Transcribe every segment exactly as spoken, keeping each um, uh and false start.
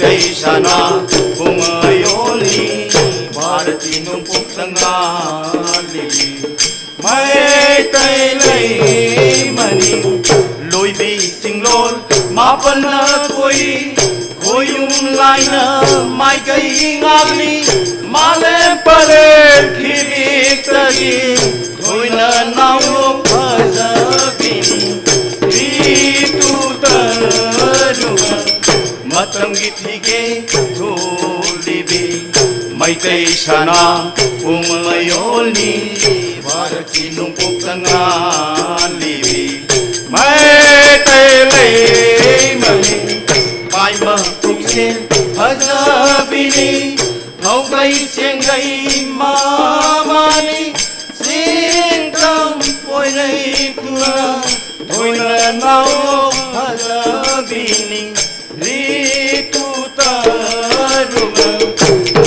ꯃꯩꯇꯩ ꯁꯅꯥ ꯄꯨꯡꯃꯌꯣꯜꯅꯤ, ꯚꯥꯔꯠꯀꯤ ꯅꯣꯡꯄꯣꯛꯇ ꯉꯥꯜꯂꯤ꯫ ꯃꯩꯇꯩ ꯂꯩꯃꯅꯤ, ꯂꯣꯏꯕꯤ ꯆꯤꯡꯂꯣꯜ ꯃꯥꯄꯟꯅ ꯊꯣꯏ, ꯈꯣꯏꯌꯨꯝ ꯂꯥꯏꯅ ꯃꯥꯏꯀꯩ ꯉꯥꯛꯂꯤ꯫ ꯃꯥꯂꯦꯝ ꯄꯔꯦꯡ ꯈꯤꯕꯤꯛꯇꯒꯤ ꯊꯣꯏꯅ ꯅꯥꯎꯌꯣꯛ ꯐꯖꯕꯤꯅꯤ꯫ ꯔꯤꯇꯨ ꯇꯔꯨꯕ ꯃꯇꯝꯒꯤ ꯐꯤꯒꯦ ꯊꯣꯜꯂꯤꯕꯤ ꯃꯩꯇꯩ ꯁꯅꯥ ꯄꯨꯡꯃꯌꯣꯜꯅꯤ, ꯚꯥꯔꯠꯀꯤ ꯅꯣꯡꯄꯣꯛꯇ ꯉꯥꯜꯂꯤꯕꯤ ꯃꯩꯇꯩ ꯂꯩꯃꯅꯤ꯫ ꯄꯥꯏꯃ ꯄꯨꯛꯆꯦꯜ ꯐꯖꯕꯤꯅꯤ, ꯊꯧꯒꯩ ꯆꯦꯡꯒꯩ ꯃꯃꯥꯅꯤ꯫ ꯆꯤꯡ ꯇꯝ ꯄꯣꯏꯔꯩ ꯈꯨꯔꯥ ꯊꯣꯏꯅ ꯅꯥꯎ ꯐꯖꯕꯤꯅꯤ꯫ ꯔꯤꯇꯨ ꯇꯔꯨꯕ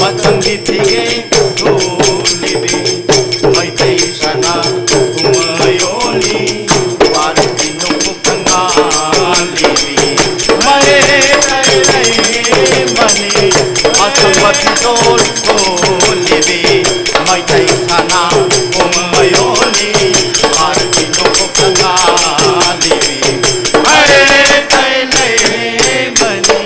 ꯃꯇꯝꯒꯤ ꯐꯤꯒꯦ ꯊꯣꯜꯂꯤꯕꯤ ꯃꯩꯇꯩ ꯁꯅꯥ ꯄꯨꯡꯃꯌꯣꯜꯅꯤ, ꯚꯥꯔꯠꯀꯤ ꯅꯣꯡꯄꯣꯛꯇ ꯉꯥꯜꯂꯤꯕꯤ ꯃꯩꯇꯩ ꯂꯩꯃꯅꯤ꯫ ꯑꯆꯨꯝꯕ ꯐꯤꯖꯣꯜ ꯀꯣꯜꯂꯤꯕꯤ ꯃꯩꯇꯩ ꯁꯅꯥ ꯄꯨꯡꯃꯌꯣꯜꯅꯤ, ꯚꯥꯔꯠꯀꯤ ꯅꯣꯡꯄꯣꯛꯇ ꯉꯥꯜꯂꯤꯕꯤ ꯃꯩꯇꯩ ꯂꯩꯃꯅꯤ꯫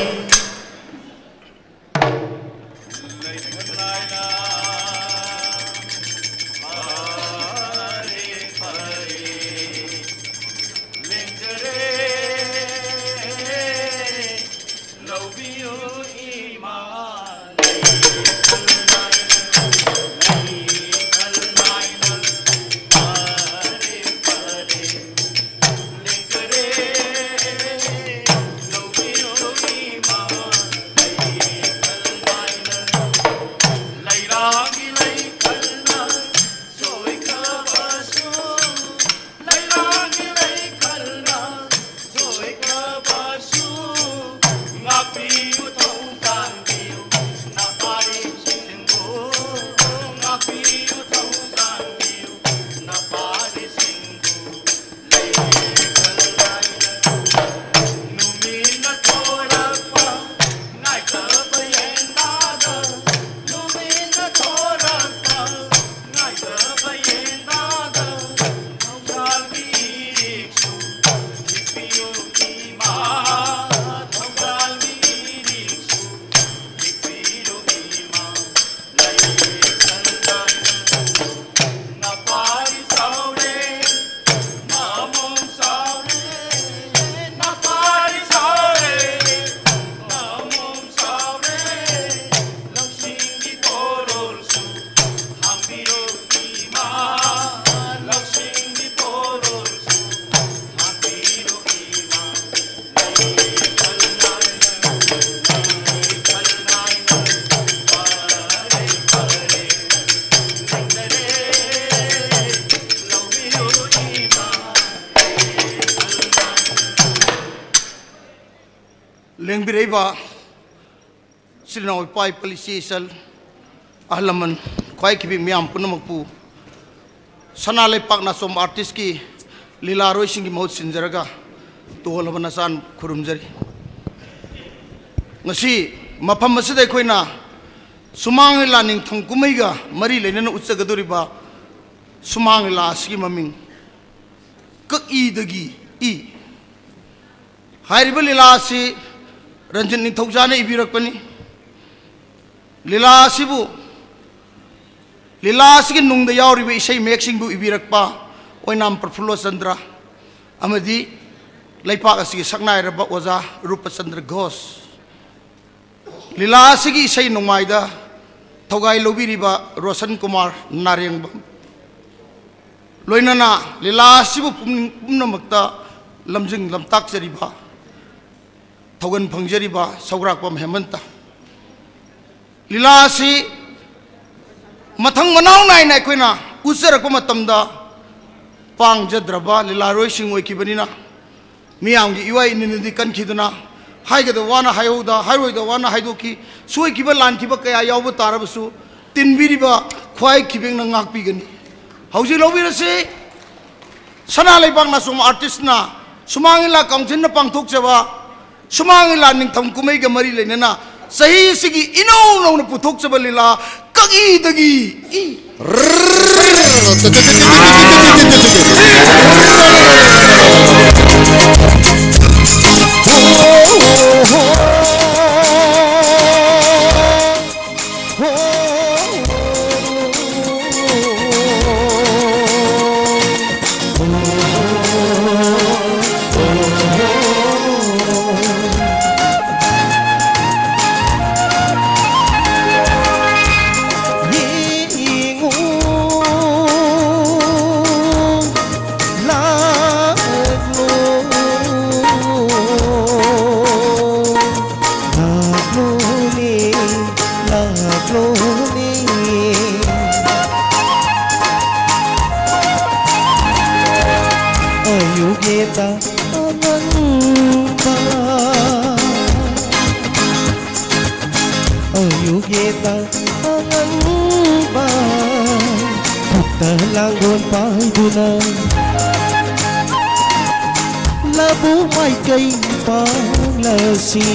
ꯏꯆꯤꯜ ꯏꯅꯥꯎ, ꯏꯄꯥ ꯏꯄꯜ, ꯏꯆꯦ ꯏꯆꯜ, ꯑꯍꯜ ꯂꯃꯟ, ꯈ꯭ꯋꯥꯏ ꯈꯤꯕꯤꯛ ꯃꯤꯌꯥꯝ ꯄꯨꯝꯅꯃꯛꯄꯨ ꯁꯅꯥ ꯂꯩꯄꯥꯛ ꯅꯥꯆꯣꯝ ꯑꯥꯔꯇꯤꯁꯀꯤ ꯂꯤꯂꯥꯔꯣꯏꯁꯤꯡꯒꯤ ꯃꯍꯨꯠ ꯁꯤꯟꯖꯔꯒ ꯇꯣꯜꯂꯕ ꯅꯆꯥꯟ ꯈꯨꯔꯨꯝꯖꯔꯤ꯫ ꯉꯁꯤ ꯃꯐꯝ ꯑꯁꯤꯗ ꯑꯩꯈꯣꯏꯅ ꯁꯨꯃꯥꯡ ꯂꯤꯂꯥ ꯅꯤꯡꯊꯝ ꯀꯨꯝꯍꯩꯒ ꯃꯔꯤ ꯂꯩꯅꯅ ꯎꯠꯆꯒꯗꯧꯔꯤꯕ ꯁꯨꯃꯥꯡ ꯂꯤꯂꯥ ꯑꯁꯤꯒꯤ ꯃꯃꯤꯡ ꯀꯛꯏꯗꯒꯤ ꯏ ꯍꯥꯏꯔꯤꯕ ꯂꯤꯂꯥ ꯑꯁꯤ ꯔꯟꯖꯤꯠ ꯅꯤꯡꯊꯧꯖꯥꯅ ꯏꯕꯤꯔꯛꯄꯅꯤ꯫ ꯂꯤꯂꯥ ꯑꯁꯤꯕꯨ, ꯂꯤꯂꯥ ꯑꯁꯤꯒꯤ ꯅꯨꯡꯗ ꯌꯥꯎꯔꯤꯕ ꯏꯁꯩ ꯃꯌꯦꯛꯁꯤꯡꯕꯨ ꯏꯕꯤꯔꯛꯄ ꯑꯣꯏꯅꯥꯝ ꯄ꯭ꯔꯐꯨꯜꯂ ꯆꯟꯗ꯭ꯔ ꯑꯃꯗꯤ ꯂꯩꯄꯥꯛ ꯑꯁꯤꯒꯤ ꯁꯛꯅꯥꯏꯔꯕ ꯑꯣꯖꯥ ꯔꯨꯄꯆꯟꯗ꯭ꯔ ꯘꯣꯁ꯫ ꯂꯤꯂꯥ ꯑꯁꯤꯒꯤ ꯏꯁꯩ ꯅꯣꯡꯃꯥꯏꯗ ꯊꯧꯒꯥꯏ ꯂꯧꯕꯤꯔꯤꯕ ꯔꯣꯁꯟ ꯀꯨꯃꯥꯔ ꯅꯥꯔꯦꯡꯕꯝ, ꯂꯣꯏꯅꯅ ꯂꯤꯂꯥ ꯑꯁꯤꯕꯨ ꯄꯨꯝ-, ꯄꯨꯝꯅꯃꯛꯇ ꯂꯝꯖꯤꯡ ꯂꯝꯇꯥꯛꯆꯔꯤꯕ, ꯊꯧꯒꯜ ꯐꯪꯖꯔꯤꯕ ꯁꯧꯒ꯭ꯔꯥꯛꯄꯝ ꯍꯦꯃꯟꯇ꯫ ꯂꯤꯂꯥ ꯑꯁꯤ ꯃꯊꯪ ꯃꯅꯥꯎ ꯅꯥꯏꯅ ꯑꯩꯈꯣꯏꯅ ꯎꯠꯆꯔꯛꯄ ꯃꯇꯝꯗ, ꯄꯥꯡꯖꯗ꯭ꯔꯕ ꯂꯤꯂꯥꯔꯣꯏꯁꯤꯡ ꯑꯣꯏꯈꯤꯕꯅꯤꯅ, ꯃꯤꯌꯥꯝꯒꯤ ꯏꯋꯥ ꯏꯅꯤꯅꯗꯤ ꯀꯟꯈꯤꯗꯨꯅ, ꯍꯥꯏꯒꯗꯕ ꯋꯥꯅ ꯍꯥꯏꯍꯧꯗ, ꯍꯥꯏꯔꯣꯏꯗꯕ ꯋꯥꯅ ꯍꯥꯏꯗꯣꯛꯈꯤ꯫ ꯁꯣꯏꯈꯤꯕ ꯂꯥꯟꯈꯤꯕ ꯀꯌꯥ ꯌꯥꯎꯕ ꯇꯥꯔꯕꯁꯨ, ꯇꯤꯟꯕꯤꯔꯤꯕ ꯈ꯭ꯋꯥꯏ ꯈꯤꯕꯦꯛꯅ ꯉꯥꯛꯄꯤꯒꯅꯤ꯫ ꯍꯧꯖꯤꯛ ꯂꯧꯕꯤꯔꯁꯤ, ꯁꯅꯥ ꯂꯩꯕꯥꯛ ꯅꯥꯆꯣꯝ ꯑꯥꯔꯇꯤꯁꯅ, ꯁꯨꯃꯥꯡ ꯂꯤꯂꯥ ꯀꯥꯎꯟꯁꯤꯜꯅ ꯄꯥꯡꯊꯣꯛꯆꯕ ꯁꯨꯃꯥꯡ ꯂꯤꯂꯥ ꯅꯤꯡꯊꯝ ꯀꯨꯝꯍꯩꯒ ꯃꯔꯤ ꯂꯩꯅꯅ ꯆꯍꯤ ꯑꯁꯤꯒꯤ ꯏꯅꯧ ꯅꯧꯅ ꯄꯨꯊꯣꯛꯆꯕ ꯂꯤꯂꯥ ꯀꯛꯏꯗꯒꯤ ꯏ꯫ ꯑꯌꯨꯛ ꯌꯦꯟꯗ ꯑꯉꯟꯕ ꯈꯨꯠꯇ ꯂꯥꯡꯒꯣꯜ ꯄꯥꯏꯗꯨꯅ ꯂꯧꯕꯨꯛ ꯃꯥꯏꯀꯩ ꯄꯥꯡꯂꯁꯤ,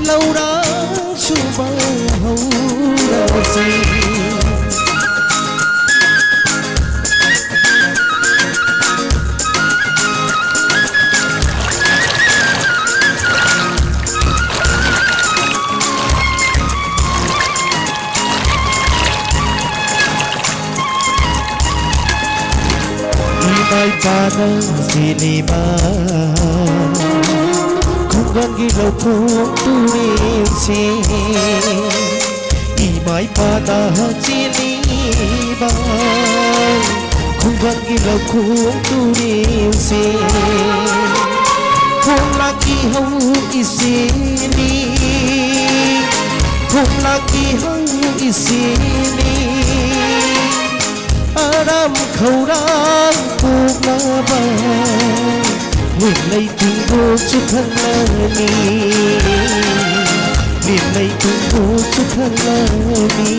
ꯂꯧꯔꯥꯡ ꯁꯨꯕ ꯍꯧꯔꯁꯤ꯫ ꯏꯃꯥ ꯏꯄꯥꯅ ꯆꯦꯜꯂꯤꯕ ꯈꯨꯡꯒꯪꯒꯤ ꯂꯧꯈꯣꯡ ꯇꯨꯔꯦꯜꯁꯦ, ꯏꯃꯥ ꯏꯄꯥꯅ ꯆꯦꯜꯂꯤꯕ ꯈꯨꯡꯒꯪꯒꯤ ꯂꯧꯈꯣꯡ ꯇꯨꯔꯦꯜꯁꯦ, ꯈꯣꯡꯂꯥꯛꯀꯤ ꯍꯧ ꯏꯁꯤꯡꯅꯤ, ꯈꯣꯡꯂꯥꯛꯀꯤ ꯍꯧ ꯏꯁꯤꯡꯅꯤ꯫ ꯑꯔꯥꯝ ꯈꯧꯔꯥꯡ ꯀꯣꯛꯅꯕ ꯂꯦꯝꯂꯩ ꯇꯨꯡꯕꯨꯁꯨ ꯈꯜꯂꯅꯤ, ꯂꯦꯝꯂꯩ ꯇꯨꯡꯕꯨꯁꯨ ꯈꯜꯂꯅꯤ꯫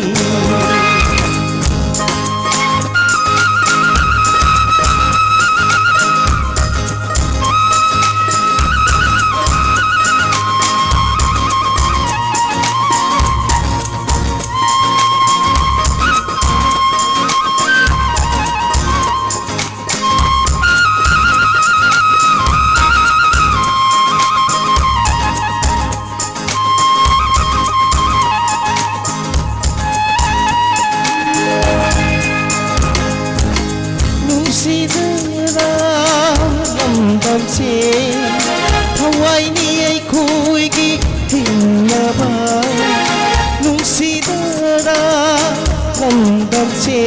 ꯅꯨꯡꯁꯤꯗꯅ ꯂꯝꯗꯝꯁꯦ ꯊꯋꯥꯏꯅꯤ ꯑꯩꯈꯣꯏꯒꯤ ꯍꯤꯡꯅꯕ꯫ ꯅꯨꯡꯁꯤꯗꯅ ꯂꯝꯗꯝꯁꯦ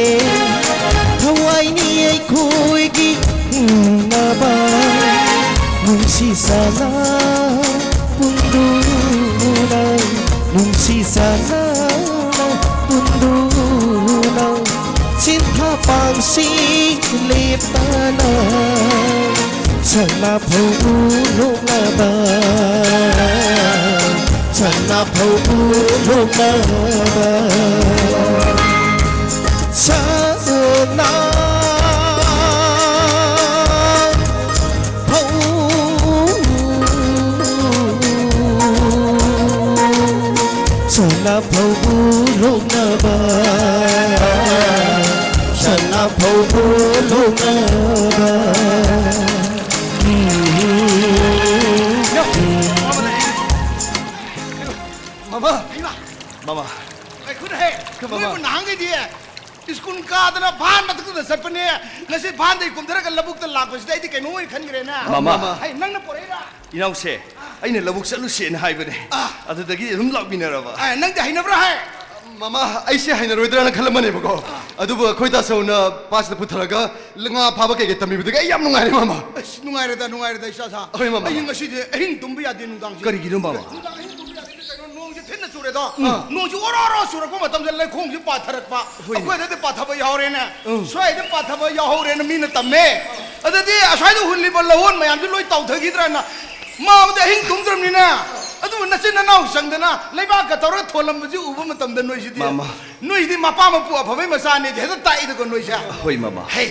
ꯊꯋꯥꯏꯅꯤ ꯑꯩꯈꯣꯏꯒꯤ ꯍꯤꯡꯅꯕ꯫ ꯅꯨꯡꯁꯤ ꯆꯥꯟꯅ ꯄꯨꯟꯗꯨꯅ, ꯅꯨꯡꯁꯤ ꯆꯥꯟꯅ ꯄꯨꯟꯗꯨꯅ ꯆꯤꯟꯊꯥ ꯄꯥꯡꯁꯤ ꯂꯦꯞꯇꯅ ꯁꯅꯥ ꯐꯧ ꯂꯣꯛꯅꯕ, ꯁꯅꯥ ꯐꯧꯕꯨ ꯂꯣꯛꯅꯕ ꯁꯅꯥ ꯐꯧ ꯁꯅꯥ ꯐꯧꯕꯨ ꯂꯣꯛꯅꯕ ꯁꯅꯥ ꯐꯧꯕꯨ ꯂꯣꯛꯅꯕ ꯃꯃꯥ! ꯃꯃꯥ! ꯀꯩꯈꯨꯠ ꯍꯦ! ꯃꯃꯥ! ꯅꯣꯏꯕꯨ ꯅꯍꯥꯟꯈꯩꯗꯤ ꯁ꯭ꯀꯨꯜ ꯀꯥꯗꯅ ꯚꯥꯟ ꯃꯊꯛꯇꯨꯗ ꯆꯠꯄꯅꯦ꯫ ꯉꯁꯤ ꯚꯥꯟꯗꯩ ꯀꯨꯝꯊꯔꯒ ꯂꯧꯕꯨꯛꯇ ꯂꯥꯛꯄꯁꯤꯗ ꯑꯩꯗꯤ ꯀꯩꯅꯣꯝ ꯑꯣꯏꯅ ꯈꯟꯈ꯭ꯔꯦꯅ꯫ ꯃꯃꯥ! ꯍꯩ, ꯅꯪꯅ ꯄꯣꯔꯛꯏꯔꯥ? ꯏꯅꯥꯎꯁꯦ, ꯑꯩꯅ ꯂꯧꯕꯨꯛ ꯆꯠꯂꯨꯁꯦꯅ ꯍꯥꯏꯕꯅꯦ꯫ ꯑꯥ꯫ ꯑꯗꯨꯗꯒꯤ ꯑꯗꯨꯝ ꯂꯥꯛꯃꯤꯟꯅꯔꯕ꯫ ꯑꯥ, ꯅꯪꯗꯤ ꯍꯩꯅꯕ꯭ꯔꯥ ꯍꯥꯏ? ꯃꯃꯥ, ꯑꯩꯁꯦ ꯍꯩꯅꯔꯣꯏꯗ꯭ꯔꯥꯅ ꯈꯜꯂꯝꯕꯅꯦꯕꯀꯣ꯫ ꯑꯥ꯫ ꯑꯗꯨꯕꯨ ꯑꯩꯈꯣꯏ ꯇꯥꯆꯧꯅ ꯄꯥꯠꯁꯤꯗ ꯄꯨꯊꯔꯒ ꯉꯥ ꯐꯥꯕ ꯀꯩꯀꯩ ꯇꯝꯕꯤꯕꯗꯒꯤ ꯑꯩ ꯌꯥꯝ ꯅꯨꯡꯉꯥꯏꯔꯦ, ꯃꯃꯥ꯫ ꯑꯁ, ꯅꯨꯡꯉꯥꯏꯔꯦꯗ, ꯅꯨꯡꯉꯥꯏꯔꯦꯗ, ꯏꯆꯥ ꯁꯥ꯫ ꯍꯣꯏ, ꯃꯃꯥ꯫ ꯑꯩ ꯉꯁꯤꯗꯤ ꯑꯍꯤꯡ ꯇꯨꯝꯕ ꯌꯥꯗꯦ ꯅꯨꯡꯗꯥꯡꯁꯦ꯫ ꯀꯔꯤꯒꯤꯅꯣ, ꯃꯃꯥ? ꯅꯨꯡꯗꯥꯡ ꯑꯍꯤꯡ ꯇꯨꯝꯕ ꯌꯥꯗꯦ, ꯀꯩꯅꯣ, ꯅꯣꯡꯁꯦ ꯊꯤꯟꯅ ꯆꯨꯔꯦꯗꯣ꯫ ꯎꯝ꯫ ꯅꯣꯡꯁꯦ ꯑꯣꯔꯣ ꯑꯣꯔꯣ ꯆꯨꯔꯛꯄ ꯃꯇꯝꯗ ꯂꯩꯈꯣꯡꯁꯦ ꯄꯥꯊꯔꯛꯄ꯫ ꯍꯣꯏ꯫ ꯑꯩꯈꯣꯏ ꯑꯗꯩꯗꯤ ꯄꯥꯊꯕ ꯌꯥꯎꯔꯦꯅꯦ꯫ ꯎꯝ꯫ ꯁ꯭ꯋꯥꯏꯗ ꯄꯥꯊꯕ ꯌꯥꯎꯍꯧꯔꯦꯅ ꯃꯤꯅ ꯇꯝꯃꯦ꯫ ꯑꯗꯨꯗꯤ ꯑꯁ꯭ꯋꯥꯏꯗ ꯍꯨꯜꯂꯤꯕ ꯂꯧꯍꯣꯟ ꯃꯌꯥꯝꯁꯦ ꯂꯣꯏ ꯇꯥꯎꯊꯈꯤꯗ꯭ꯔꯅ ꯃꯥꯕꯨꯗꯤ ꯑꯍꯤꯡ ꯇꯨꯝꯗ꯭ꯔꯕꯅꯤꯅ꯫ ꯑꯗꯨꯕꯨ ꯅꯆꯤꯟ ꯅꯅꯥꯎ ꯆꯪꯗꯅ ꯂꯩꯕꯥꯛꯀ ꯇꯧꯔꯒ ꯊꯣꯜꯂꯝꯕꯁꯤ ꯎꯕ ꯃꯇꯝꯗ ꯅꯣꯏꯁꯤꯗꯤ, ꯃꯃꯥ꯫ ꯅꯣꯏꯁꯤꯗꯤ ꯃꯄꯥ ꯃꯄꯨ ꯑꯐꯕꯩ ꯃꯆꯥꯅꯦꯗꯤ ꯍꯦꯛꯇ ꯇꯥꯛꯏꯗꯀꯣ ꯅꯣꯏꯁꯦ꯫ ꯍꯣꯏ, ꯃꯃꯥ꯫ ꯍꯦ,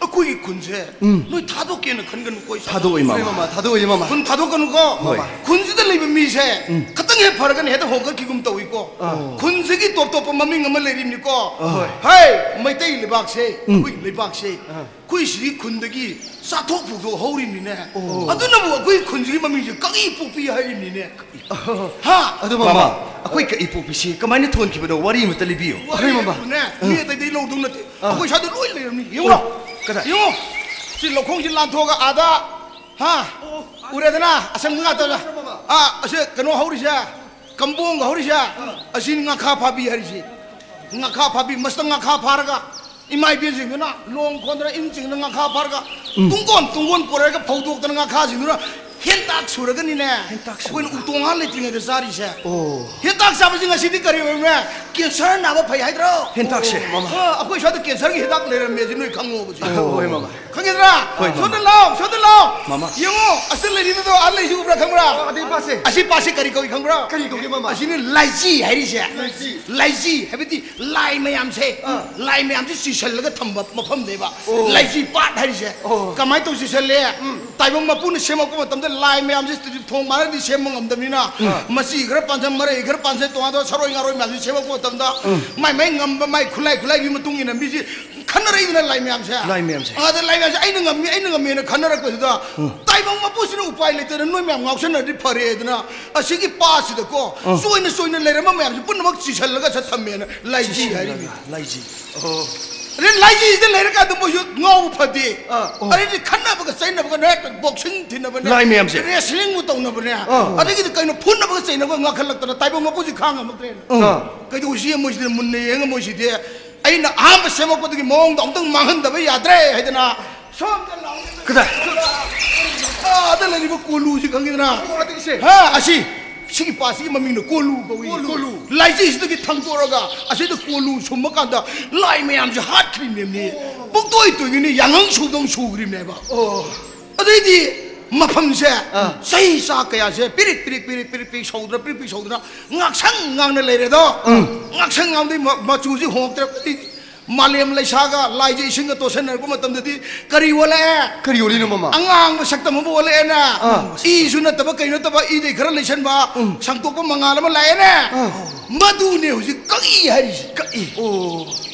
ꯑꯩꯈꯣꯏꯒꯤ ꯈꯨꯟꯁꯦ, ꯎꯝ꯫ ꯅꯣꯏ ꯊꯥꯗꯣꯛꯀꯦꯅ ꯈꯟꯒꯅꯨꯀꯣ, ꯏꯆꯥ꯫ ꯊꯥꯗꯣꯛꯑꯣꯏ, ꯃꯃꯥ꯫ ꯍꯣꯏ, ꯃꯃꯥ, ꯊꯥꯗꯣꯛꯑꯣꯏ, ꯃꯃꯥ꯫ ꯈꯨꯟ ꯊꯥꯗꯣꯛꯀꯅꯨꯀꯣ꯫ ꯍꯣꯏ꯫ ꯈꯨꯟꯁꯤꯗ ꯂꯩꯕ ꯃꯤꯁꯦ, ꯎꯝ꯫ ꯈꯇꯪ ꯍꯦꯛ ꯐꯔꯒꯅ ꯍꯦꯛꯇ ꯍꯣꯡꯒꯠꯈꯤꯒꯨꯝ ꯇꯧꯏꯀꯣ꯫ ꯑꯥ꯫ ꯈꯨꯟꯁꯤꯒꯤ ꯇꯣꯞ ꯇꯣꯞꯄ ꯃꯃꯤꯡ ꯑꯃ ꯂꯩꯔꯤꯕꯅꯤꯀꯣ꯫ ꯑꯥ꯫ ꯍꯣꯏ꯫ ꯍꯦ, ꯃꯩꯇꯩ ꯂꯩꯕꯥꯛꯁꯦ, ꯎꯝ꯫ ꯑꯩꯈꯣꯏ ꯂꯩꯕꯥꯛꯁꯦ, ꯑꯥ꯫ ꯑꯩꯈꯣꯏ ꯁꯤꯒꯤ ꯈꯨꯟꯗꯒꯤ ꯆꯥꯊꯣꯛ ꯐꯧꯊꯣꯛ ꯍꯧꯔꯤꯕꯅꯤꯅꯦ꯫ ꯑꯣ꯫ ꯑꯗꯨꯅꯕꯨ ꯑꯩꯈꯣꯏ ꯈꯨꯟꯁꯤꯒꯤ ꯃꯃꯤꯡꯁꯦ ꯀꯛꯏ ꯄꯣꯛꯄꯤ ꯍꯥꯏꯔꯤꯕꯅꯤꯅꯦ꯫ ꯍꯥ? ꯑꯗꯨ, ꯃꯃꯥ, ꯃꯃꯥ, ꯑꯩꯈꯣꯏ ꯀꯛꯏ ꯄꯣꯛꯄꯤꯁꯤ ꯀꯃꯥꯏꯅ ꯊꯣꯟꯈꯤꯕꯅꯣ? ꯋꯥꯔꯤ ꯑꯃꯇ ꯂꯤꯕꯤꯌꯨ꯫ ꯍꯣꯏ, ꯃꯃꯥ꯫ ꯋꯥꯔꯤꯗꯨꯅꯦ, ꯃꯤ ꯑꯇꯩꯗꯒꯤ ꯂꯧꯗꯧ ꯅꯠꯇꯦ꯫ ꯑꯥ꯫ ꯑꯩꯈꯣꯏ ꯁ꯭ꯋꯥꯏꯗ ꯂꯣꯏ ꯂꯩꯔꯕꯅꯤ꯫ ꯌꯦꯡꯉꯣ꯫ ꯑꯣ, ꯀꯗꯥꯏ? ꯌꯦꯡꯉꯣ꯫ ꯁꯤ ꯂꯧꯈꯣꯡꯁꯤ ꯂꯥꯟꯊꯣꯛꯑꯒ ꯑꯥꯗ, ꯍꯥ? ꯑꯣ, ꯎꯔꯦꯗꯅ? ꯑꯁꯪꯕ ꯉꯥꯛꯇ꯫ ꯃꯃꯥ꯫ ꯑꯥ, ꯑꯁꯤ ꯀꯩꯅꯣ ꯍꯧꯔꯤꯁꯦ, ꯀꯝꯕꯣꯡꯒ ꯍꯧꯔꯤꯁꯦ, ꯑꯥ꯫ ꯑꯁꯤꯅꯤ ꯉꯥꯈꯥ ꯐꯥꯕꯤ ꯍꯥꯏꯔꯤꯁꯤ꯫ ꯉꯥꯈꯥ ꯐꯥꯕꯤ, ꯃꯁꯤꯗ ꯉꯥꯈꯥ ꯐꯥꯔꯒ ꯏꯃꯥ ꯏꯕꯦꯟꯁꯤꯡꯗꯨꯅ ꯂꯣꯡ ꯈꯣꯟꯗꯅ ꯏꯟ ꯆꯤꯡꯗꯅ ꯉꯥꯈꯥ ꯐꯥꯔꯒ, ꯎꯝ꯫ ꯇꯨꯡꯒꯣꯟ, ꯇꯨꯡꯒꯣꯟ ꯄꯨꯔꯛꯑꯒ ꯐꯧꯗꯣꯛꯇꯅ ꯉꯥꯈꯥꯁꯤꯡꯗꯨꯅ ꯍꯦꯟꯇꯥꯛ ꯁꯨꯔꯒꯅꯤꯅꯦ꯫ ꯍꯦꯟꯇꯥꯛ ꯁꯨꯔꯒ꯫ ꯑꯩꯈꯣꯏꯅ ꯎꯇꯣꯡ ꯍꯥ ꯂꯩꯇ꯭ꯔꯤꯉꯩꯗ ꯆꯥꯔꯤꯁꯦ꯫ ꯑꯣ꯫ ꯍꯦꯟꯇꯥꯛ ꯆꯥꯕꯁꯤ ꯉꯁꯤꯗꯤ ꯀꯔꯤ ꯑꯣꯏꯕꯅꯦ? ꯀꯦꯟꯁꯔ ꯅꯥꯕ ꯐꯩ ꯍꯥꯏꯗ꯭ꯔꯣ? ꯍꯦꯟꯇꯥꯛꯁꯦ꯫ ꯑꯣ, ꯃꯃꯥ꯫ ꯑ, ꯑꯩꯈꯣꯏ ꯁ꯭ꯋꯥꯏꯗ ꯀꯦꯟꯁꯔꯒꯤ ꯍꯤꯗꯥꯛ ꯂꯩꯔꯝꯃꯦ ꯁꯤ ꯅꯣꯏ ꯈꯪꯉꯣꯕ ꯁꯤ꯫ ꯍꯣꯏ, ꯃꯃꯥ꯫ ꯈꯪꯉꯤꯗ꯭ꯔꯥ? ꯍꯣꯏ, ꯃꯃꯥ꯫ ꯁꯣꯝꯗ ꯂꯥꯛꯑꯣ, ꯁꯣꯝꯗ ꯂꯥꯛꯑꯣ꯫ ꯃꯃꯥ꯫ ꯌꯦꯡꯉꯣ, ꯑꯁꯤ ꯂꯩꯔꯤꯕꯗꯣ ꯑꯥ ꯂꯩꯁꯤ ꯎꯕ꯭ꯔꯥ ꯈꯪꯕ꯭ꯔꯥ? ꯑꯗꯩ ꯄꯥꯁꯦ꯫ ꯑꯁꯤ ꯄꯥꯁꯦ ꯀꯔꯤ ꯀꯧꯏ ꯈꯪꯕ꯭ꯔꯥ? ꯀꯔꯤ ꯀꯧꯒꯦ, ꯃꯃꯥ? ꯑꯁꯤꯅ ꯂꯥꯏꯆꯤ ꯍꯥꯏꯔꯤꯁꯦ꯫ ꯂꯥꯏꯆꯤ꯫ ꯂꯥꯏꯆꯤ ꯍꯥꯏꯕꯗꯤ ꯂꯥꯏ ꯃꯌꯥꯝꯁꯦ, ꯑꯥ꯫ ꯂꯥꯏ ꯃꯌꯥꯝꯁꯦ ꯆꯤꯁꯜꯂꯒ ꯊꯝꯕ ꯃꯐꯝꯅꯦꯕ꯫ ꯑꯣ꯫ ꯂꯥꯏꯆꯤ ꯄꯥꯠ ꯍꯥꯏꯔꯤꯁꯦ꯫ ꯑꯣ꯫ ꯀꯃꯥꯏꯅ ꯇꯧ ꯆꯤꯁꯜꯂꯦ? ꯎꯝ꯫ ꯇꯥꯏꯕꯪ ꯃꯄꯨꯅ ꯁꯦꯝꯃꯛꯄ ꯃꯇꯝꯗ ꯂꯥꯏ ꯃꯌꯥꯝꯁꯦ ꯊꯣꯡ ꯃꯥꯅꯗꯤ ꯁꯦꯝꯕ ꯉꯝꯗꯕꯅꯤꯅ, ꯑꯥ꯫ ꯃꯆꯤ ꯈꯔ ꯄꯥꯟꯁꯟ, ꯃꯔꯩ ꯈꯔ ꯄꯥꯟꯁꯟ, ꯇꯣꯉꯥꯟ ꯇꯣꯉꯥꯟ ꯁꯔꯣꯏ ꯉꯥꯔꯣꯏ ꯃꯌꯥꯝꯁꯦ ꯁꯦꯝꯃꯛꯄ ꯃꯇꯝꯗ, ꯎꯝ꯫ ꯃꯥꯏ ꯃꯥꯏ ꯉꯝꯕ, ꯃꯥꯏ ꯈꯨꯠꯂꯥꯏ ꯈꯨꯠꯂꯥꯏꯒꯤ ꯃꯇꯨꯡ ꯏꯟꯅ ꯃꯤꯁꯦ ꯈꯟꯅꯔꯛꯏꯗꯅ ꯂꯥꯏ ꯃꯌꯥꯝꯁꯦ꯫ ꯂꯥꯏ ꯃꯌꯥꯝꯁꯦ꯫ ꯑꯗ ꯂꯥꯏ ꯃꯌꯥꯝꯁꯦ ꯑꯩꯅ ꯉꯝꯃꯤ, ꯑꯩꯅ ꯉꯝꯃꯦꯅ ꯈꯟꯅꯔꯛꯄꯁꯤꯗ, ꯎꯝ꯫ ꯇꯥꯏꯕꯪ ꯃꯄꯨꯁꯤꯅ ꯎꯄꯥꯏ ꯂꯩꯇꯗꯅ ꯅꯣꯏ ꯃꯌꯥꯝ ꯉꯥꯎꯁꯟꯅꯔꯗꯤ ꯐꯔꯦꯗꯅ, ꯑꯁꯤꯒꯤ ꯄꯥꯠꯁꯤꯗꯀꯣ, ꯎꯝ꯫ ꯆꯣꯏꯅ ꯆꯣꯏꯅ ꯂꯩꯔꯝꯕ ꯃꯌꯥꯝꯁꯦ ꯄꯨꯝꯅꯃꯛ ꯆꯤꯁꯜꯂꯒ ꯁꯠ ꯊꯝꯃꯦꯅ ꯂꯥꯏꯆꯤ ꯍꯥꯏꯔꯤꯅꯤ꯫ ꯂꯥꯏꯆꯤ꯫ ꯑꯣ꯫ ꯑꯗꯩ ꯂꯥꯏꯆꯤꯁꯤꯗ ꯂꯩꯔꯀꯥꯟꯗ ꯃꯣꯏꯁꯨ ꯉꯥꯎꯕ ꯐꯗꯦ꯫ ꯑꯥ꯫ ꯑꯣ꯫ ꯑꯗꯩꯗꯤ ꯈꯠꯅꯕꯒ ꯆꯩꯅꯕꯒ ꯍꯦꯛꯇ boxing ꯊꯤꯟꯅꯕꯅꯦ꯫ ꯂꯥꯏ ꯃꯌꯥꯝꯁꯦ꯫ Wrestling ꯕꯨ ꯇꯧꯅꯕꯅꯦ꯫ ꯑꯥ꯫ ꯑꯗꯒꯤꯗꯤ ꯀꯩꯅꯣ ꯐꯨꯅꯕꯒ ꯆꯩꯅꯕꯒ ꯉꯥꯡꯈꯠꯂꯛꯇꯅ ꯇꯥꯏꯕꯪ ꯃꯄꯨꯁꯤ ꯈꯥꯡ ꯉꯝꯃꯛꯇ꯭ꯔꯦꯅ꯫ ꯑꯥ꯫ ꯀꯩꯗꯧꯁꯤ ꯃꯣꯏꯁꯤꯗꯤ ꯃꯨꯟꯅ ꯌꯦꯡꯉ ꯃꯣꯏꯁꯤꯗꯤ ꯑꯩꯅ ꯑꯍꯥꯟꯕ ꯁꯦꯝꯃꯛꯄꯗꯒꯤ ꯃꯑꯣꯡꯗꯣ ꯑꯃꯨꯛꯇꯪ ꯃꯥꯡꯍꯟꯗꯕ ꯌꯥꯗ꯭ꯔꯦ ꯍꯥꯏꯗꯅ ꯁꯣꯝꯗ ꯂꯥꯎꯅ ꯀꯗꯥꯏ? ꯑꯥꯗ ꯂꯩꯔꯤꯕ ꯀꯣꯂꯨꯁꯤ ꯈꯪꯉꯤꯗꯅ? ꯑꯣ, ꯑꯗꯒꯤꯁꯦ꯫ ꯍꯥ, ꯑꯁꯤ꯫ ꯁꯤꯒꯤ ꯄꯥꯠꯁꯤꯒꯤ ꯃꯃꯤꯡꯅ ꯀꯣꯂꯨ ꯀꯧꯏ꯫ ꯀꯣꯂꯨ꯫ ꯂꯥꯏꯆꯤꯁꯤꯗꯒꯤ ꯊꯥꯡꯗꯣꯔꯛꯑꯒ ꯑꯁꯤꯗ ꯀꯣꯂꯨ ꯁꯨꯝꯕ ꯀꯥꯟꯗ ꯂꯥꯏ ꯃꯌꯥꯝꯁꯦ ꯍꯥꯠꯈ꯭ꯔꯤꯕꯅꯦꯕꯅꯤ꯫ ꯄꯨꯡꯇꯣꯏ ꯇꯣꯏꯈ꯭ꯔꯤꯅꯤ, ꯌꯥꯉꯪ ꯁꯨꯗꯧ ꯁꯨꯈ꯭ꯔꯤꯕꯅꯦꯕ꯫ ꯑꯣ꯫ ꯑꯗꯩꯗꯤ ꯃꯐꯝꯁꯦ ꯑꯥ꯫ ꯆꯍꯤ ꯆꯥ ꯀꯌꯥꯁꯦ ꯄꯤꯔꯤꯛ ꯄꯤꯔꯤꯛ ꯄꯤꯔꯤꯛ ꯄꯤꯔꯤꯛ ꯄꯤꯔꯤꯛ ꯁꯧꯗꯅ, ꯄꯤꯔꯤꯛ ꯄꯤꯔꯤꯛ ꯁꯧꯗꯅ ꯉꯥꯛꯁꯪ ꯉꯥꯡꯅ ꯂꯩꯔꯦꯗꯣ꯫ ꯎꯝ꯫ ꯉꯥꯛꯁꯪ ꯉꯥꯡꯗꯩ ꯃ-, ꯃꯆꯨꯁꯤ ꯍꯣꯡꯉꯛꯇ꯭ꯔꯦ꯫ ꯃꯥꯂꯦꯝ ꯂꯩꯁꯥꯒ ꯂꯥꯏꯁꯦ ꯏꯁꯤꯡꯒ ꯇꯣꯠꯁꯟꯅꯔꯛꯄ ꯃꯇꯝꯗꯗꯤ ꯀꯔꯤ ꯑꯣꯜꯂꯛꯑꯦ? ꯀꯔꯤ ꯑꯣꯜꯂꯤꯅꯣ, ꯃꯃꯥ? ꯑꯉꯥꯡꯕ ꯁꯛꯇꯝ ꯑꯃ ꯑꯣꯜꯂꯛꯑꯦꯅꯦ꯫ ꯑꯥ꯫ ꯏꯁꯨ ꯅꯠꯇꯕ ꯀꯩ ꯅꯠꯇꯕ ꯏꯗꯩ ꯈꯔ ꯂꯩꯁꯟꯕ, ꯎꯝ꯫ ꯁꯪꯇꯣꯛꯄ ꯃꯉꯥꯜ ꯑꯃ ꯂꯥꯛꯑꯦꯅꯦ꯫ ꯑꯥ꯫ ꯃꯗꯨꯅꯦ ꯍꯧꯖꯤꯛ ꯀꯛꯏ ꯍꯥꯏꯔꯤꯁꯦ꯫ ꯀꯛꯏ꯫ ꯑꯣ꯫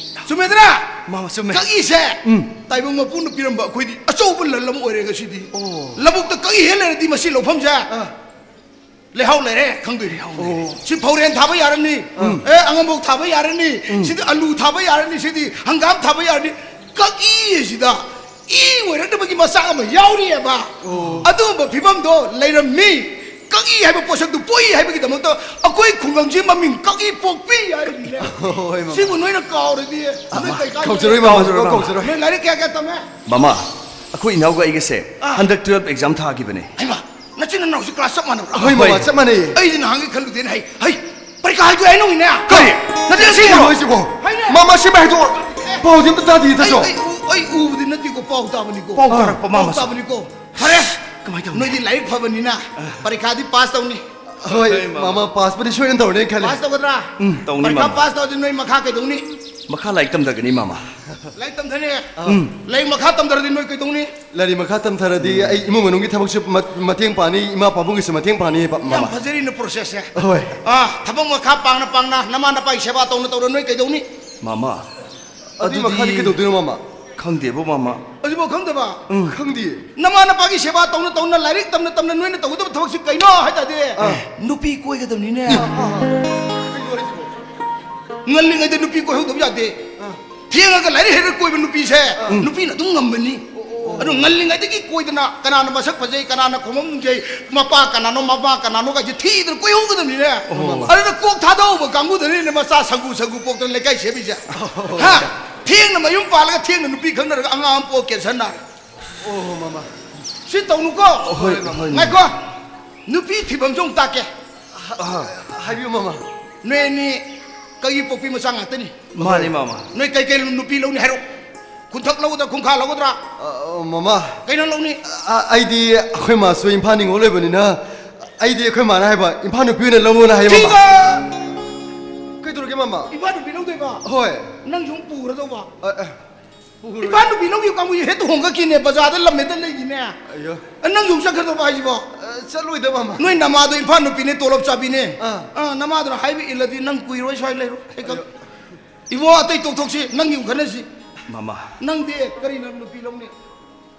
ꯆꯨꯝꯃꯦꯗꯅ? ꯃꯃꯥ, ꯆꯨꯝꯃꯦ꯫ ꯀꯛꯏꯁꯦ ꯎꯝ꯫ ꯇꯥꯏꯕꯪ ꯃꯄꯨꯅ ꯄꯤꯔꯝꯕ ꯑꯩꯈꯣꯏꯗꯤ ꯑꯆꯧꯕ ꯂꯟ ꯑꯃ ꯑꯣꯏꯔꯦ ꯉꯁꯤꯗꯤ꯫ ꯑꯣ꯫ ꯂꯧꯕꯨꯛꯇ ꯀꯛꯏ ꯍꯦꯛ ꯂꯩꯔꯗꯤ ꯃꯁꯤ ꯂꯧꯐꯝꯁꯦ꯫ ꯑꯥ꯫ ꯂꯩꯍꯥꯎ ꯂꯩꯔꯦ ꯈꯪꯗꯣꯏꯅꯦ꯫ ꯑꯣ꯫ ꯁꯤ ꯐꯧꯔꯦꯟ ꯊꯥꯕ ꯌꯥꯔꯅꯤ꯫ ꯎꯝ꯫ ꯑꯦ, ꯑꯉꯝꯕꯣꯛ ꯊꯥꯕ ꯌꯥꯔꯅꯤ꯫ ꯎꯝ꯫ ꯁꯤꯗꯤ ꯑꯂꯨ ꯊꯥꯕ ꯌꯥꯔꯅꯤ꯫ ꯁꯤꯗꯤ ꯍꯪꯒꯥꯝ ꯊꯥꯕ ꯌꯥꯔꯅꯤ꯫ ꯀꯛꯏ ꯁꯤꯗ ꯏ ꯑꯣꯏꯔꯛꯅꯕꯒꯤ ꯃꯆꯥꯛ ꯑꯃ ꯌꯥꯎꯔꯤꯑꯕ꯫ ꯑꯣ꯫ ꯑꯗꯨꯒꯨꯝꯕ ꯐꯤꯕꯝꯗꯣ ꯂꯩꯔꯝꯃꯤ꯫ ꯀꯛꯏ ꯍꯥꯏꯕ ꯄꯣꯠꯁꯛꯇꯨ ꯄꯣꯛꯏ ꯍꯥꯏꯕꯒꯤꯗꯃꯛꯇ ꯑꯩꯈꯣꯏ ꯈꯨꯡꯒꯪꯁꯤ ꯃꯃꯤꯡ ꯀꯛꯏ ꯄꯣꯛꯄꯤ ꯍꯥꯏꯔꯤꯅꯤꯅꯦ꯫ ꯍꯣꯏ, ꯃꯃꯥ꯫ ꯁꯤꯕꯨ ꯅꯣꯏꯅ ꯀꯥꯎꯔꯗꯤ ꯅꯣꯏ ꯀꯩ ꯀꯥꯟꯗ ꯀꯥꯎꯖꯔꯣꯏ, ꯃꯃꯥ, ꯀꯥꯎꯖꯔꯣꯏ, ꯃꯃꯥ꯫ ꯅꯣꯏ ꯂꯥꯏꯔꯤꯛ ꯀꯌꯥ ꯀꯌꯥ ꯇꯝꯃꯦ? ꯃꯃꯥ, ꯑꯩꯈꯣꯏ ꯏꯅꯥꯎꯒ ꯑꯩꯒꯁꯦ ꯑꯥ꯫ ꯍꯟꯗꯛ twelve exam ꯊꯥꯈꯤꯕꯅꯦ꯫ ꯍꯩꯃꯥ, ꯅꯆꯤꯟ ꯅꯅꯥꯎꯁꯤ class ꯆꯞ ꯃꯥꯟꯅꯕ꯭ꯔꯥ? ꯍꯣꯏ, ꯃꯃꯥ, ꯍꯣꯏ꯫ ꯆꯞ ꯃꯥꯟꯅꯩꯌꯦ꯫ ꯑꯩꯗꯤ ꯅꯍꯥꯟꯒꯩ ꯈꯜꯂꯨꯗꯦꯅꯦ꯫ ꯍꯩ, ꯍꯩ, ꯄꯔꯤꯈꯥ ꯍꯥꯏꯗꯣꯛꯑꯦ ꯍꯥꯏꯅꯧꯅꯤꯅꯦ꯫ ꯀꯔꯤ? ꯅꯠꯇꯦ, ꯀꯩꯅꯣ ꯁꯤꯔꯣ? ꯍꯥꯏꯁꯤꯕꯣ? ꯍꯥꯏꯅꯦ꯫ ꯃꯃꯥ, ꯁꯤꯃ ꯍꯥꯏꯗꯣꯛꯑꯣ꯫ ꯑꯦ꯫ ꯄꯥꯎꯗꯤ ꯑꯝꯇ ꯇꯥꯗꯤꯌꯦ, ꯑꯩ, ꯇꯥꯆꯧ꯫ ꯑꯩ ꯎ-, ꯑꯩ ꯎꯕꯗꯤ ꯅꯠꯇꯦꯀꯣ, ꯄꯥꯎ ꯇꯥꯕꯅꯤꯀꯣ꯫ ꯄꯥꯎ ꯇꯥꯔꯛꯄ, ꯄꯥꯎ ꯃꯃꯥ꯫ ꯇꯥꯕꯅꯤꯀꯣ꯫ ꯐꯔꯦ꯫ ꯀꯃꯥꯏ ꯇꯧꯅꯤ? ꯅꯣꯏꯗꯤ ꯂꯥꯏꯔꯤꯛ ꯐꯕꯅꯤꯅ ꯑ꯫ ꯄꯔꯤꯈꯥꯗꯤ ꯄꯥꯁ ꯇꯧꯅꯤ꯫ ꯍꯣꯏ, ꯍꯣꯏ, ꯃꯃꯥ꯫ ꯃꯃꯥ, ꯄꯥꯁꯄꯨꯗꯤ ꯁꯣꯏꯗꯅ ꯇꯧꯔꯅꯤ ꯈꯜꯂꯦ꯫ ꯄꯥꯁ ꯇꯧꯒꯗ꯭ꯔꯥ? ꯎꯝ, ꯇꯧꯅꯤ, ꯄꯔꯤꯈꯥ ꯃꯃꯥ꯫ ꯄꯥꯁ ꯇꯧꯔꯗꯤ ꯅꯣꯏ ꯃꯈꯥ ꯀꯩꯗꯧꯅꯤ? ꯃꯈꯥ ꯂꯥꯏꯔꯤꯛ ꯇꯝꯊꯒꯅꯤ, ꯃꯃꯥ꯫ ꯂꯥꯏꯔꯤꯛ ꯇꯝꯊꯅꯤ? ꯎꯝ꯫ ꯂꯥꯏꯔꯤꯛ ꯃꯈꯥ ꯇꯝꯊꯔꯗꯤ ꯅꯣꯏ ꯀꯩꯗꯧꯅꯤ? ꯂꯥꯏꯔꯤꯛ ꯃꯈꯥ ꯇꯝꯊꯔꯗꯤ ꯑꯩ ꯏꯃꯨꯡ ꯃꯅꯨꯡꯒꯤ ꯊꯕꯛꯁꯨ ꯃ-, ꯃꯇꯦꯡ ꯄꯥꯡꯅꯤ, ꯏꯃꯥ ꯄꯥꯕꯨꯡꯒꯤꯁꯨ ꯃꯇꯦꯡ ꯄꯥꯡꯅꯤ, ꯄ-, ꯌꯥꯝ ꯃꯃꯥ꯫ ꯐꯖꯔꯤꯅꯦ process ꯁꯦ꯫ ꯍꯣꯏ꯫ ꯑꯥ, ꯊꯕꯛ ꯃꯈꯥ ꯄꯥꯡꯅ ꯄꯥꯡꯅ, ꯅꯃꯥ ꯅꯄꯥꯒꯤ ꯁꯦꯕꯥ ꯇꯧꯅ ꯇꯧꯅ ꯅꯣꯏ ꯀꯩꯗꯧꯅꯤ? ꯃꯃꯥ, ꯑꯗꯨꯏ ꯑꯗꯨꯗꯤ ꯃꯈꯥꯗꯤ ꯀꯩꯗꯧꯗꯣꯏꯅꯣ, ꯃꯃꯥ? ꯈꯪꯗꯦꯕꯣ, ꯃꯃꯥ꯫ ꯑꯗꯨꯐꯥꯎ ꯈꯪꯗꯕ? ꯎꯝ꯫ ꯈꯪꯗꯦ꯫ ꯅꯃꯥ ꯅꯄꯥꯒꯤ ꯁꯦꯕꯥ ꯇꯧꯅ ꯇꯧꯅ, ꯂꯥꯏꯔꯤꯛ ꯇꯝꯅ ꯇꯝꯅ ꯅꯣꯏꯅ ꯇꯧꯒꯗꯕ ꯊꯕꯛꯁꯤ ꯀꯩꯅꯣ ꯍꯥꯏ ꯇꯥꯔꯗꯤ, ꯑꯥ꯫ ꯅꯨꯄꯤ ꯀꯣꯏꯒꯗꯕꯅꯤꯅꯦ꯫ ꯑꯥ, ꯑꯥ, ꯑꯥ꯫ ꯀꯩꯅꯣ ꯍꯥꯏꯁꯤꯕꯣ? ꯉꯜꯂꯤꯉꯩꯗ ꯅꯨꯄꯤ ꯀꯣꯏꯍꯧꯗꯕ ꯌꯥꯗꯦ꯫ ꯑꯥ꯫ ꯊꯦꯡꯉꯒ ꯂꯥꯏꯔꯤꯛ ꯍꯩꯔꯒ ꯀꯣꯏꯕ ꯅꯨꯄꯤꯁꯦ, ꯑꯥ꯫ ꯅꯨꯄꯤꯅ ꯑꯗꯨꯝ ꯉꯝꯕꯅꯤ꯫ ꯑꯣ, ꯑꯣ꯫ ꯑꯗꯨ ꯉꯜꯂꯤꯉꯩꯗꯒꯤ ꯀꯣꯏꯗꯅ, ꯀꯅꯥꯅ ꯃꯁꯛ ꯐꯖꯩ, ꯀꯅꯥꯅ ꯈꯣꯡꯐꯝ ꯅꯨꯡꯖꯩ, ꯃꯄꯥ ꯀꯅꯥꯅꯣ, ꯃꯃꯥ ꯀꯅꯥꯅꯣ ꯀꯥꯏꯁꯦ ꯊꯤꯗꯅ ꯀꯣꯏꯍꯧꯒꯗꯕꯅꯤꯅꯦ꯫ ꯑꯣ꯫ ꯑꯗꯨꯅ ꯀꯣꯛ ꯊꯥꯗꯧꯕ ꯀꯥꯡꯕꯨꯗꯅꯤꯅꯦ ꯃꯆꯥ ꯁꯪꯒꯨ ꯁꯪꯒꯨ ꯄꯣꯛꯇꯅ ꯂꯩꯀꯥꯏ ꯁꯦꯝꯃꯤꯁꯦ꯫ ꯑꯣ꯫ ꯍꯥ? ꯊꯦꯡꯅ ꯃꯌꯨꯝ ꯄꯥꯜꯂꯒ ꯊꯦꯡꯅ ꯅꯨꯄꯤ ꯈꯪꯅꯔꯒ ꯑꯉꯥꯡ ꯑꯃ ꯄꯣꯛꯑ ꯀꯦꯟꯁꯔ ꯅꯥꯔꯦ꯫ ꯑꯣ, ꯃꯃꯥ꯫ ꯁꯤ ꯇꯧꯅꯨꯀꯣ꯫ ꯍꯣꯏ, ꯍꯣꯏ, ꯃꯃꯥ꯫ ꯉꯥꯏꯈꯣ꯫ ꯅꯨꯄꯤ ꯊꯤꯐꯝꯁꯨ ꯑꯃꯨꯛ ꯇꯥꯛꯀꯦ꯫ ꯑ, ꯍꯥꯏꯕꯤꯌꯨ, ꯃꯃꯥ꯫ ꯅꯣꯏ ꯑꯅꯤ ꯀꯛꯏ ꯄꯣꯛꯄꯤ ꯃꯆꯥ ꯉꯥꯛꯇꯅꯤ꯫ ꯃꯥꯅꯤ, ꯃꯃꯥ꯫ ꯅꯣꯏ ꯀꯩꯀꯩ ꯅꯨꯄꯤ ꯂꯧꯅꯤ ꯍꯥꯏꯔꯣ? ꯈꯨꯟꯊꯛ ꯂꯧꯒꯗ꯭ꯔꯥ, ꯈꯨꯟꯈꯥ ꯂꯧꯒꯗ꯭ꯔꯥ? ꯑ, ꯑ, ꯃꯃꯥ꯫ ꯀꯩꯅꯣ ꯂꯧꯅꯤ? ꯑ, ꯑꯩꯗꯤ ꯑꯩꯈꯣꯏ ꯃꯥꯁꯨ ꯏꯝꯐꯥꯜ ꯅꯤꯉꯣꯜ ꯑꯣꯏꯕꯅꯤꯅ, ꯑꯩꯗꯤ ꯑꯩꯈꯣꯏ ꯃꯥꯅ ꯍꯥꯏꯕ ꯏꯝꯐꯥꯜ ꯅꯨꯄꯤ ꯑꯣꯏꯅ ꯂꯧꯑꯣꯅ ꯍꯥꯏꯌꯦ, ꯃꯃꯥ꯫ ꯊꯤꯕ! ꯀꯩꯗꯧꯔꯒꯦ, ꯃꯃꯥ? ꯏꯝꯐꯥꯜ ꯅꯨꯄꯤ ꯂꯧꯗꯣꯏꯕ? ꯍꯣꯏ꯫ ꯅꯪꯁꯨ ꯑꯃꯨꯛ ꯄꯨꯔꯗꯧꯕ? ꯑ, ꯑ, ꯄꯨꯔꯣꯏ꯫ ꯏꯝꯐꯥꯜ ꯅꯨꯄꯤ ꯂꯧꯈꯤꯕ ꯀꯥꯡꯕꯨꯁꯦ ꯍꯦꯛꯇ ꯍꯣꯡꯒꯠꯈꯤꯅꯦ, ꯕꯖꯥꯔꯗ ꯂꯝ ꯍꯦꯛꯇ ꯂꯩꯈꯤꯅꯦ꯫ ꯑꯌꯣ꯫ ꯑ, ꯅꯪꯁꯨ ꯑꯃꯨꯛ ꯆꯠꯈ꯭ꯔꯗꯧꯕ ꯍꯥꯏꯁꯤꯕꯣ? ꯑ, ꯆꯠꯂꯣꯏꯗ, ꯃꯃꯥ꯫ ꯅꯣꯏ ꯅꯃꯥꯗꯣ ꯏꯝꯐꯥꯜ ꯅꯨꯄꯤꯅꯦ, ꯇꯣꯂꯣꯞ ꯆꯥꯕꯤꯅꯦ꯫ ꯑꯥ꯫ ꯑ, ꯅꯃꯥꯗꯨꯅ ꯍꯥꯏꯕ ꯏꯜꯂꯗꯤ ꯅꯪ ꯀꯨꯏꯔꯣꯏ ꯁ꯭ꯋꯥꯏ ꯂꯩꯔꯣ꯫ ꯑꯩ ꯀꯛ-, ꯑꯌꯣ꯫ ꯏꯕꯣ, ꯑꯇꯩ ꯇꯣꯛꯊꯣꯛꯁꯤ, ꯅꯪꯒꯤ ꯑꯃꯨꯛ ꯈꯟꯅꯁꯤ꯫ ꯃꯃꯥ꯫ ꯅꯪꯗꯤ ꯀꯔꯤ ꯅꯨꯄꯤ ꯂꯧꯅꯤ?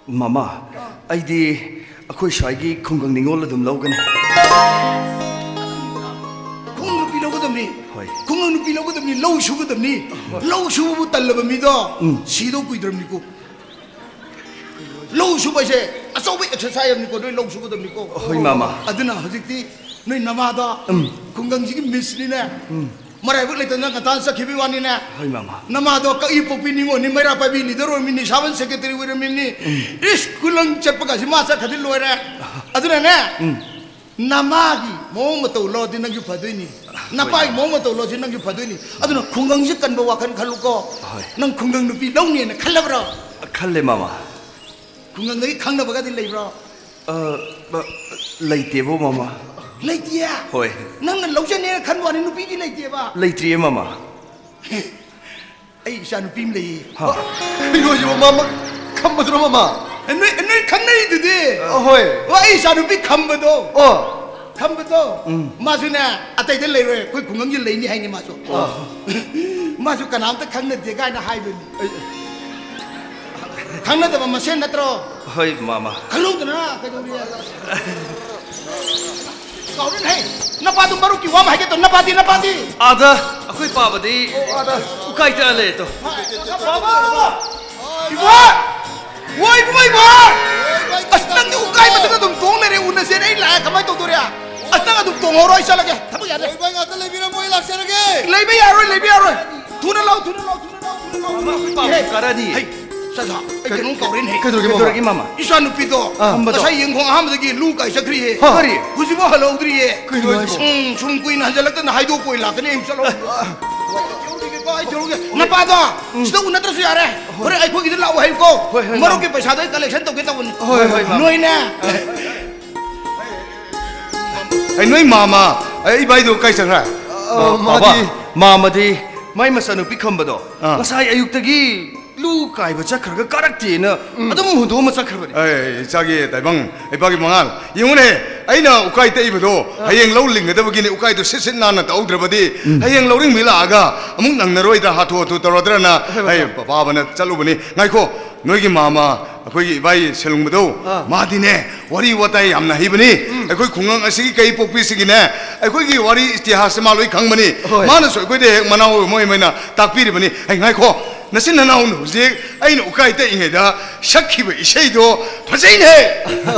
ꯃꯃꯥ, ꯑꯥ꯫ ꯑꯩꯗꯤ ꯑꯩꯈꯣꯏ ꯁ꯭ꯋꯥꯏꯒꯤ ꯈꯨꯡꯒꯪ ꯅꯤꯉꯣꯜ ꯑꯗꯨꯝ ꯂꯧꯒꯅꯤ꯫ ꯈꯨꯡꯒꯪ ꯅꯨꯄꯤ ꯂꯧꯒꯗꯕꯅꯤ꯫ ꯍꯣꯏ꯫ ꯈꯨꯡꯒꯪ ꯅꯨꯄꯤ ꯂꯧꯒꯗꯕꯅꯤ, ꯂꯧ ꯁꯨꯒꯗꯕꯅꯤ꯫ ꯍꯣꯏ꯫ ꯂꯧ ꯁꯨꯕꯕꯨ ꯇꯜꯂꯕ ꯃꯤꯗꯣ ꯎꯝ꯫ ꯁꯤꯗꯧ ꯀꯨꯏꯗ꯭ꯔꯕꯅꯤꯀꯣ꯫ ꯂꯧ ꯁꯨꯕ ꯍꯥꯏꯁꯦ ꯑꯆꯧꯕ exercise ꯑꯃꯅꯤꯀꯣ, ꯅꯣꯏ ꯂꯧ ꯁꯨꯒꯗꯕꯅꯤꯀꯣ꯫ ꯍꯣꯏ, ꯃꯃꯥ꯫ ꯑꯗꯨꯅ ꯍꯧꯖꯤꯛꯇꯤ ꯅꯣꯏ ꯅꯃꯥꯗꯣ ꯎꯝ꯫ ꯈꯨꯡꯒꯪꯁꯤꯒꯤ ꯃꯤꯁꯅꯤꯅꯦ꯫ ꯎꯝ꯫ ꯃꯔꯥꯏꯕꯛ ꯂꯩꯇꯅ ꯉꯟꯇꯥꯅ ꯆꯠꯈꯤꯕꯒꯤ ꯋꯥꯅꯤꯅꯦ꯫ ꯍꯣꯏ, ꯃꯃꯥ꯫ ꯅꯃꯥꯗꯣ ꯀꯛꯏ ꯄꯣꯛꯄꯤ ꯅꯤꯉꯣꯜꯅꯤ, ꯃꯩꯔꯥ ꯄꯥꯏꯕꯤ leader ꯑꯣꯏꯔꯝꯃꯤꯅꯤ, ꯁꯥꯕꯟ secretary ꯑꯣꯏꯔꯝꯃꯤꯅꯤ꯫ ꯎꯝ꯫ ꯏꯁ, ꯈꯨꯂꯪ ꯆꯠꯄꯒꯁꯤ ꯃꯥ ꯆꯠꯈ꯭ꯔꯗꯤ ꯂꯣꯏꯔꯦ꯫ ꯑꯗꯨꯅꯅꯦ, ꯎꯝ꯫ ꯅꯃꯥꯒꯤ ꯃꯑꯣꯡ ꯃꯇꯧ ꯂꯧꯔꯗꯤ ꯅꯪꯁꯨ ꯐꯗꯣꯏꯅꯤ, ꯅꯄꯥꯒꯤ ꯃꯑꯣꯡ ꯃꯇꯧ ꯂꯧꯔꯗꯤ ꯅꯪꯁꯨ ꯐꯗꯣꯏꯅꯤ꯫ ꯑꯗꯨꯅ ꯈꯨꯡꯒꯪꯁꯤ ꯀꯟꯕ ꯋꯥꯈꯜ ꯈꯜꯂꯨꯀꯣ꯫ ꯍꯣꯏ꯫ ꯅꯪ ꯈꯨꯡꯒꯪ ꯅꯨꯄꯤ ꯂꯧꯅꯦꯅ ꯈꯜꯂꯕ꯭ꯔꯣ? ꯈꯜꯂꯦ, ꯃꯥꯃ꯫ ꯈꯨꯡꯒꯪꯗꯒꯤ ꯈꯪꯅꯕꯒꯗꯤ ꯂꯩꯕ꯭ꯔꯣ? ꯑ, ꯕ-, ꯂꯩꯇꯦꯕꯣ, ꯃꯥꯃ꯫ ꯂꯩꯇꯤꯌꯦ? ꯍꯣꯏ꯫ ꯅꯪꯅ ꯂꯧꯖꯅꯦꯅ ꯈꯟꯕ ꯋꯥꯅꯤ, ꯅꯨꯄꯤꯗꯤ ꯂꯩꯇꯦꯕ? ꯂꯩꯇ꯭ꯔꯤꯌꯦ, ꯃꯥꯃ꯫ ꯑꯩ ꯏꯆꯥ ꯅꯨꯄꯤ ꯑꯃ ꯂꯩꯌꯦ꯫ ꯍꯥ? ꯑꯩ ꯍꯣꯏ, ꯃꯥꯃ ꯈꯝꯕꯗꯨꯔꯣ, ꯃꯥꯃ? ꯅꯣꯏ, ꯅꯣꯏ ꯈꯪꯅꯔꯤꯗꯨꯗꯤ? ꯑ, ꯍꯣꯏ꯫ ꯑꯣ, ꯑꯩ ꯏꯆꯥ ꯅꯨꯄꯤ ꯈꯝꯕꯗꯣ꯫ ꯑꯣ꯫ ꯈꯝꯕꯗꯣ꯫ ꯎꯝ꯫ ꯃꯥꯁꯨꯅꯦ, ꯑꯇꯩꯗ ꯂꯩꯔꯣꯏ, ꯑꯩꯈꯣꯏ ꯈꯨꯡꯒꯪꯁꯤ ꯂꯩꯅꯤ ꯍꯥꯏꯅꯤ ꯃꯥꯁꯨ꯫ ꯑꯣ꯫ ꯃꯥꯁꯨ ꯀꯅꯥꯝꯇ ꯈꯪꯅꯗꯦ ꯀꯥꯏꯅ ꯍꯥꯏꯕꯅꯤ꯫ ꯑꯩ ꯈꯪꯅꯗꯕ ꯃꯁꯦꯟ ꯅꯠꯇ꯭ꯔꯣ? ꯍꯣꯏ, ꯃꯥꯃ꯫ ꯈꯪꯍꯧꯗꯅ ꯀꯩꯗꯧꯔꯤ? ꯀꯥꯎꯔꯦꯅꯦ ꯍꯦ꯫ ꯅꯄꯥꯗꯨ ꯃꯔꯨꯞꯀꯤ ꯋꯥ ꯑꯃ ꯍꯥꯏꯒꯦ ꯇꯧ꯫ ꯅꯄꯥꯗꯤ, ꯅꯄꯥꯗꯤ? ꯑꯥꯗ ꯑꯩꯈꯣꯏ ꯄꯥꯕꯗꯤ ꯑꯣ, ꯑꯥꯗ꯫ ꯎꯀꯥꯏ ꯇꯛꯑ ꯂꯩꯔꯦ ꯇꯣ꯫ ꯕꯥꯕꯥ! ꯏꯕꯣ! ꯋꯣ, ꯏꯕꯨꯡꯉꯣ, ꯏꯕꯣ! ꯑꯁ, ꯅꯪꯗꯤ ꯎꯀꯥꯏ ꯃꯊꯛꯇ ꯑꯗꯨꯝ ꯇꯣꯡ ꯂꯩꯔꯦ꯫ ꯎꯅꯁꯦꯅ ꯑꯩ ꯂꯥꯛꯑꯦ꯫ ꯀꯃꯥꯏꯅ ꯇꯧꯗꯣꯔꯤ? ꯑꯁ, ꯅꯪ ꯑꯗꯨꯝ ꯇꯣꯡꯍꯧꯔꯣ꯫ ꯑꯩ ꯆꯠꯂꯒꯦ꯫ ꯊꯕꯛ ꯌꯥꯗꯦ꯫ ꯂꯩꯕ ꯉꯥꯛꯇ ꯂꯩꯕꯤꯔꯝꯃꯣ, ꯑꯩ ꯂꯥꯛꯆꯔꯒꯦ꯫ ꯂꯩꯕ ꯌꯥꯔꯣꯏ, ꯂꯩꯕ ꯌꯥꯔꯣꯏ꯫ ꯊꯨꯅ ꯂꯥꯎ, ꯊꯨꯅ ꯂꯥꯎ, ꯊꯨꯅ ꯂꯥꯎ, ꯊꯨꯅ ꯂꯥꯎ, ꯊꯨꯅ ꯂꯥꯎ꯫ ꯑꯩꯈꯣꯏ ꯄꯥꯕ ꯍꯦ, ꯀꯥꯔꯛꯑꯅꯤ꯫ ꯍꯩ, ꯆꯠꯂꯣ꯫ ꯑꯩ ꯀꯩꯅꯣꯝ ꯀꯥꯎꯔꯦꯅꯦ꯫ ꯀꯩꯗꯧꯔꯒꯦ, ꯃꯥꯃ? ꯀꯩꯗꯧꯔꯒꯦ, ꯃꯥꯃ? ꯏꯆꯥ ꯅꯨꯄꯤꯗꯣ ꯑꯥ꯫ ꯉꯁꯥꯏ ꯌꯦꯡꯈꯣꯡ ꯑꯍꯥꯟꯕꯗꯒꯤ ꯂꯨ ꯀꯥꯏ ꯆꯠꯈ꯭ꯔꯤꯌꯦ꯫ ꯍꯥ? ꯀꯔꯤ? ꯍꯧꯖꯤꯛꯐꯥꯎ ꯍꯜꯂꯛꯍꯧꯗ꯭ꯔꯤꯌꯦ꯫ ꯀꯩꯅꯣ ꯍꯥꯏꯁꯤꯕꯣ? ꯎꯝ, ꯁꯨꯝ ꯀꯨꯏꯅ ꯍꯟꯖꯤꯜꯂꯛꯇꯅ ꯍꯥꯏꯗꯣꯛꯄ ꯑꯣꯏ ꯂꯥꯛꯀꯅꯤ꯫ ꯑꯩ ꯆꯠꯂꯣ꯫ ꯑꯩ ꯊꯤꯍꯧꯈꯤꯒꯦꯀꯣ, ꯑꯩ ꯊꯤꯍꯧꯈꯤꯒꯦ꯫ ꯅꯄꯥꯗꯣ ꯁꯤꯗ ꯎꯅꯗ꯭ꯔꯁꯨ ꯌꯥꯔꯦ꯫ ꯍꯣꯔꯦꯟ ꯑꯩꯈꯣꯏꯒꯤꯗ ꯂꯥꯛꯑꯣ ꯍꯥꯏꯌꯨꯀꯣ꯫ ꯍꯣꯏ, ꯍꯣꯏ, ꯃꯔꯨꯞꯀꯤ ꯃꯥꯃ꯫ ꯄꯩꯁꯥꯗꯣ ꯑꯩ ꯀꯂꯦꯛꯁꯟ ꯇꯧꯒꯦ ꯇꯧꯕꯅꯤ꯫ ꯍꯣꯏ, ꯍꯣꯏ, ꯃꯥꯃ꯫ ꯅꯣꯏꯅꯦ꯫ ꯑꯩ ꯅꯣꯏ ꯃꯥꯃ, ꯑꯩ ꯏꯕꯥꯏꯗꯣ ꯀꯥꯏ ꯆꯠꯈ꯭ꯔꯦ? ꯑ, ꯑ, ꯃꯥꯗꯤ ꯕꯥꯕꯥ, ꯃꯥꯃꯗꯤ ꯃꯥꯏ ꯃꯆꯥꯅꯨꯄꯤ ꯈꯝꯕꯗꯣ ꯑꯥ꯫ ꯉꯁꯥꯏ ꯑꯌꯨꯛꯇꯒꯤ ꯂꯨ ꯀꯥꯏꯕ ꯆꯠꯈ꯭ꯔꯒ ꯀꯥꯔꯛꯇꯦꯅ ꯎꯝ꯫ ꯑꯗꯨꯝ ꯍꯨꯟꯗꯣꯛꯑꯝꯃ ꯆꯠꯈ꯭ꯔꯕꯅꯤ꯫ ꯑꯩ, ꯏꯆꯥꯒꯤ ꯇꯥꯏꯕꯪ, ꯏꯄꯥꯒꯤ ꯃꯉꯥꯜ, ꯌꯦꯡꯉꯨꯅꯦ, ꯑꯩꯅ ꯎꯀꯥꯏ ꯇꯛꯏꯕꯗꯣ ꯑꯥ꯫ ꯍꯌꯦꯡ ꯂꯧ ꯂꯤꯡꯒꯗꯕꯒꯤꯅꯦ꯫ ꯎꯀꯥꯏꯗꯣ ꯁꯤꯠ ꯁꯤꯠ ꯅꯥꯟꯅ ꯇꯛꯍꯧꯗ꯭ꯔꯕꯗꯤ ꯎꯝ꯫ ꯍꯌꯦꯡ ꯂꯧꯔꯤꯡ ꯃꯤ ꯂꯥꯛꯑꯒ ꯑꯃꯨꯛ ꯅꯪꯅꯔꯣꯏꯗ꯭ꯔꯥ, ꯍꯥꯊꯨ ꯍꯥꯊꯨ ꯇꯧꯔꯗ꯭ꯔꯅ ꯍꯣꯏ, ꯍꯣꯏ, ꯑꯩ ꯍꯣꯏ꯫ ꯄꯥꯕꯅ ꯆꯠꯂꯨꯕꯅꯤ꯫ ꯉꯥꯏꯈꯣ, ꯅꯣꯏꯒꯤ ꯃꯥꯃ ꯑꯩꯈꯣꯏꯒꯤ ꯏꯕꯥꯏ ꯁꯦꯂꯨꯡꯕꯗꯣ, ꯑꯥ꯫ ꯃꯥꯗꯤꯅꯦ, ꯋꯥꯔꯤ ꯋꯥꯇꯥꯏ ꯌꯥꯝꯅ ꯍꯩꯕꯅꯤ꯫ ꯎꯝ꯫ ꯑꯩꯈꯣꯏ ꯈꯨꯡꯒꯪ ꯑꯁꯤꯒꯤ ꯀꯩ ꯄꯣꯛꯄꯤꯁꯤꯒꯤꯅꯦ, ꯑꯩꯈꯣꯏꯒꯤ ꯋꯥꯔꯤ ꯏꯇꯤꯍꯥꯁꯁꯦ ꯃꯥ ꯂꯣꯏ ꯈꯪꯕꯅꯤ꯫ ꯍꯣꯏ꯫ ꯃꯥꯅꯁꯨ ꯑꯩꯈꯣꯏꯗ ꯍꯦꯛ ꯃꯅꯥꯎ ꯑꯣꯏ ꯃꯣꯏ ꯑꯣꯏꯅ ꯇꯥꯛꯄꯤꯔꯤꯕꯅꯤ꯫ ꯑꯩ ꯉꯥꯏꯈꯣ, ꯅꯆꯤꯟ ꯅꯅꯥꯎꯅ ꯍꯧꯖꯤꯛ ꯑꯩꯅ ꯎꯀꯥꯏ ꯇꯛꯏꯉꯩꯗ ꯁꯛꯈꯤꯕ ꯏꯁꯩꯗꯣ ꯐꯖꯩꯅꯦ꯫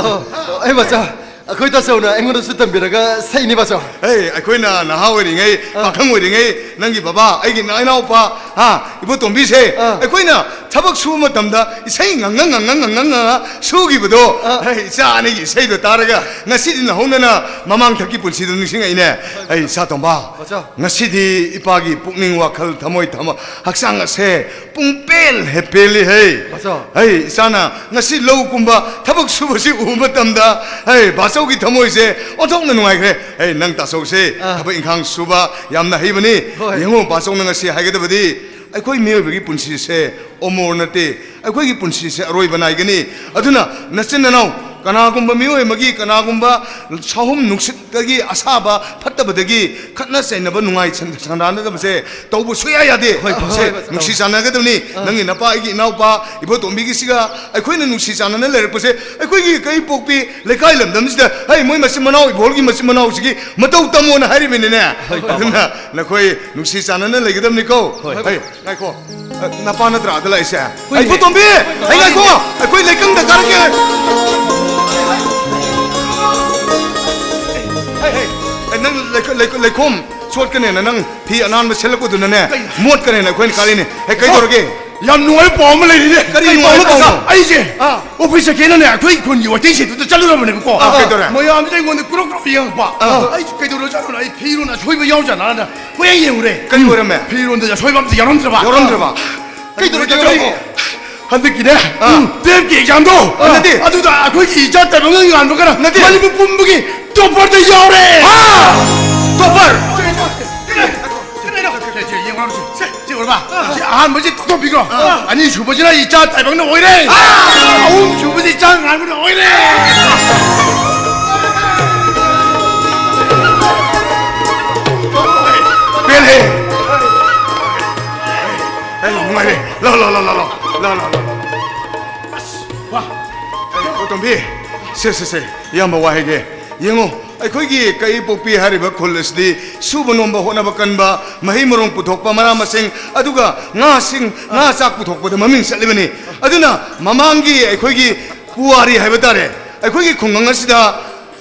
ꯑꯩ ꯃꯆꯥ, ꯑꯩꯈꯣꯏ ꯇꯥꯆꯧꯅ ꯑꯩꯉꯣꯟꯗꯁꯨ ꯇꯝꯕꯤꯔꯒ ꯁꯛꯏꯅꯦ, ꯕꯥꯆꯧ꯫ ꯑꯦ, ꯑꯩꯈꯣꯏꯅ ꯅꯍꯥ ꯑꯣꯏꯔꯤꯉꯩ, ꯑꯥ꯫ ꯄꯥꯈꯪ ꯑꯣꯏꯔꯤꯉꯩ, ꯅꯪꯒꯤ ꯕꯕꯥ, ꯑꯩꯒꯤ ꯏꯅꯥꯎꯄꯥ, ꯍꯥ, ꯏꯕꯣꯇꯣꯝꯕꯤꯁꯦ, ꯑꯥ꯫ ꯑꯩꯈꯣꯏꯅ ꯊꯕꯛ ꯁꯨꯕ ꯃꯇꯝꯗ ꯏꯁꯩ ꯉꯪꯉ ꯉꯪꯉ ꯉꯪꯉ ꯉꯪꯉ ꯁꯨꯈꯤꯕꯗꯣ, ꯑꯥ꯫ ꯑꯩ ꯏꯆꯥ ꯑꯅꯤꯒꯤ ꯏꯁꯩꯗꯣ ꯇꯥꯔꯒ ꯉꯁꯤꯗꯤ ꯅꯧꯍꯧꯅꯅ ꯃꯃꯥꯡꯊꯛꯀꯤ ꯄꯨꯟꯁꯤꯗꯣ ꯅꯤꯡꯁꯤꯡꯉꯛꯏꯅꯦ꯫ ꯑꯩ ꯏꯆꯥ ꯇꯣꯝꯕ, ꯕꯥꯆꯧ꯫ ꯉꯁꯤꯗꯤ ꯏꯄꯥꯒꯤ ꯄꯨꯛꯅꯤꯡ ꯋꯥꯈꯜ ꯊꯃꯣꯏ ꯊꯃ ꯍꯛꯆꯥꯡ ꯑꯁꯦ ꯄꯨꯡꯄꯦꯜ ꯍꯦꯛ ꯄꯦꯜꯂꯤ ꯍꯩ꯫ ꯕꯥꯆꯧ꯫ ꯑꯩ ꯏꯆꯥꯅ ꯉꯁꯤ ꯂꯧ ꯀꯨꯝꯕ ꯊꯕꯛ ꯁꯨꯕꯁꯤ ꯎꯕ ꯃꯇꯝꯗ, ꯍꯩ, ꯕꯥꯆꯧꯒꯤ ꯊꯃꯣꯏꯁꯦ ꯑꯣꯟꯊꯣꯛꯅ ꯅꯨꯡꯉꯥꯏꯈ꯭ꯔꯦ꯫ ꯍꯩ, ꯅꯪ ꯇꯥꯆꯧꯁꯦ ꯑꯥ꯫ ꯊꯕꯛ ꯏꯪꯈꯥꯡ ꯁꯨꯕ ꯌꯥꯝꯅ ꯍꯩꯕꯅꯤ꯫ ꯍꯣꯏ꯫ ꯌꯦꯡꯉꯨ, ꯕꯥꯆꯧꯅ ꯉꯁꯤ ꯍꯥꯏꯒꯗꯕꯗꯤ ꯑꯩꯈꯣꯏ ꯃꯤꯑꯣꯏꯕꯒꯤ ꯄꯨꯟꯁꯤꯁꯦ ꯑꯃꯣꯔ ꯅꯠꯇꯦ, ꯑꯩꯈꯣꯏꯒꯤ ꯄꯨꯟꯁꯤꯁꯦ ꯑꯔꯣꯏꯕ ꯅꯥꯏꯒꯅꯤ꯫ ꯑꯗꯨꯅ ꯅꯆꯤꯟ ꯅꯅꯥꯎ, ꯀꯅꯥꯒꯨꯝꯕ ꯃꯤꯑꯣꯏ ꯑꯃꯒꯤ, ꯀꯅꯥꯒꯨꯝꯕ ꯁꯥꯍꯨꯝ ꯅꯨꯡꯁꯤꯠꯇꯒꯤ, ꯑꯁꯥꯕ ꯐꯠꯇꯕꯗꯒꯤ ꯈꯠꯅ ꯆꯩꯅꯕ, ꯅꯨꯡꯉꯥꯏ ꯁꯟ-, ꯁꯪꯗꯥꯅꯗꯕꯁꯦ ꯇꯧꯕ ꯁꯨꯡꯌꯥ ꯌꯥꯗꯦ꯫ ꯍꯣꯏ, ꯁꯦ, ꯍꯣꯏ, ꯍꯣꯏ, ꯅꯨꯡꯁꯤ ꯆꯥꯟꯅꯒꯗꯕꯅꯤ꯫ ꯑꯥ꯫ ꯅꯪꯒꯤ ꯅꯄꯥ, ꯑꯩꯒꯤ ꯏꯅꯥꯎꯄꯥ, ꯏꯕꯣꯇꯣꯝꯕꯤꯒꯤꯁꯤꯒ ꯑꯩꯈꯣꯏꯅ ꯅꯨꯡꯁꯤ ꯆꯥꯟꯅꯅ ꯂꯩꯔꯛꯄꯁꯦ ꯑꯩꯈꯣꯏꯒꯤ ꯀꯩ ꯄꯣꯛꯄꯤ ꯂꯩꯀꯥꯏ ꯂꯝꯗꯝꯁꯤꯗ, ꯍꯩ, ꯃꯣꯏ ꯃꯆꯤꯟ ꯃꯅꯥꯎ, ꯏꯕꯣꯜꯒꯤ ꯃꯆꯤꯟ ꯃꯅꯥꯎꯁꯤꯒꯤ ꯃꯇꯧ ꯇꯝꯃꯣꯅ ꯍꯥꯏꯔꯤꯕꯅꯤꯅꯦ꯫ ꯍꯣꯏ, ꯄꯥꯕ꯫ ꯑꯗꯨꯅ ꯅꯈꯣꯏ ꯅꯨꯡꯁꯤ ꯆꯥꯟꯅꯅ ꯂꯩꯒꯗꯕꯅꯤꯀꯣ꯫ ꯍꯣꯏ꯫ ꯍꯩ, ꯉꯥꯏꯈꯣ꯫ ꯑ, ꯅꯄꯥ ꯅꯠꯇ꯭ꯔꯥ ꯑꯗ ꯂꯥꯛꯏꯁꯦ? ꯍꯣꯏꯅꯦ꯫ ꯑꯩ ꯏꯕꯣꯇꯣꯝꯕꯤ! ꯑꯩ ꯉꯥꯏꯈꯣ! ꯑꯩꯈꯣꯏ ꯂꯩꯀꯪꯗ ꯀꯥꯔꯛꯀꯦ! ꯍꯩ, ꯍꯩ, ꯍꯩ, ꯅꯪ ꯂꯩꯈ-, ꯂꯩꯈ-, ꯂꯩꯈꯣꯝ ꯆꯣꯠꯀꯅꯦꯅ ꯅꯪ ꯐꯤ ꯑꯅꯥꯟꯕ ꯁꯦꯠꯂꯛꯄꯗꯨꯅꯅꯦ, ꯀꯩ? ꯃꯣꯠꯀꯅꯦꯅ ꯑꯩꯈꯣꯏꯅ ꯀꯥꯔꯤꯅꯦ꯫ ꯍꯩ, ꯀꯩꯗꯧꯔꯒꯦ? ꯌꯥꯝ ꯅꯨꯡꯉꯥꯏꯕ ꯄꯥꯎ ꯑꯃ ꯂꯩꯔꯤꯅꯦ꯫ ꯀꯔꯤ ꯀꯩ ꯅꯨꯡꯉꯥꯏꯕ ꯄꯥꯎꯅꯣ, ꯀꯀꯥ? ꯄꯥꯎꯅꯣ? ꯑꯩꯁꯦ ꯑꯥ꯫ ꯑꯣꯐꯤꯁ ꯆꯠꯀꯦꯅꯅꯦ ꯑꯩꯈꯣꯏ ꯈꯨꯟꯒꯤ ꯋꯥꯏꯇꯤꯡ ꯁꯦꯠꯇꯨꯗ ꯆꯠꯂꯨꯔꯕꯅꯦꯕꯀꯣ꯫ ꯑꯥ, ꯀꯩꯗꯧꯔꯦ? ꯃꯌꯥꯝꯁꯤꯅ ꯑꯩꯉꯣꯟꯗ ꯀ꯭ꯔꯣꯛ ꯀ꯭ꯔꯣꯛ ꯌꯦꯡꯉꯛꯄ꯫ ꯑꯥ꯫ ꯑꯩꯁꯦ ꯀꯩꯗꯧꯔꯖꯥꯠꯅꯣ? ꯑꯩ ꯐꯤꯔꯣꯟ ꯑꯁꯣꯏꯕ ꯌꯥꯎꯖꯥꯠꯅ ꯀꯔꯤ ꯑꯣꯏꯔꯝꯃꯦ? ꯐꯤꯔꯣꯟꯗ ꯑꯁꯣꯏꯕ ꯑꯝꯇ ꯌꯥꯎꯔꯝꯗ꯭ꯔꯕ? ꯌꯥꯎꯔꯝꯗ꯭ꯔꯕ? ꯀꯩꯗꯧꯔꯒꯦ? ꯀꯩꯗꯧꯔꯒꯦ? ꯍꯟꯗꯛꯀꯤꯅꯦ, ꯑꯥ꯫ ꯎꯝ, ꯇꯨꯌꯦꯜꯐꯀꯤ ꯑꯦꯛꯖꯥꯝꯗꯣ, ꯑꯥ, ꯅꯠꯇꯦ꯫ ꯑꯗꯨꯗ ꯑꯩꯈꯣꯏꯒꯤ ꯏꯆꯥ ꯇꯥꯏꯕꯪꯅ ꯉꯥꯟꯕꯒꯅ ꯅꯠꯇꯦ꯫ ꯃꯅꯤꯄꯨꯔ ꯄꯨꯝꯕꯒꯤ ꯇꯣꯞꯄꯔꯗ ꯌꯥꯎꯔꯦ! ꯍꯥ? ꯇꯣꯞꯄꯔ? ꯁꯦ, ꯁꯦ, ꯌꯦꯡꯉꯣ, ꯁꯦ, ꯁꯦ, ꯎꯔꯕ? ꯁꯤ ꯑꯍꯥꯟꯕꯁꯤ ꯇꯧꯊꯣꯛꯄꯤꯈ꯭ꯔꯣ꯫ ꯑꯥ꯫ ꯑꯅꯤꯁꯨꯕꯁꯤꯅ ꯏꯆꯥ ꯇꯥꯏꯕꯪꯅ ꯑꯣꯏꯔꯦ꯫ ꯑꯥ꯫ ꯑꯍꯨꯝꯁꯨꯕꯁꯤ ꯏꯆꯥ ꯉꯥꯟꯕꯅ ꯑꯣꯏꯔꯦ꯫ ꯄꯦꯜꯂꯦ꯫ ꯑꯦ, ꯅꯨꯡꯉꯥꯏꯔꯦ꯫ ꯂꯥꯎ, ꯂꯥꯎ, ꯂꯥꯎ, ꯂꯥꯎ, ꯂꯥꯎ꯫ ꯂꯥꯎ, ꯂꯥꯎ, ꯂꯥꯎ, ꯂꯥꯎ꯫ ꯑꯁ, ꯋꯥ꯫ ꯑꯦ, ꯇꯣꯝꯕꯤ, ꯁꯦ, ꯁꯦ, ꯁꯦ, ꯏꯌꯥꯝꯕ ꯋꯥ ꯍꯥꯏꯒꯦ꯫ ꯌꯦꯡꯉꯣ, ꯑꯩꯈꯣꯏꯒꯤ ꯀꯥꯡꯄꯣꯛꯄꯤ ꯍꯥꯏꯔꯤꯕ ꯈꯨꯜ ꯑꯁꯤꯗꯤ ꯁꯨꯕ ꯅꯣꯝꯕ ꯍꯣꯠꯅꯕ ꯀꯟꯕ, ꯃꯍꯩ ꯃꯔꯣꯡ ꯄꯨꯊꯣꯛꯄ, ꯃꯅꯥ ꯃꯁꯤꯡ, ꯑꯗꯨꯒ ꯉꯥꯁꯤꯡ, ꯉꯥ ꯆꯥꯛ ꯄꯨꯊꯣꯛꯄꯗ ꯃꯃꯤꯡ ꯆꯠꯂꯤꯕꯅꯤ꯫ ꯑꯗꯨꯅ ꯃꯃꯥꯡꯒꯤ ꯑꯩꯈꯣꯏꯒꯤ ꯄꯨꯋꯥꯔꯤ ꯍꯥꯏꯕ ꯇꯥꯔꯦ, ꯑꯩꯈꯣꯏꯒꯤ ꯈꯨꯡꯒꯪ ꯑꯁꯤꯗ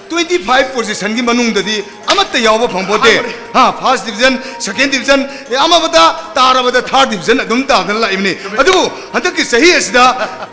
Twenty five positionꯒꯤ ꯃꯅꯨꯡꯗꯗꯤ ꯑꯃꯠꯇ ꯌꯥꯎꯕ ꯐꯪꯄꯣꯠꯇꯦ꯫ ꯍꯥ, first division, second division, ꯑꯃꯕꯗ ꯇꯥꯔꯕꯗ third division ꯑꯗꯨꯝ ꯇꯥꯗꯅ ꯂꯥꯛꯏꯕꯅꯤ꯫ ꯑꯗꯨꯕꯨ ꯍꯟꯗꯛꯀꯤ ꯆꯍꯤ ꯑꯁꯤꯗ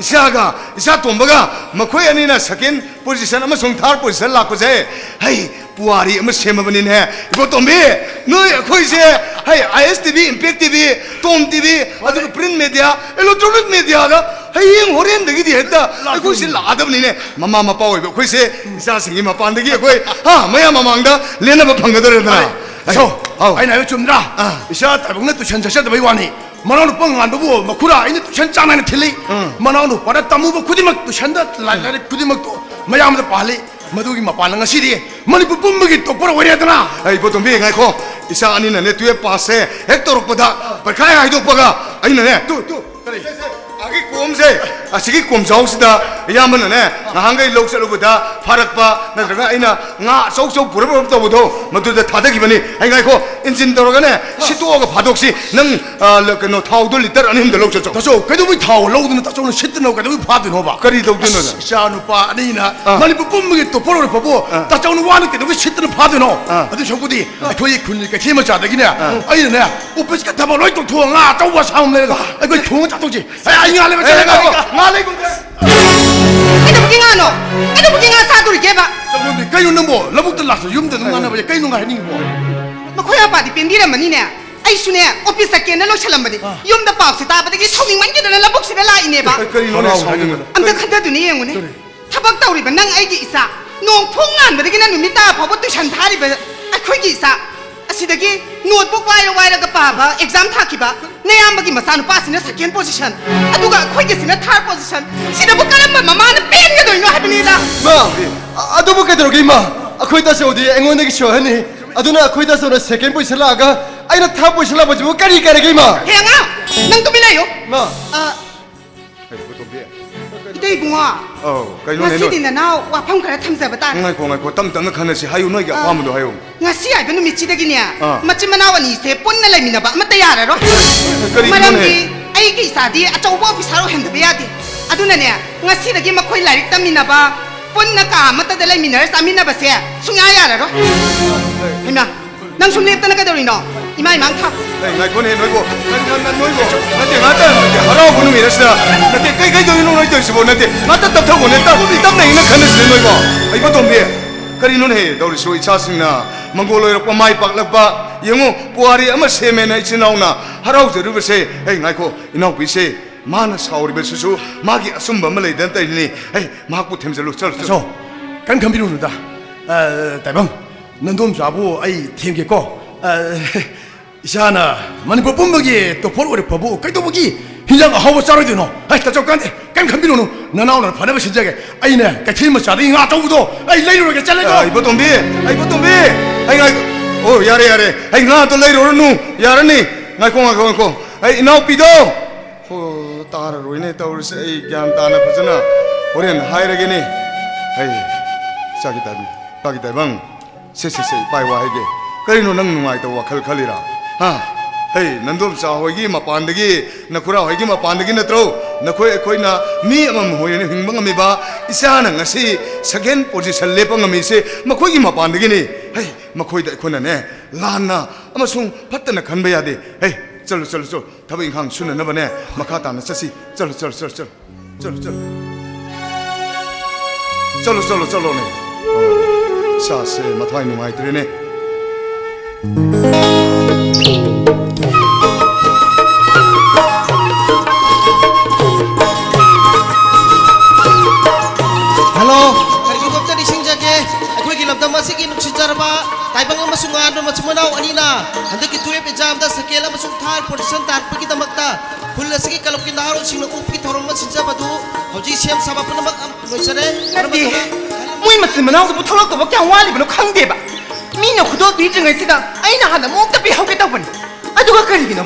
ꯏꯆꯥꯒ ꯏꯆꯥ ꯇꯣꯝꯕꯒ ꯃꯈꯣꯏ ꯑꯅꯤꯅ second position ꯑꯃꯁꯨꯡ third position ꯂꯥꯛꯄꯁꯦ, ꯍꯩ, ꯄꯨꯋꯥꯔꯤ ꯑꯃ ꯁꯦꯝꯃꯕꯅꯤꯅꯦ꯫ ꯏꯕꯣꯇꯣꯝꯕꯤ, ꯅꯣꯏ ꯑꯩꯈꯣꯏꯁꯦ, ꯍꯩ, ISTV, Impact TV, Tom TV, ꯑꯗꯨꯒ print media, electronic mediaꯗ ꯍꯌꯦꯡ ꯍꯣꯔꯦꯟꯗꯒꯤꯗꯤ ꯍꯦꯛꯇ ꯑꯩꯈꯣꯏꯁꯦ ꯂꯥꯛꯑꯗꯕꯅꯤꯅꯦ꯫ ꯃꯃꯥ ꯃꯄꯥ ꯑꯣꯏꯕ ꯑꯩꯈꯣꯏꯁꯦ ꯏꯆꯥꯁꯤꯡꯒꯤ ꯃꯄꯥꯟꯗꯒꯤ ꯑꯩꯈꯣꯏ, ꯍꯥ, ꯃꯌꯥꯝ ꯃꯃꯥꯡꯗ ꯂꯦꯟꯅꯕ ꯐꯪꯒꯗꯧꯔꯦꯗꯅ꯫ ꯑꯩ, ꯁꯣ, ꯑꯧ꯫ ꯑꯩꯅ ꯍꯥꯏꯕ ꯆꯨꯝꯗ꯭ꯔꯥ? ꯑꯥ꯫ ꯏꯆꯥ ꯇꯥꯏꯕꯪꯅ tuition ꯆꯠꯆꯗꯕꯩ ꯋꯥꯅꯤ꯫ ꯃꯅꯥꯎꯅꯨꯄꯥ ꯉꯥꯟꯕꯕꯨ ꯃꯈꯨꯔꯥ ꯑꯩꯅ tuition ꯆꯥꯡ ꯅꯥꯏꯅ ꯊꯤꯜꯂꯤ꯫ ꯎꯝ꯫ ꯃꯅꯥꯎꯅꯨꯄꯥꯅ ꯇꯝꯃꯨꯕ ꯈꯨꯗꯤꯡꯃꯛ tuitionꯗ ꯂꯥꯏ-, ꯂꯥꯏꯔꯤꯛ ꯈꯨꯗꯤꯡꯃꯛꯇꯨ ꯃꯌꯥꯝꯗ ꯄꯥꯍꯜꯂꯤ꯫ ꯃꯗꯨꯒꯤ ꯃꯄꯥꯟꯅ ꯉꯁꯤꯗꯤ ꯃꯅꯤꯄꯨꯔ ꯄꯨꯝꯕꯒꯤ topper ꯑꯣꯏꯔꯦꯗꯅ꯫ ꯑꯩ ꯏꯕꯣꯇꯣꯝꯕꯤ, ꯉꯥꯏꯈꯣ꯫ ꯏꯆꯥ ꯑꯅꯤꯅꯅꯦ twelve passꯁꯦ ꯍꯦꯛ ꯇꯧꯔꯛꯄꯗ, ꯄꯩꯈꯥ ꯍꯦꯛ ꯍꯥꯏꯗꯣꯛꯄꯒ ꯑꯩꯅꯅꯦ, ꯇꯨ, ꯇꯨ, ꯀꯔꯤ? ꯑꯥꯒꯤ ꯀꯣꯝꯁꯦ, ꯑꯁꯤꯒꯤ ꯀꯣꯝꯖꯥꯎꯁꯤꯗ ꯏꯌꯥꯝꯕꯅꯅꯦ, ꯅꯍꯥꯟꯈꯩ ꯂꯧ ꯆꯠꯂꯨꯕꯗ ꯐꯥꯔꯛꯄ, ꯅꯠꯇ꯭ꯔꯒ ꯑꯩꯅ ꯉꯥ ꯑꯆꯧ ꯑꯆꯧ ꯄꯨꯔꯞ ꯄꯨꯔꯞ ꯇꯧꯕꯗꯣ, ꯃꯗꯨꯗ ꯊꯥꯗꯈꯤꯕꯅꯤ꯫ ꯑꯩ ꯉꯥꯏꯈꯣ, engine ꯇꯧꯔꯒꯅꯦ, ꯁꯤꯠꯇꯣꯛꯑꯒ ꯐꯥꯗꯣꯛꯁꯤ꯫ ꯅꯪ, ꯑ, ꯀꯩꯅꯣ, ꯊꯥꯎꯗꯣ litre ꯑꯅꯤ ꯑꯍꯨꯝꯗ ꯂꯧ ꯆꯠꯆꯧ꯫ ꯇꯥꯆꯧ, ꯀꯩꯗꯧꯕꯩ ꯊꯥꯎ ꯂꯧꯗꯅ ꯇꯥꯆꯧꯅ ꯁꯤꯠꯇꯅ ꯀꯩꯗꯧꯕꯩ ꯐꯥꯗꯣꯏꯅꯣꯕ? ꯀꯔꯤ ꯇꯧꯗꯣꯏꯅꯣ ꯑꯁ, ꯅꯪ? ꯏꯆꯥ ꯅꯨꯄꯥ ꯑꯅꯤꯅ ꯑꯥ꯫ ꯃꯅꯤꯄꯨꯔ ꯄꯨꯝꯕꯒꯤ topper ꯑꯣꯏꯔꯛꯄꯕꯨ ꯑꯥ꯫ ꯇꯥꯆꯧꯅ ꯋꯥꯅ ꯀꯩꯗꯧꯕꯩ ꯁꯤꯠꯇꯅ ꯐꯥꯗꯣꯏꯅꯣ? ꯑꯥ꯫ ꯑꯗꯨ ꯁꯔꯨꯛꯄꯨꯗꯤ ꯑꯥ꯫ ꯑꯩꯈꯣꯏꯒꯤ ꯈꯨꯟꯒꯤ ꯀꯩꯊꯦꯜ ꯃꯆꯥꯗꯒꯤꯅꯦ, ꯑꯥ꯫ ꯑꯩꯅꯅꯦ, officeꯀꯤ ꯊꯕꯛ ꯂꯣꯏ ꯇꯣꯛꯊꯣꯛꯑ ꯉꯥ ꯑꯆꯧꯕ ꯑꯁꯥꯡꯕ ꯑꯃ ꯂꯩꯔꯒ ꯑꯥ꯫ ꯑꯩꯈꯣꯏ ꯊꯣꯡꯉ ꯆꯥꯊꯣꯛꯁꯤ꯫ ꯑꯦ, ꯑꯩ ꯉꯥ ꯂꯩꯕ ꯑꯦ, ꯆꯠꯂꯦ, ꯉꯥ ꯂꯩꯕ꯫ ꯉꯥ ꯂꯩꯕ꯫ ꯀꯩꯗꯧꯕꯒꯤ ꯉꯥꯅꯣ? ꯀꯩꯗꯧꯕꯒꯤ ꯉꯥ ꯆꯥꯗꯣꯔꯤꯒꯦꯕ? ꯆꯥꯃꯨꯟꯗꯤ, ꯀꯩꯅꯣ ꯅꯪꯕꯣ? ꯂꯧꯕꯨꯛꯇ ꯂꯥꯛꯇ ꯌꯨꯝꯗ ꯑꯗꯨꯝ ꯉꯥꯟꯅꯕꯁꯦ ꯀꯩꯅꯣ ꯉꯥ ꯍꯥꯏꯅꯤꯡꯉꯤꯕꯣ? ꯃꯈꯣꯏ ꯑꯄꯥꯗꯤ ꯄꯦꯟꯕꯤꯔꯝꯃꯅꯤꯅꯦ꯫ ꯑꯩꯁꯨꯅꯦ, office ꯆꯠꯀꯦꯅ ꯂꯣꯏꯁꯜꯂꯝꯕꯅꯤ꯫ ꯑꯥ꯫ ꯌꯨꯝꯗ ꯄꯥꯎꯁꯦ ꯇꯥꯕꯗꯒꯤ ꯁꯥꯎꯅꯤꯡꯃꯟꯈꯤꯗꯅ ꯂꯧꯕꯨꯛꯁꯤꯗ ꯂꯥꯛꯏꯅꯦꯕ꯫ ꯀꯩ-, ꯀꯔꯤꯅꯣꯅꯦ ꯀꯔꯤꯅꯣ ꯁꯥꯎꯅꯤꯡꯉꯤꯗꯣ? ꯍꯥꯏꯅꯤꯡꯉꯤꯗꯣ? ꯑꯝꯇ ꯈꯟꯊꯗꯨꯅ ꯌꯦꯡꯉꯨꯅꯦ꯫ ꯀꯔꯤ? ꯊꯕꯛ ꯇꯧꯔꯤꯕ ꯅꯪ ꯑꯩꯒꯤ ꯏꯆꯥ, ꯅꯣꯡ ꯐꯨꯡ ꯉꯥꯟꯕꯗꯒꯤꯅ ꯅꯨꯃꯤꯠ ꯇꯥꯕ ꯐꯥꯎꯕ tuition ꯊꯥꯔꯤꯕ ꯑꯩꯈꯣꯏꯒꯤ ꯏꯆꯥ, ꯑꯁꯤꯗꯒꯤ notebook ꯋꯥꯏꯔ ꯋꯥꯏꯔꯒ ꯄꯥꯕ, exam ꯊꯥꯈꯤꯕ ꯅꯌꯥꯝꯕꯒꯤ ꯃꯆꯥꯅꯨꯄꯥꯁꯤꯅ second position, ꯑꯗꯨꯒ ꯑꯩꯈꯣꯏꯒꯤꯁꯤꯅ third position꯫ ꯁꯤꯗꯕꯨ ꯀꯔꯝꯕ ꯃꯃꯥꯅ ꯄꯦꯟꯒꯗꯣꯏꯅꯣ ꯍꯥꯏꯕꯅꯤꯗ? ꯃꯥ, ꯑ-, ꯑꯗꯨꯕꯨ ꯀꯩꯗꯧꯔꯒꯦ, ꯏꯃꯥ? ꯑꯩꯈꯣꯏ ꯇꯥꯆꯧꯗꯤ ꯑꯩꯉꯣꯟꯗꯒꯤ ꯁꯣꯏꯍꯟꯅꯤ꯫ ꯑꯗꯨꯅ ꯑꯩꯈꯣꯏ ꯇꯥꯆꯧꯅ second position ꯂꯥꯛꯑꯒ ꯑꯩꯅ third position ꯂꯥꯛꯄꯁꯤꯕꯨ ꯀꯔꯤ ꯀꯥꯏꯔꯒꯦ, ꯏꯃꯥ? ꯍꯦ ꯑꯉꯥꯡ, ꯅꯪ ꯇꯨꯃꯤꯟ ꯂꯩꯌꯨ꯫ ꯃꯥ꯫ ꯑ, ꯀꯩꯅꯣ, ꯇꯣꯝꯕꯤ? ꯏꯇꯩ ꯏꯕꯨꯡꯉꯣ, ꯑꯧ, ꯀꯩꯅꯣꯅꯦ, ꯉꯁꯤꯗꯤ ꯅꯣꯏ? ꯅꯅꯥꯎ ꯋꯥꯐꯝ ꯈꯔ ꯊꯝꯖꯕ ꯇꯥꯔꯦ꯫ ꯉꯥꯏꯈꯣ, ꯉꯥꯏꯈꯣ, ꯇꯞ ꯇꯞꯅ ꯈꯟꯅꯁꯤ꯫ ꯍꯥꯏꯌꯨ, ꯅꯣꯏꯒꯤ ꯑ, ꯑꯄꯥꯝꯕꯗꯣ ꯍꯥꯏꯌꯨ꯫ ꯉꯁꯤ ꯍꯥꯏꯕ ꯅꯨꯃꯤꯠꯁꯤꯗꯒꯤꯅꯦ, ꯑꯥ꯫ ꯃꯆꯤꯟ ꯃꯅꯥꯎ ꯑꯅꯤꯁꯦ ꯄꯨꯟꯅ ꯂꯩꯃꯤꯟꯅꯕ ꯑꯃꯠꯇ ꯌꯥꯔꯔꯣꯏ꯫ ꯀꯔꯤꯒꯤꯅꯣꯅꯦ? ꯃꯔꯝꯗꯤ ꯑꯩꯒꯤ ꯏꯆꯥꯗꯤ ꯑꯆꯧꯕ officer ꯑꯣꯏꯍꯟꯗꯕ ꯌꯥꯗꯦ꯫ ꯑꯗꯨꯅꯅꯦ, ꯉꯁꯤꯗꯒꯤ ꯃꯈꯣꯏ ꯂꯥꯏꯔꯤꯛ ꯇꯝꯃꯤꯟꯅꯕ, ꯄꯨꯟꯅ ꯀꯥ ꯑꯃꯠꯇꯗ ꯂꯩꯃꯤꯟꯅꯔ ꯆꯥꯃꯤꯟꯅꯕꯁꯦ ꯁꯨꯡꯌꯥ ꯌꯥꯔꯔꯣꯏ꯫ ꯍꯩꯃꯥ, ꯅꯪ ꯁꯨꯝ ꯂꯦꯞꯇꯅ ꯀꯩꯗꯧꯔꯤꯅꯣ? ꯏꯃꯥ ꯏꯃꯥꯡ ꯊꯥ꯫ ꯑꯩ ꯉꯥꯏꯈꯣꯅꯦ ꯅꯣꯏꯕꯣ꯫ ꯅꯪ, ꯅꯪ, ꯅꯪ ꯅꯣꯏꯕꯣ꯫ ꯅꯠꯇꯦ, ꯉꯥꯛꯇ ꯅꯠꯇꯦ, ꯍꯔꯥꯎꯕ ꯅꯨꯃꯤꯠ ꯑꯁꯤꯗ꯫ ꯅꯠꯇꯦ, ꯀꯩ, ꯀꯩ ꯇꯧꯔꯤꯅꯣ ꯅꯣꯏ ꯇꯧꯔꯤꯁꯤꯕꯣ? ꯅꯠꯇꯦ, ꯉꯥꯛꯇ ꯇꯞꯊꯧꯕꯅꯦ, ꯇꯞ-, ꯇꯞꯅ ꯏꯪꯅ ꯈꯟꯅꯁꯤꯅꯦ ꯅꯣꯏꯕꯣ꯫ ꯑꯩ ꯄꯇꯣꯝꯕꯤ, ꯀꯔꯤꯅꯣꯅꯦ ꯇꯧꯔꯤꯁꯤꯕꯣ? ꯏꯆꯥꯁꯤꯡꯅ ꯃꯪꯒꯣꯜ ꯑꯣꯏꯔꯛꯄ ꯃꯥꯏ ꯄꯥꯛꯂꯛꯄ ꯌꯦꯡꯉꯨ, ꯄꯨꯋꯥꯔꯤ ꯑꯃ ꯁꯦꯝꯃꯦꯅ ꯏꯆꯤꯟ ꯏꯅꯥꯎꯅ ꯍꯔꯥꯎꯖꯔꯨꯕꯁꯦ꯫ ꯑꯩ ꯉꯥꯏꯈꯣ, ꯏꯅꯥꯎꯄꯤꯁꯦ ꯃꯥꯅ ꯁꯥꯎꯔꯤꯕꯁꯤꯁꯨ ꯃꯥꯒꯤ ꯑꯆꯨꯝꯕ ꯑꯃ ꯂꯩꯗꯅ ꯇꯧꯔꯤꯅꯤ꯫ ꯑꯩ ꯃꯍꯥꯛꯄꯨ ꯊꯦꯝꯖꯤꯜꯂꯨ, ꯆꯠꯂꯨ, ꯆꯠꯂꯨ꯫ ꯑꯆꯧ, ꯀꯔꯤꯝ ꯈꯟꯕꯤꯔꯨꯅꯨꯗ꯫ ꯑ, ꯇꯥꯏꯕꯪ, ꯅꯟꯗꯣꯝꯆꯥꯕꯨ ꯑꯩ ꯊꯦꯝꯒꯦꯀꯣ꯫ ꯑ, ꯏꯆꯥꯅ ꯃꯅꯤꯄꯨꯔ ꯄꯨꯝꯕꯒꯤ top four ꯑꯣꯏꯔꯛꯄꯕꯨ ꯀꯩꯗꯧꯕꯒꯤ ꯍꯤꯟꯖꯥꯡ ꯑꯍꯥꯎꯕ ꯆꯥꯔꯣꯏꯗꯣꯏꯅꯣ? ꯑꯩ ꯇꯥꯆꯧ ꯀꯥꯟꯗꯦ, ꯀꯔꯤꯝ ꯈꯟꯕꯤꯔꯨꯅꯨ꯫ ꯅꯅꯥꯎꯅ ꯐꯅꯕ ꯁꯤꯟꯖꯒꯦ꯫ ꯑꯩꯅ ꯀꯩꯊꯦꯜ ꯃꯆꯥꯗꯒꯤ ꯉꯥ ꯑꯆꯧꯕꯗꯣ ꯑꯩ ꯂꯩꯔꯨꯔꯒꯦ, ꯆꯠꯂꯦꯀꯣ꯫ ꯑ, ꯏꯕꯣꯇꯣꯝꯕꯤ, ꯏꯕꯣꯇꯣꯝꯕꯤ, ꯑꯩ ꯉꯥꯏ-, ꯑꯣ, ꯌꯥꯔꯦ, ꯌꯥꯔꯦ, ꯑꯩ ꯉꯥꯗꯣ ꯂꯩꯔꯨꯔꯅꯨ, ꯌꯥꯔꯅꯤ꯫ ꯉꯥꯏꯈꯣ, ꯉꯥꯏꯈꯣ, ꯉꯥꯏꯈꯣ, ꯑꯩ ꯏꯅꯥꯎꯄꯤꯗꯣ꯫ ꯍꯣ, ꯇꯥꯔꯔꯣꯏꯅꯦ ꯇꯧꯔꯤꯁꯦ꯫ ꯑꯩ ꯒ꯭ꯌꯥꯟ ꯇꯥꯅ ꯐꯖꯅ ꯍꯣꯔꯦꯟ ꯍꯥꯏꯔꯒꯦꯅꯦ꯫ ꯑꯩ ꯆꯥꯒꯦ ꯇꯥꯏꯕꯪ, ꯆꯥꯒꯦ ꯇꯥꯏꯕꯪ꯫ ꯁꯦ, ꯁꯦ, ꯁꯦ, ꯏꯄꯥ, ꯏ ꯋꯥ ꯍꯥꯏꯒꯦ꯫ ꯀꯔꯤꯅꯣ ꯅꯪ ꯅꯨꯡꯉꯥꯏꯇꯕ ꯋꯥꯈꯜ ꯈꯜꯂꯤꯔꯥ? ꯍꯥ? ꯍꯩ, ꯅꯟꯗꯣꯝꯆꯥ ꯍꯣꯏꯒꯤ ꯃꯄꯥꯟꯗꯒꯤ, ꯅꯈꯨꯔꯥ ꯍꯣꯏꯒꯤ ꯃꯄꯥꯟꯗꯒꯤ ꯅꯠꯇ꯭ꯔꯣ? ꯅꯈꯣꯏ ꯑꯩꯈꯣꯏꯅ ꯃꯤ ꯑꯃꯃꯝ ꯑꯣꯏꯅ ꯍꯤꯡꯕ ꯉꯝꯃꯤꯕ, ꯏꯆꯥꯅ ꯉꯁꯤ second position ꯂꯦꯞꯄ ꯉꯝꯃꯤꯁꯦ ꯃꯈꯣꯏꯒꯤ ꯃꯄꯥꯟꯗꯒꯤꯅꯤ꯫ ꯍꯩ, ꯃꯈꯣꯏꯗ ꯑꯩꯈꯣꯏꯅꯅꯦ, ꯂꯥꯟꯅ ꯑꯃꯁꯨꯡ ꯐꯠꯇꯅ ꯈꯟꯕ ꯌꯥꯗꯦ꯫ ꯍꯩ, ꯆꯠꯂꯨ, ꯆꯠꯂꯨ, ꯆꯠꯂꯨ꯫ ꯊꯕꯛ ꯏꯪꯈꯥꯡ ꯁꯨꯅꯅꯕꯅꯦ, ꯃꯈꯥ ꯇꯥꯅ ꯆꯠꯁꯤ꯫ ꯆꯠꯂꯨ, ꯆꯠꯂꯨ, ꯆꯠꯂꯨ, ꯆꯠꯂꯨ꯫ ꯆꯠꯂꯨ, ꯆꯠꯂꯨ꯫ ꯆꯠꯂꯨ, ꯆꯠꯂꯨ, ꯆꯠꯂꯨꯅꯦ꯫ ꯑꯣ, ꯏꯁꯥꯁꯦ ꯃꯊ꯭ꯋꯥꯏ ꯅꯨꯡꯉꯥꯏꯇ꯭ꯔꯦꯅꯦ꯫ ꯍꯜꯂꯣ꯫ ꯀꯔꯤꯒꯨꯝꯕ ꯑꯝꯇ ꯅꯤꯡꯁꯤꯡꯖꯒꯦ, ꯑꯩꯈꯣꯏꯒꯤ ꯂꯝꯗꯝ ꯑꯁꯤꯒꯤ ꯅꯨꯡꯁꯤꯖꯔꯕ ꯇꯥꯏꯕꯪ ꯑꯃꯁꯨꯡ ꯉꯥꯟꯕ ꯃꯆꯤꯟ ꯃꯅꯥꯎ ꯑꯅꯤꯅ ꯍꯟꯗꯛꯀꯤ twelve examꯗ second ꯑꯃꯁꯨꯡ third position ꯇꯥꯔꯛꯄꯒꯤꯗꯃꯛꯇ ꯈꯨꯜ ꯑꯁꯤꯒꯤ ꯀ꯭ꯂꯕꯀꯤ ꯅꯍꯥꯔꯣꯜꯁꯤꯡꯅ ꯎꯞꯀꯤ ꯊꯧꯔꯝ ꯑꯃ ꯁꯤꯟꯖꯕꯗꯨ ꯍꯧꯖꯤꯛ ꯁꯦꯝ ꯁꯥꯕ ꯄꯨꯝꯅꯃꯛ ꯂꯣꯏꯖꯔꯦ꯫ ꯅꯠꯇꯦ, ꯃꯣꯏ ꯃꯆꯤꯟ ꯃꯅꯥꯎꯗꯨꯕꯨ ꯊꯣꯛꯂꯛꯇꯧꯕ ꯀꯌꯥꯝ ꯋꯥꯠꯂꯤꯕꯅꯣ ꯈꯪꯗꯦꯕ꯫ ꯃꯤꯅ ꯈꯨꯗꯣꯜ ꯄꯤꯗ꯭ꯔꯤꯉꯩꯁꯤꯗ ꯑꯩꯅ ꯍꯥꯟꯅ ꯃꯑꯣꯡꯗ ꯄꯤꯍꯧꯒꯦ ꯇꯧꯕꯅꯤ꯫ ꯑꯗꯨꯒ ꯀꯔꯤꯒꯤꯅꯣ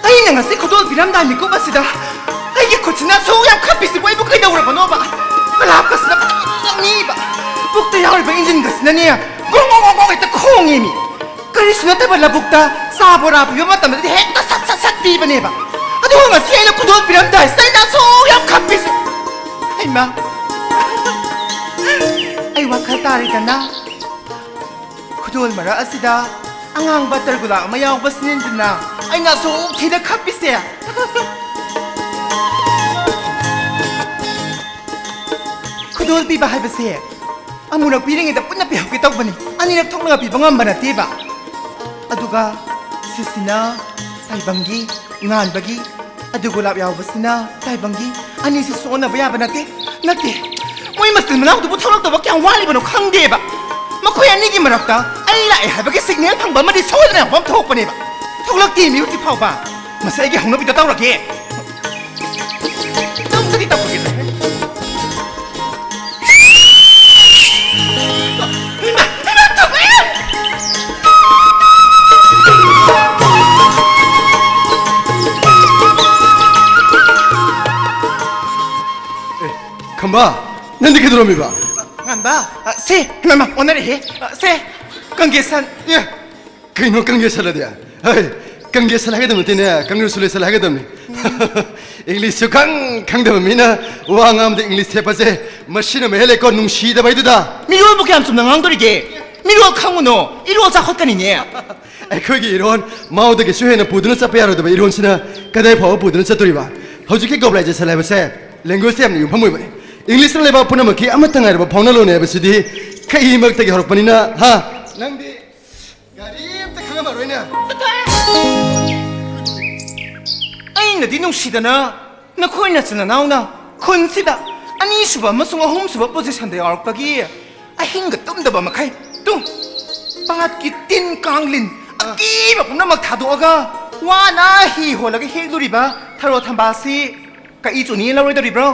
ꯑꯩꯅ ꯉꯁꯤ ꯈꯨꯗꯣꯜ ꯄꯤꯔꯝꯗꯥꯏ ꯃꯤꯀꯨꯞ ꯑꯁꯤꯗ ꯑꯩꯒꯤ ꯈꯨꯠꯁꯤꯅ ꯑꯁꯨꯛ ꯌꯥꯝ ꯈꯞꯄꯤꯁꯤꯕꯨ ꯑꯩꯕꯨ ꯀꯩꯗꯧꯔꯕꯅꯣꯕ? ꯀꯂꯥꯞꯀꯁꯤꯅ ꯄꯪꯅꯤꯛ ꯅꯤꯛꯏꯕ, ꯄꯨꯛꯇ ꯌꯥꯎꯔꯤꯕ ꯏꯟꯖꯤꯟꯒꯁꯤꯅꯅꯦ ꯒ꯭ꯔꯣꯡ ꯒ꯭ꯔꯣꯡ ꯒ꯭ꯔꯣꯡ ꯒ꯭ꯔꯣꯡ ꯍꯦꯛꯇ ꯈꯣꯡꯉꯦꯃꯤ꯫ ꯀꯔꯤꯁꯨ ꯅꯠꯇꯕ ꯂꯧꯕꯨꯛꯇ ꯆꯥ ꯕꯣꯔꯥ ꯄꯤꯕ ꯃꯇꯝꯗꯗꯤ ꯍꯦꯛꯇ ꯁꯠ ꯁꯠ ꯁꯠ ꯄꯤꯕꯅꯦꯕ꯫ ꯑꯗꯨꯒ ꯉꯁꯤ ꯑꯩꯅ ꯈꯨꯗꯣꯜ ꯄꯤꯔꯝꯗꯥꯏ ꯆꯩꯅ ꯑꯁꯨꯛ ꯌꯥꯝ ꯈꯞꯄꯤꯁꯦ꯫ ꯍꯩꯃꯥ! ꯋꯥꯈꯜ ꯇꯥꯔꯦꯗꯅ꯫ ꯈꯨꯗꯣꯜ ꯃꯔꯛ ꯑꯁꯤꯗ ꯑꯉꯥꯡꯕ ꯇꯔꯒꯨꯂꯥ ꯑꯃ ꯌꯥꯎꯕꯁꯤꯅꯤꯗꯅ ꯑꯩꯅ ꯑꯁꯨꯛ ꯊꯤꯅ ꯈꯞꯄꯤꯁꯦ꯫ ꯈꯨꯗꯣꯜ ꯄꯤꯕ ꯍꯥꯏꯕꯁꯦ ꯑꯃꯨꯔꯛ ꯄꯤꯔꯤꯉꯩꯗ ꯄꯨꯟꯅ ꯄꯤꯍꯧꯒꯦ ꯇꯧꯕꯅꯤ, ꯑꯅꯤꯔꯛ ꯊꯣꯛꯅꯒ ꯄꯤꯕ ꯉꯝꯕ ꯅꯠꯇꯦꯕ꯫ ꯑꯗꯨꯒ ꯁꯤꯁꯤꯅ ꯇꯥꯏꯕꯪꯒꯤ, ꯉꯥꯟꯕꯒꯤ, ꯑꯗꯨ ꯒꯨꯂꯥꯞ ꯌꯥꯎꯕꯁꯤꯅ ꯇꯥꯏꯕꯪꯒꯤ꯫ ꯑꯅꯤꯁꯤ ꯁꯣꯟꯅꯕ ꯌꯥꯕ ꯅꯠꯇꯦ, ꯅꯠꯇꯦ꯫ ꯃꯣꯏ ꯃꯆꯤꯟ ꯃꯅꯥꯎꯗꯨꯕꯨ ꯊꯣꯛꯂꯛꯇꯕ ꯀꯌꯥꯝ ꯋꯥꯠꯂꯤꯕꯅꯣ ꯈꯪꯗꯦꯕ꯫ ꯃꯈꯣꯏ ꯑꯅꯤꯒꯤ ꯃꯔꯛꯇ ꯑꯩ ꯂꯥꯛꯑꯦ ꯍꯥꯏꯕꯒꯤ ꯁꯤꯒꯅꯦꯜ ꯐꯪꯕ ꯑꯃꯗꯤ ꯁꯣꯏꯗꯅ ꯌꯥꯎꯐꯝ ꯊꯣꯛꯄꯅꯦꯕ꯫ ꯊꯣꯛꯂꯛꯇꯦ ꯃꯤ ꯍꯧꯖꯤꯛ ꯐꯥꯎꯕ꯫ ꯃꯁꯤ ꯑꯩꯒꯤ ꯍꯧꯅꯕꯤꯗ ꯇꯧꯔꯒꯦ꯫ ꯇꯧꯗꯗꯤ ꯇꯧꯔꯒꯦ꯫ ꯑꯦ, ꯈꯝꯕ, ꯅꯪꯗꯤ ꯀꯩꯗꯧꯔꯝꯃꯤꯕ? ꯉꯥꯟꯕ, ꯑ, ꯁꯦ, ꯏꯃꯥ, ꯏꯃꯥ, ꯑꯣꯟꯅꯔꯦꯍꯦ꯫ ꯑ, ꯁꯦ, ꯀꯪꯒꯦꯁꯟ꯫ ꯑꯦ, ꯀꯩꯅꯣ ꯀꯪꯒꯦꯁꯟ ꯑꯗꯤ? ꯍꯩ, ꯀꯪꯒꯦꯁꯟ ꯍꯥꯏꯒꯗꯕ ꯅꯠꯇꯦꯅꯦ, congratulation ꯍꯥꯏꯒꯗꯕꯅꯤ꯫ English ꯁꯨ ꯈꯪ ꯈꯪꯗꯕ ꯃꯤꯅ ꯋꯥ ꯉꯥꯡꯕꯗ English ꯊꯦꯠꯄꯁꯦ, ꯃꯁꯤꯅ ꯃꯍꯦꯜꯂꯦꯀꯣ ꯅꯨꯡꯁꯤꯗꯕ ꯍꯥꯏꯗꯨꯗ꯫ ꯃꯤꯔꯣꯜꯕꯨ ꯀꯌꯥꯝ ꯆꯨꯝꯅ ꯉꯥꯡꯗꯣꯔꯤꯒꯦ? ꯃꯤꯔꯣꯜ ꯈꯪꯉꯨꯅꯣ, ꯏꯔꯣꯜ ꯆꯥꯎꯈꯠꯀꯅꯤꯅꯦ꯫ ꯑꯩꯈꯣꯏꯒꯤ ꯏꯔꯣꯟ ꯃꯥꯎꯗꯒꯤꯁꯨ ꯍꯦꯟꯅ ꯄꯨꯗꯨꯅ ꯆꯠꯄ ꯌꯥꯔꯣꯏꯗꯕ ꯏꯔꯣꯟꯁꯤꯅ ꯀꯗꯥꯏ ꯐꯥꯎꯕ ꯄꯨꯗꯨꯅ ꯆꯠꯇꯣꯔꯤꯕ? ꯍꯧꯖꯤꯛꯀꯤ globalization ꯍꯥꯏꯕꯁꯦ language ꯇ ꯌꯥꯝꯅ ꯌꯨꯝꯐꯝ ꯑꯣꯏꯕꯅꯤ꯫ English ꯅ ꯂꯩꯕꯥꯛ ꯄꯨꯝꯅꯃꯛꯀꯤ ꯑꯃꯠꯇ ꯉꯥꯏꯔꯕ ꯐꯥꯎꯅ ꯂꯣꯟꯅꯤ ꯍꯥꯏꯕꯁꯤꯗꯤ ꯈꯩꯃꯛꯇꯒꯤ ꯍꯧꯔꯛꯄꯅꯤꯅ, ꯍꯥ? ꯅꯪꯗꯤ ꯒꯥꯔꯤ ꯑꯝꯇ ꯈꯪꯉꯝꯃꯔꯣꯏꯅꯦ꯫ ꯑꯩꯅꯗꯤ ꯅꯨꯡꯁꯤꯗꯅ ꯅꯈꯣꯏ ꯅꯆꯤꯟ ꯅꯅꯥꯎꯅ ꯈꯨꯟꯁꯤꯗ ꯑꯅꯤꯁꯨꯕ ꯑꯃꯁꯨꯡ ꯑꯍꯨꯝꯁꯨꯕ position ꯗ ꯌꯥꯎꯔꯛꯄꯒꯤ ꯑꯍꯤꯡꯒ ꯇꯨꯝꯗꯕ ꯃꯈꯩ ꯇꯨꯝ ꯄꯥꯠꯀꯤ ꯇꯤꯟ ꯀꯥꯡꯂꯤꯟ ꯑꯀꯤꯕ ꯄꯨꯝꯅꯃꯛ ꯊꯥꯗꯣꯛꯑꯒ ꯋꯥꯅ ꯍꯤ ꯍꯣꯜꯂꯒ ꯍꯦꯛꯂꯨꯔꯤꯕ ꯊꯔꯣ ꯊꯝꯕꯥꯜꯁꯤ ꯀꯛꯏ ꯆꯨꯅꯤ ꯂꯧꯔꯣꯏꯗꯧꯔꯤꯕ꯭ꯔꯣ?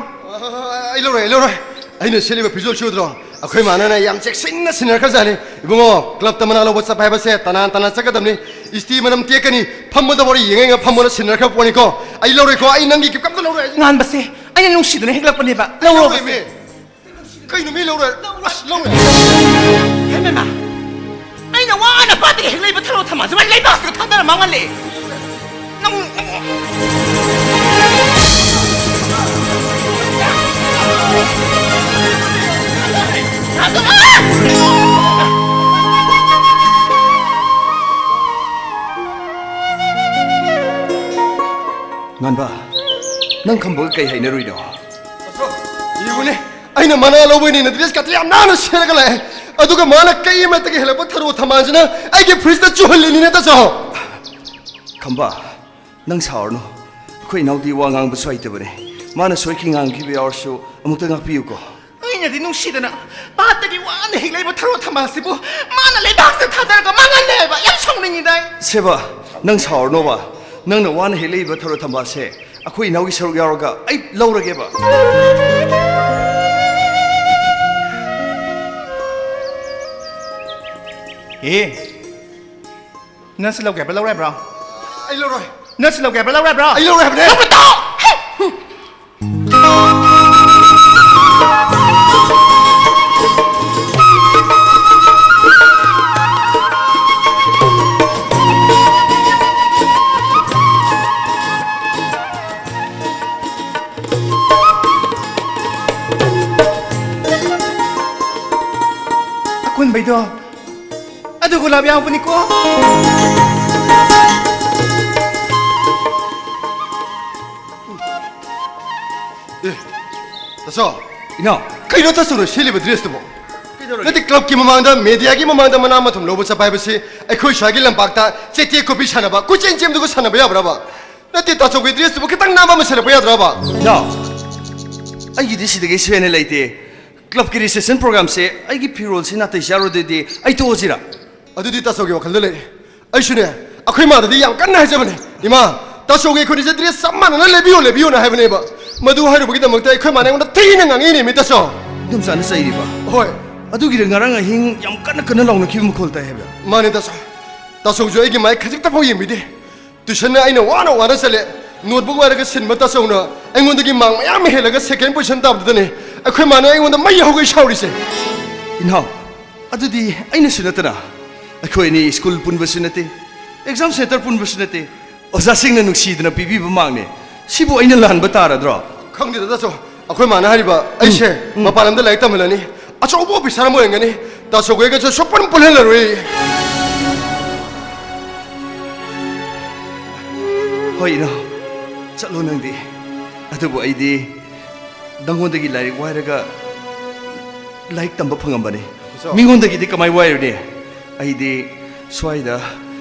ꯑꯩ ꯂꯧꯔꯣꯏ, ꯑꯩ ꯂꯧꯔꯣꯏ꯫ ꯑꯩꯅ ꯁꯦꯠꯂꯤꯕ ꯐꯤꯖꯣꯜꯁꯤ ꯎꯗ꯭ꯔꯣ? ꯑꯩꯈꯣꯏ ꯃꯥꯟꯅꯅ ꯌꯥꯝ ꯆꯦꯛꯁꯤꯟꯅ ꯁꯤꯟꯅꯈ꯭ꯔꯖꯥꯠꯅꯤ꯫ ꯏꯕꯨꯡꯉꯣ, club ꯇ ꯃꯅꯥ ꯂꯧꯕ ꯆꯠꯄ ꯍꯥꯏꯕꯁꯦ ꯇꯅꯥꯟ ꯇꯅꯥꯟ ꯆꯠꯀꯗꯕꯅꯤ꯫ ꯏꯁꯇꯤ ꯃꯅꯝ ꯇꯦꯛꯀꯅꯤ꯫ ꯐꯝꯕꯗ ꯋꯥꯔꯤ ꯌꯦꯡꯉ ꯌꯦꯡꯉ ꯐꯝꯕꯅ ꯁꯤꯟꯅꯈ꯭ꯔ ꯄꯣꯠꯅꯤꯀꯣ꯫ ꯑꯩ ꯂꯧꯔꯣꯏꯀꯣ, ꯑꯩ ꯅꯪꯒꯤ ꯀꯩꯝꯇ ꯂꯧꯔꯣꯏ꯫ ꯉꯥꯟꯕꯁꯦ ꯑꯩꯅ ꯅꯨꯡꯁꯤꯗꯨꯅ ꯍꯦꯛꯂꯛꯄꯅꯦꯕ꯫ ꯂꯧꯔꯣ꯫ ꯂꯧꯔꯣꯏꯃꯤ꯫ ꯀꯩꯅꯣ ꯃꯤ ꯂꯧꯔꯣꯏ? ꯑꯁ, ꯂꯧꯔꯣꯏ꯫ ꯍꯦ ꯃꯦꯃꯥ, ꯑꯩꯅ ꯋꯥꯅ ꯄꯥꯠꯇꯒꯤ ꯍꯦꯛꯂꯛꯏꯕ ꯊꯔꯣ ꯊꯝꯕꯥꯜꯁꯤꯕꯨ ꯂꯩꯕꯥꯛꯁꯤꯒ ꯊꯥꯗꯔ ꯃꯥꯡꯍꯜꯂꯦ꯫ ꯅꯪ, ꯅꯪ, ꯉꯥꯏꯈꯣ, ꯉꯥꯟꯕ, ꯅꯪ ꯈꯝꯕꯒ ꯀꯩ ꯍꯥꯏꯅꯔꯨꯏꯅꯣ? ꯑꯗꯣ, ꯌꯦꯡꯉꯨꯅꯦ, ꯑꯩꯅ ꯃꯅꯥ ꯂꯧꯕꯩꯅꯦꯅ ꯗ꯭ꯔꯦꯁ ꯀꯥꯇꯤ ꯌꯥꯝ ꯅꯥꯟꯅ ꯁꯦꯠꯂꯒ ꯂꯥꯛꯑꯦ꯫ ꯑꯗꯨꯒ ꯃꯥꯅ ꯀꯩ ꯑꯃꯠꯇꯒꯤ ꯍꯦꯜꯂꯛꯄ ꯊꯔꯣ ꯊꯝꯕꯥꯜꯁꯤꯅ ꯑꯩꯒꯤ ꯐ꯭ꯔꯤꯖꯇ ꯆꯨꯍꯜꯂꯤꯅꯤꯅꯦ, ꯇꯥꯆꯧ꯫ ꯈꯝꯕ, ꯅꯪ ꯁꯥꯎꯔꯅꯨ꯫ ꯑꯩꯈꯣꯏ ꯏꯅꯥꯎꯗꯤ ꯋꯥ ꯉꯥꯡꯕꯁꯨ ꯍꯩꯇꯕꯅꯦ꯫ ꯃꯥꯅ ꯁꯣꯏꯈꯤ ꯉꯥꯡꯈꯤꯕ ꯌꯥꯎꯔꯁꯨ ꯑꯃꯨꯛꯇ ꯉꯥꯛꯄꯤꯌꯨꯀꯣ꯫ ꯑꯩꯅꯗꯤ ꯅꯨꯡꯁꯤꯗꯅ ꯄꯥꯠꯇꯒꯤ ꯋꯥꯅ ꯍꯦꯛꯂꯛꯏꯕ ꯊꯔꯣ ꯊꯝꯕꯥꯜꯁꯤꯕꯨ ꯃꯥꯅ ꯂꯩꯕꯥꯛꯇ ꯊꯥꯗꯔꯒ ꯃꯥꯡꯍꯜꯂꯦ ꯍꯥꯏꯕ꯫ ꯌꯥꯝ ꯁꯥꯎꯅꯤꯡꯉꯤꯗ ꯑꯩ꯫ ꯁꯦꯕꯥ, ꯅꯪ ꯁꯥꯎꯔꯅꯣꯕ꯫ ꯅꯪꯅ ꯋꯥꯅ ꯍꯦꯛꯂꯛꯏꯕ ꯊꯔꯣ ꯊꯝꯕꯥꯜꯁꯦ ꯑꯩꯈꯣꯏ ꯏꯅꯥꯎꯒꯤ ꯁꯔꯨꯛ ꯌꯥꯎꯔꯒ ꯑꯩ ꯂꯧꯔꯒꯦꯕ꯫ ꯑꯦ, ꯅꯪ ꯁꯤ ꯂꯧꯒꯦ ꯍꯥꯏꯕ꯭ꯔꯥ, ꯂꯧꯔꯣꯏ ꯍꯥꯏꯕ꯭ꯔꯣ? ꯑꯩ ꯂꯧꯔꯣꯏ꯫ ꯅꯪ ꯁꯤ ꯂꯧꯒꯦ ꯍꯥꯏꯕ꯭ꯔꯥ, ꯂꯧꯔꯣꯏ ꯍꯥꯏꯕ꯭ꯔꯣ? ꯑꯩ ꯂꯧꯔꯣꯏ ꯍꯥꯏꯕꯅꯦ꯫ ꯂꯧꯔꯣꯏ ꯇꯣ! ꯑꯀꯣꯟꯕꯩꯗꯣ, ꯑꯗꯨ ꯒꯨꯂꯥꯞ ꯌꯥꯎꯕꯅꯤꯀꯣ꯫ ꯑꯦ, ꯇꯥꯆꯧ꯫ ꯏꯅꯥꯎ꯫ ꯀꯩꯅꯣ ꯇꯥꯆꯧꯅ ꯁꯦꯠꯂꯤꯕ ꯗ꯭ꯔꯦꯁꯇꯨꯕꯣ? ꯀꯩꯗꯧꯔꯒꯦ? ꯅꯠꯇꯦ, ꯀ꯭ꯂꯕꯀꯤ ꯃꯃꯥꯡꯗ ꯃꯦꯗꯤꯌꯥꯒꯤ ꯃꯃꯥꯡꯗ ꯃꯅꯥ ꯃꯊꯨꯝ ꯂꯧꯕ ꯆꯠꯄ ꯍꯥꯏꯕꯁꯤ ꯑꯩꯈꯣꯏ ꯁ꯭ꯋꯥꯏꯒꯤ ꯂꯝꯄꯥꯛꯇ ꯆꯦꯇꯦ ꯈꯣꯠꯄꯤ ꯁꯥꯟꯅꯕ, ꯀꯣꯏꯆꯦꯟ ꯆꯦꯟꯕꯗꯨꯒ ꯁꯥꯟꯅꯕ ꯌꯥꯕ꯭ꯔꯕ? ꯅꯠꯇꯦ, ꯇꯥꯆꯧꯒꯤ ꯗ꯭ꯔꯦꯁꯇꯨꯕꯨ ꯈꯤꯇꯪ ꯅꯥꯟꯕ ꯑꯃ ꯁꯦꯠꯂꯛꯄ ꯌꯥꯗ꯭ꯔꯕ? ꯏꯅꯥꯎ, ꯑꯩꯒꯤꯗꯤ ꯁꯤꯗꯒꯤ ꯁꯣꯏꯅ ꯂꯩꯇꯦ꯫ ꯀ꯭ꯂꯕꯀꯤ ꯔꯤꯁꯦꯞꯁꯟ ꯄ꯭ꯔꯣꯒ꯭ꯔꯥꯝꯁꯦ ꯑꯩꯒꯤ ꯐꯤꯔꯣꯜꯁꯤ ꯅꯥꯇꯩ ꯆꯥꯔꯣꯏꯗꯣꯏꯗꯤ ꯑꯩ ꯇꯣꯛꯑꯁꯤꯔꯥ? ꯑꯗꯨꯗꯤ ꯇꯥꯆꯧꯒꯤ ꯋꯥꯈꯜꯗ ꯂꯩ꯫ ꯑꯩꯁꯨꯅꯦ, ꯑꯩꯈꯣꯏ ꯃꯥꯗꯗꯤ ꯌꯥꯝ ꯀꯟꯅ ꯍꯥꯏꯖꯕꯅꯦ, "ꯏꯃꯥ, ꯇꯥꯆꯧꯒꯤ ꯑꯩꯈꯣꯏꯅꯤꯁꯦ ꯗ꯭ꯔꯦꯁ ꯆꯞ ꯃꯥꯟꯅꯅ ꯂꯩꯕꯤꯌꯨ, ꯂꯩꯕꯤꯌꯨꯅ" ꯍꯥꯏꯕꯅꯦꯕ꯫ ꯃꯗꯨ ꯍꯥꯏꯔꯨꯕꯒꯤꯗꯃꯛꯇ ꯑꯩꯈꯣꯏ ꯃꯥꯅ ꯑꯩꯉꯣꯟꯗ ꯊꯤꯅ ꯉꯥꯡꯉꯛꯏꯅꯦ ꯃꯤ, ꯇꯥꯆꯧ꯫ ꯏꯗꯣꯝꯆꯥꯅ ꯆꯩꯔꯤꯕ? ꯍꯣꯏ꯫ ꯑꯗꯨꯒꯤꯗ ꯉꯔꯥꯡ ꯑꯍꯤꯡ ꯌꯥꯝ ꯀꯟꯅ ꯀꯟꯅ ꯂꯥꯎꯅꯈꯤꯕ ꯃꯈꯣꯜ ꯇꯥꯏ ꯍꯥꯏꯕ? ꯃꯥꯅꯦ, ꯇꯥꯆꯧ꯫ ꯇꯥꯆꯧꯁꯨ ꯑꯩꯒꯤ ꯃꯥꯏ ꯈꯖꯤꯛꯇ ꯐꯥꯎ ꯌꯦꯡꯕꯤꯗꯦ꯫ ꯇ꯭ꯌꯨꯁꯟꯅ ꯑꯩꯅ ꯋꯥꯅ ꯋꯥꯅ ꯆꯠꯂꯦ, ꯅꯣꯠꯕꯨꯛ ꯋꯥꯏꯔꯒ ꯁꯤꯟꯕ ꯇꯥꯆꯧꯅ ꯑꯩꯉꯣꯟꯗꯒꯤ ꯃꯥꯔꯛ ꯃꯌꯥꯝ ꯍꯦꯜꯂꯒ ꯁꯦꯀꯦꯟ ꯄꯣꯖꯤꯁꯟ ꯇꯥꯕꯗꯨꯗꯅꯦ ꯑꯩꯈꯣꯏ ꯃꯥꯅ ꯑꯩꯉꯣꯟꯗ ꯃꯩ ꯍꯧꯒꯩ ꯁꯥꯎꯔꯤꯁꯦ꯫ ꯏꯅꯥꯎ, ꯑꯗꯨꯗꯤ ꯑꯩꯅꯁꯨ ꯅꯠꯇꯅ ꯑꯩꯈꯣꯏ ꯑꯅꯤ ꯁ꯭ꯀꯨꯜ ꯄꯨꯟꯕꯁꯨ ꯅꯠꯇꯦ, ꯑꯦꯛꯖꯥꯝ ꯁꯦꯟꯇꯔ ꯄꯨꯟꯕꯁꯨ ꯅꯠꯇꯦ, ꯑꯣꯖꯥꯁꯤꯡꯅ ꯅꯨꯡꯁꯤꯗꯅ ꯄꯤꯕꯤꯕ ꯃꯥꯔꯛꯅꯦ꯫ ꯁꯤꯕꯨ ꯑꯩꯅ ꯂꯥꯟꯕ ꯇꯥꯔꯗ꯭ꯔꯣ? ꯈꯪꯗꯦꯗ ꯇꯥꯆꯧ, ꯑꯩꯈꯣꯏ ꯃꯥꯅ ꯍꯥꯏꯔꯤꯕ ꯑꯩꯁꯦ ꯎꯝ꯫ ꯃꯄꯥꯟ ꯂꯝꯗ ꯂꯥꯏꯔꯤꯛ ꯇꯝꯍꯜꯂꯅꯤ, ꯑꯆꯧꯕ ꯑꯣꯐꯤꯁꯥꯔ ꯑꯃ ꯑꯣꯏꯍꯟꯒꯅꯤ, ꯇꯥꯆꯧꯒ ꯑꯩꯒꯁꯨ ꯁꯨꯛꯄꯨꯟ ꯄꯨꯟꯍꯜꯂꯔꯣꯏ꯫ ꯍꯣꯏ ꯏꯅꯥꯎ, ꯆꯠꯂꯣ ꯅꯪꯗꯤ꯫ ꯑꯗꯨꯕꯨ ꯑꯩꯗꯤ ꯅꯪꯉꯣꯟꯗꯒꯤ ꯂꯥꯏꯔꯤꯛ ꯋꯥꯏꯔꯒ ꯂꯥꯏꯔꯤꯛ ꯇꯝꯕ ꯐꯪꯉꯝꯕꯅꯤ꯫ ꯃꯤꯉꯣꯟꯗꯒꯤꯗꯤ ꯀꯃꯥꯏ ꯋꯥꯏꯔꯨꯅꯤ? ꯑꯩꯗꯤ ꯁ꯭ꯋꯥꯏꯗ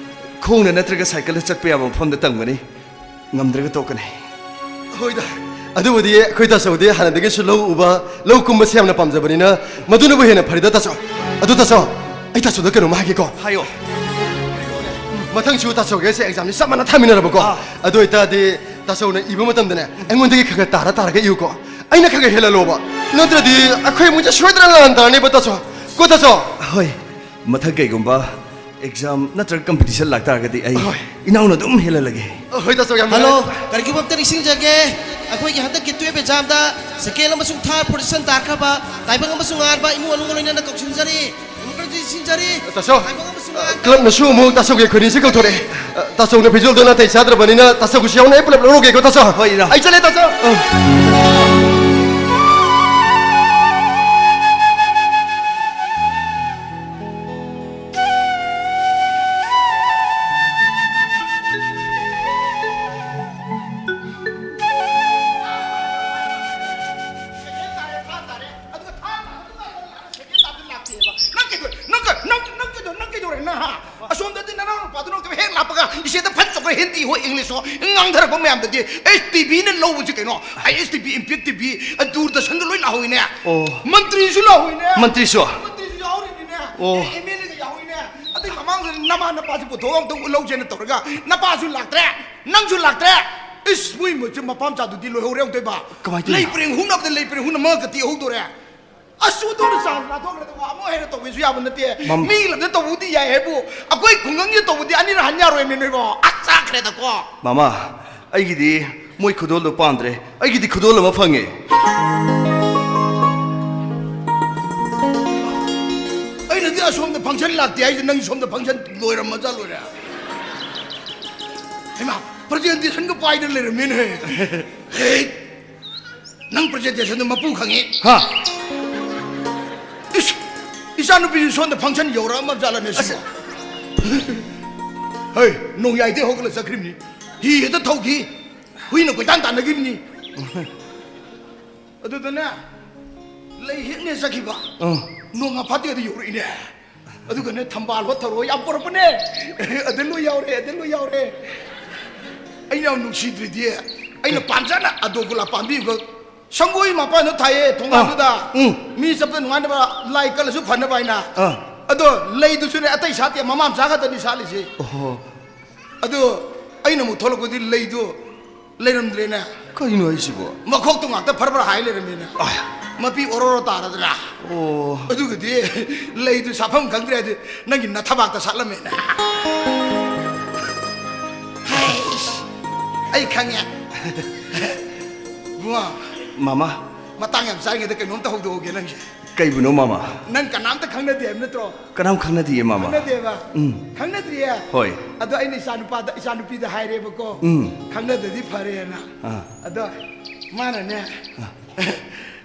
ꯈꯣꯡꯅ ꯅꯠꯇ꯭ꯔꯒ ꯁꯥꯏꯀꯜꯗ ꯆꯠꯄ ꯌꯥꯕ ꯃꯐꯝꯗ ꯇꯝꯒꯅꯤ꯫ ꯉꯝꯗ꯭ꯔꯒ ꯇꯣꯛꯀꯅꯤ꯫ ꯍꯣꯏꯗ, ꯑꯗꯨꯕꯨꯗꯤ ꯑꯩꯈꯣꯏ ꯇꯥꯆꯧꯗꯤ ꯍꯥꯟꯅꯗꯒꯤꯁꯨ ꯂꯧ ꯎꯕ, ꯂꯧ ꯀꯨꯝꯕꯁꯦ ꯌꯥꯝꯅ ꯄꯥꯝꯖꯕꯅꯤꯅ, ꯃꯗꯨꯅꯕꯨ ꯍꯦꯟꯅ ꯐꯔꯦꯗ ꯇꯥꯆꯧ꯫ ꯑꯗꯨ ꯇꯥꯆꯧ, ꯑꯩ ꯇꯥꯆꯧꯗ ꯀꯩꯅꯣꯝꯃ ꯍꯥꯏꯒꯦꯀꯣ꯫ ꯍꯥꯏꯌꯣ꯫ ꯃꯊꯪꯁꯨ ꯇꯥꯆꯧꯒꯤ ꯑꯩꯁꯦ ꯑꯦꯛꯖꯥꯝꯁꯤ ꯆꯞ ꯃꯥꯟꯅ ꯊꯥꯃꯤꯟꯅꯔꯕꯀꯣ꯫ ꯑꯥ꯫ ꯑꯗꯨ ꯑꯣꯏꯇꯥꯔꯗꯤ ꯇꯥꯆꯧꯅ ꯏꯕ ꯃꯇꯝꯗꯅꯦ, ꯑꯩꯉꯣꯟꯗꯒꯤ ꯈꯔ ꯈꯔ ꯇꯥꯔ ꯇꯥꯔꯒ ꯏꯌꯨꯀꯣ꯫ ꯑꯩꯅ ꯈꯔ ꯈꯔ ꯍꯦꯜꯍꯜꯂꯣꯕ꯫ ꯅꯠꯇ꯭ꯔꯗꯤ ꯑꯩꯈꯣꯏ ꯏꯃꯨꯡꯁꯦ ꯁꯣꯏꯗꯅ ꯂꯥꯟ ꯇꯥꯔꯅꯦꯕ ꯇꯥꯆꯧ꯫ ꯀꯣ ꯇꯥꯆꯧ? ꯍꯣꯏ, ꯃꯊꯪ ꯀꯩꯒꯨꯝꯕ ꯑꯦꯛꯖꯥꯝ ꯅꯠꯇ꯭ꯔꯒ ꯀꯝꯄꯤꯇꯤꯁꯟ ꯂꯥꯛꯇꯥꯔꯒꯗꯤ ꯑꯩ ꯍꯣꯏ꯫ ꯏꯅꯥꯎꯅ ꯑꯗꯨꯝ ꯍꯦꯜꯍꯜꯂꯒꯦ꯫ ꯍꯣꯏ, ꯇꯥꯆꯧ, ꯌꯥꯝ ꯍꯜꯂꯣ, ꯅꯨꯡꯉꯥꯏꯔꯦ꯫ ꯀꯔꯤꯒꯨꯝꯕ ꯑꯝꯇ ꯅꯤꯡꯁꯤꯡꯖꯒꯦ꯫ ꯑꯩꯈꯣꯏꯒꯤ ꯍꯟꯗꯛꯀꯤ ꯇꯨꯌꯦꯜꯞ ꯑꯦꯛꯖꯥꯝꯗ ꯁꯦꯀꯦꯟ ꯑꯃꯁꯨꯡ ꯊꯥꯔꯠ ꯄꯣꯖꯤꯁꯟ ꯇꯥꯈ꯭ꯔꯕ ꯇꯥꯏꯕꯪ ꯑꯃꯁꯨꯡ ꯉꯥꯟꯕ ꯏꯃꯨꯡ ꯃꯅꯨꯡꯒ ꯂꯣꯏꯅꯅ ꯀꯧꯁꯤꯟꯖꯔꯤ꯫ ꯗꯦꯃꯣꯀ꯭ꯔꯦꯁꯤ ꯁꯤꯟꯖꯔꯤ꯫ ꯇꯥꯆꯧ, ꯇꯥꯏꯕꯪ ꯑꯃꯁꯨꯡ ꯉꯥꯟꯕ꯫ ꯀ꯭ꯂꯕꯅꯁꯨ ꯑꯃꯨꯛ ꯇꯥꯆꯧꯒꯤ ꯈꯨꯅꯤꯁꯤ ꯀꯧꯊꯣꯔꯛꯑꯦ꯫ ꯑ, ꯇꯥꯆꯧꯅ ꯐꯤꯖꯣꯜꯗꯣ ꯅꯥꯇꯩ ꯆꯥꯗ꯭ꯔꯕꯅꯤꯅ ꯇꯥꯆꯧꯒꯤꯁꯨ ꯌꯥꯎꯅ ꯑꯩ ꯄꯨꯂꯞ ꯂꯧꯔꯨꯒꯦꯀꯣ, ꯇꯥꯆꯧ꯫ ꯍꯣꯏ, ꯏꯅꯥꯎ꯫ ꯑꯩ ꯆꯠꯂꯦ, ꯇꯥꯆꯧ꯫ ꯑ꯫ ꯅꯪ ꯀꯩꯗꯧ-, ꯅꯪ ꯀ-, ꯅꯪ ꯀꯩꯗꯧ-, ꯅꯪ ꯀꯩꯗꯧ-, ꯅꯪ ꯀꯩꯗꯧꯔꯦ, ꯅꯪ, ꯍꯥ? ꯑꯁꯣꯝꯗꯗꯤ ꯅꯅꯥꯎ ꯅꯨꯄꯥꯗꯨꯅ ꯍꯦꯛ ꯂꯥꯛꯄꯒ ꯏꯆꯦꯗ ꯐꯠ ꯆꯣꯛꯈ꯭ꯔ ꯍꯤꯟꯗꯤ ꯍꯣꯏ ꯏꯪꯂꯤꯁ ꯍꯣꯏ ꯉꯥꯡꯊꯔꯛꯄ ꯃꯌꯥꯝꯗꯗꯤ, ꯑꯦꯁ, ꯇꯤ ꯚꯤꯅ ꯂꯧꯕꯁꯤ ꯀꯩꯅꯣ? I S T V, impact T V, ꯑ, ꯗꯨꯔꯗꯔꯁꯟꯒ ꯂꯣꯏ ꯂꯥꯛꯍꯧꯏꯅꯦ꯫ ꯑꯣ꯫ ꯃꯟꯇ꯭ꯔꯤꯁꯨ ꯂꯥꯛꯍꯧꯏꯅꯦ꯫ ꯃꯟꯇ꯭ꯔꯤꯁꯨ? ꯃꯟꯇ꯭ꯔꯤꯁꯨ ꯌꯥꯎꯔꯤꯅꯤꯅꯦ꯫ ꯑꯣ꯫ ꯑꯦꯝ ꯑꯦꯜ ꯑꯦꯒ ꯌꯥꯎꯔꯤꯅꯦ꯫ ꯑꯗꯩ ꯃꯃꯥꯡꯗ ꯅꯃꯥ ꯅꯄꯥꯁꯨ ꯄꯨꯊꯣꯛꯑ ꯑꯝꯇ ꯎꯠꯍꯧꯁꯦꯅ ꯇꯧꯔꯒ ꯅꯄꯥꯁꯨ ꯂꯥꯛꯇ꯭ꯔꯦ, ꯅꯪꯁꯨ ꯂꯥꯛꯇ꯭ꯔꯦ꯫ ꯏꯁ, ꯃꯣꯏ ꯃꯆꯤꯟ ꯃꯄꯥ ꯃꯆꯥꯗꯨꯗꯤ ꯂꯣꯏꯍꯧꯔꯦ ꯑꯝꯇꯣꯏꯕ꯫ ꯀꯃꯥꯏ ꯇꯧꯔꯤꯅꯣ? ꯂꯩ ꯄꯔꯦꯡ ꯍꯨꯛꯅꯕꯗ ꯂꯩ ꯄꯔꯦꯡ ꯍꯨꯛꯅ ꯃꯉꯛꯀ ꯇꯦꯛꯍꯧꯗꯣꯔꯦ꯫ ꯑꯁ, ꯑꯣꯟꯊꯣꯛꯅ ꯆꯥꯟꯁ ꯂꯥꯟꯊꯣꯛꯈ꯭ꯔꯦꯗ, ꯋꯥ ꯑꯃ ꯍꯦꯟꯅ ꯇꯧꯒꯦꯁꯨ ꯌꯥꯕ ꯅꯠꯇꯦ꯫ ꯃꯝ- ꯃꯤ ꯂꯝꯗ ꯇꯧꯕꯕꯨꯗꯤ ꯌꯥꯏ ꯍꯥꯏꯕꯨ, ꯑꯩꯈꯣꯏ ꯈꯨꯡꯒꯪꯒꯤ ꯇꯧꯕꯗꯤ ꯑꯅꯤꯔꯛ ꯍꯟ ꯌꯥꯔꯣꯏꯃꯤ ꯅꯣꯏꯕꯣ꯫ ꯑꯁ, ꯆꯥꯈ꯭ꯔꯦꯗꯀꯣ꯫ ꯃꯃꯥ, ꯑꯩꯒꯤꯗꯤ ꯃꯣꯏ ꯈꯨꯗꯣꯜꯗꯣ ꯄꯥꯟꯗ꯭ꯔꯦ꯫ ꯑꯩꯒꯤꯗꯤ ꯈꯨꯗꯣꯜ ꯑꯃ ꯐꯪꯉꯦ꯫ ꯑꯩꯅꯗꯤ ꯑꯁꯣꯝꯗ ꯐꯪꯁꯟ ꯂꯥꯛꯇꯦ ꯍꯥꯏꯁꯦ, ꯅꯪ ꯁꯣꯝꯗ ꯐꯪꯁꯟ ꯂꯣꯏꯔꯝꯃꯖꯥ ꯂꯣꯏꯔꯦ꯫ ꯍꯩꯃꯥ, ꯄ꯭ꯔꯖꯦꯟꯇꯦꯁꯟꯒ ꯄꯥꯏꯗꯅ ꯂꯩꯔꯝꯃꯦꯅꯦ꯫ ꯍꯦ, ꯅꯪ ꯄ꯭ꯔꯖꯦꯟꯇꯦꯁꯟꯗꯣ ꯃꯄꯨ ꯈꯪꯉꯤ꯫ ꯍꯥ? ꯏꯁ, ꯏꯆꯥꯅꯨꯄꯤꯁꯨ ꯁꯣꯝꯗ ꯐꯪꯁꯟ ꯌꯧꯔꯛꯑꯝꯃ ꯖꯥꯠꯂꯅꯦ ꯁꯤꯕꯣ? ꯑꯁ꯫ ꯍꯩ, ꯅꯣꯡꯌꯥꯏꯗꯩ ꯍꯧꯒꯠꯂ ꯆꯠꯈ꯭ꯔꯤꯕꯅꯤ꯫ ꯍꯤ ꯍꯦꯛꯇ ꯊꯧꯈꯤ꯫ ꯍꯨꯏꯅ ꯀꯣꯏꯇꯥꯟ ꯇꯥꯟꯅꯈꯤꯕꯅꯤ꯫ ꯑꯗꯨꯗꯅꯦ, ꯂꯩ ꯍꯦꯛꯅꯦ ꯆꯠꯈꯤꯕ꯫ ꯑꯥ꯫ ꯅꯣꯡꯃ ꯐꯥꯠꯇꯦꯗ ꯌꯧꯔꯛꯏꯅꯦ꯫ ꯑꯗꯨꯒꯅꯦ, ꯊꯝꯕꯥꯜ ꯍꯣ ꯊꯔꯣ ꯌꯥꯝ ꯄꯨꯔꯛꯄꯅꯦ꯫ ꯑꯗ ꯂꯣꯏ ꯌꯥꯎꯔꯦ, ꯑꯗ ꯂꯣꯏ ꯌꯥꯎꯔꯦ꯫ ꯑꯩꯅ ꯌꯥꯝ ꯅꯨꯡꯁꯤꯗ꯭ꯔꯤꯗꯤ, ꯑꯩꯅ ꯄꯥꯝꯖꯅ ꯑꯗꯣ ꯒꯨꯂꯥꯞ ꯄꯥꯝꯕꯤ ꯑꯃꯈꯛ ꯁꯪꯒꯣꯏ ꯃꯄꯥꯟꯗ ꯊꯥꯏꯌꯦ, ꯊꯣꯡꯒꯥꯟꯗꯨꯗ꯫ ꯑꯥ, ꯎꯝ꯫ ꯃꯤ ꯆꯠꯄꯗ ꯅꯨꯡꯉꯥꯏꯅꯕ, ꯂꯥꯏ ꯀꯜꯂꯁꯨ ꯐꯅꯕ ꯍꯥꯏꯅ꯫ ꯑꯥ꯫ ꯑꯗꯣ ꯂꯩꯗꯨꯁꯨꯅꯦ, ꯑꯇꯩ ꯁꯥꯠꯇꯦ, ꯃꯃꯥ ꯃꯆꯥ ꯈꯛꯇꯅꯤ ꯁꯥꯠꯂꯤꯁꯦ꯫ ꯑꯣꯍꯣ꯫ ꯑꯗꯣ ꯑꯩꯅ ꯑꯃꯨꯛ ꯊꯣꯛꯂꯛꯄꯗꯤ ꯂꯩꯗꯨ ꯂꯩꯔꯝꯗ꯭ꯔꯦꯅꯦ꯫ ꯀꯩꯅꯣ ꯍꯥꯏꯁꯤꯕꯣ? ꯃꯈꯣꯛꯇꯣ ꯉꯥꯛꯇ ꯐꯔ ꯐꯔ ꯍꯥꯏ ꯂꯩꯔꯝꯃꯦꯅꯦ꯫ ꯑꯥꯏ꯫ ꯃꯄꯤ ꯑꯣꯔꯣ ꯑꯣꯔꯣ ꯇꯥꯔꯗꯅ꯫ ꯑꯣ꯫ ꯑꯗꯨꯒꯗꯤ ꯂꯩꯗꯨ ꯁꯥꯐꯝ ꯈꯪꯗ꯭ꯔꯦ ꯍꯥꯏꯗꯤ, ꯅꯪꯒꯤ ꯅꯊꯕꯥꯛꯇ ꯁꯥꯠꯂꯝꯃꯦꯅꯦ꯫ ꯍꯩꯁ, ꯑꯩ ꯈꯪꯉꯦ꯫ ꯕꯨꯡꯉꯣ꯫ ꯃꯥꯃ꯫ ꯃꯇꯥꯡ ꯌꯥꯝ ꯆꯥꯔꯤꯉꯩꯗ ꯀꯩꯅꯣꯝꯇ ꯍꯧꯗꯣꯛꯍꯧꯒꯦ ꯅꯪꯁꯦ꯫ ꯀꯩꯕꯨꯅꯣ, ꯃꯥꯃ? ꯅꯪ ꯀꯅꯥꯝꯇ ꯈꯪꯅꯗꯦ ꯍꯥꯏꯕ ꯅꯠꯇ꯭ꯔꯣ? ꯀꯅꯥꯝ ꯈꯪꯅꯗꯤꯌꯦ, ꯃꯥꯃ꯫ ꯈꯪꯅꯗꯦꯕ? ꯎꯝ꯫ ꯈꯪꯅꯗ꯭ꯔꯤꯌꯦ? ꯍꯣꯏ꯫ ꯑꯗꯣ ꯑꯩꯅ ꯏꯆꯥꯅꯨꯄꯥꯗ, ꯏꯆꯥꯅꯨꯄꯤꯗ ꯍꯥꯏꯔꯦꯕꯀꯣ꯫ ꯎꯝ꯫ ꯈꯪꯅꯗꯗꯤ ꯐꯔꯦꯅ꯫ ꯑꯥ꯫ ꯑꯗꯣ ꯃꯥꯅꯅꯦ, ꯑꯥ꯫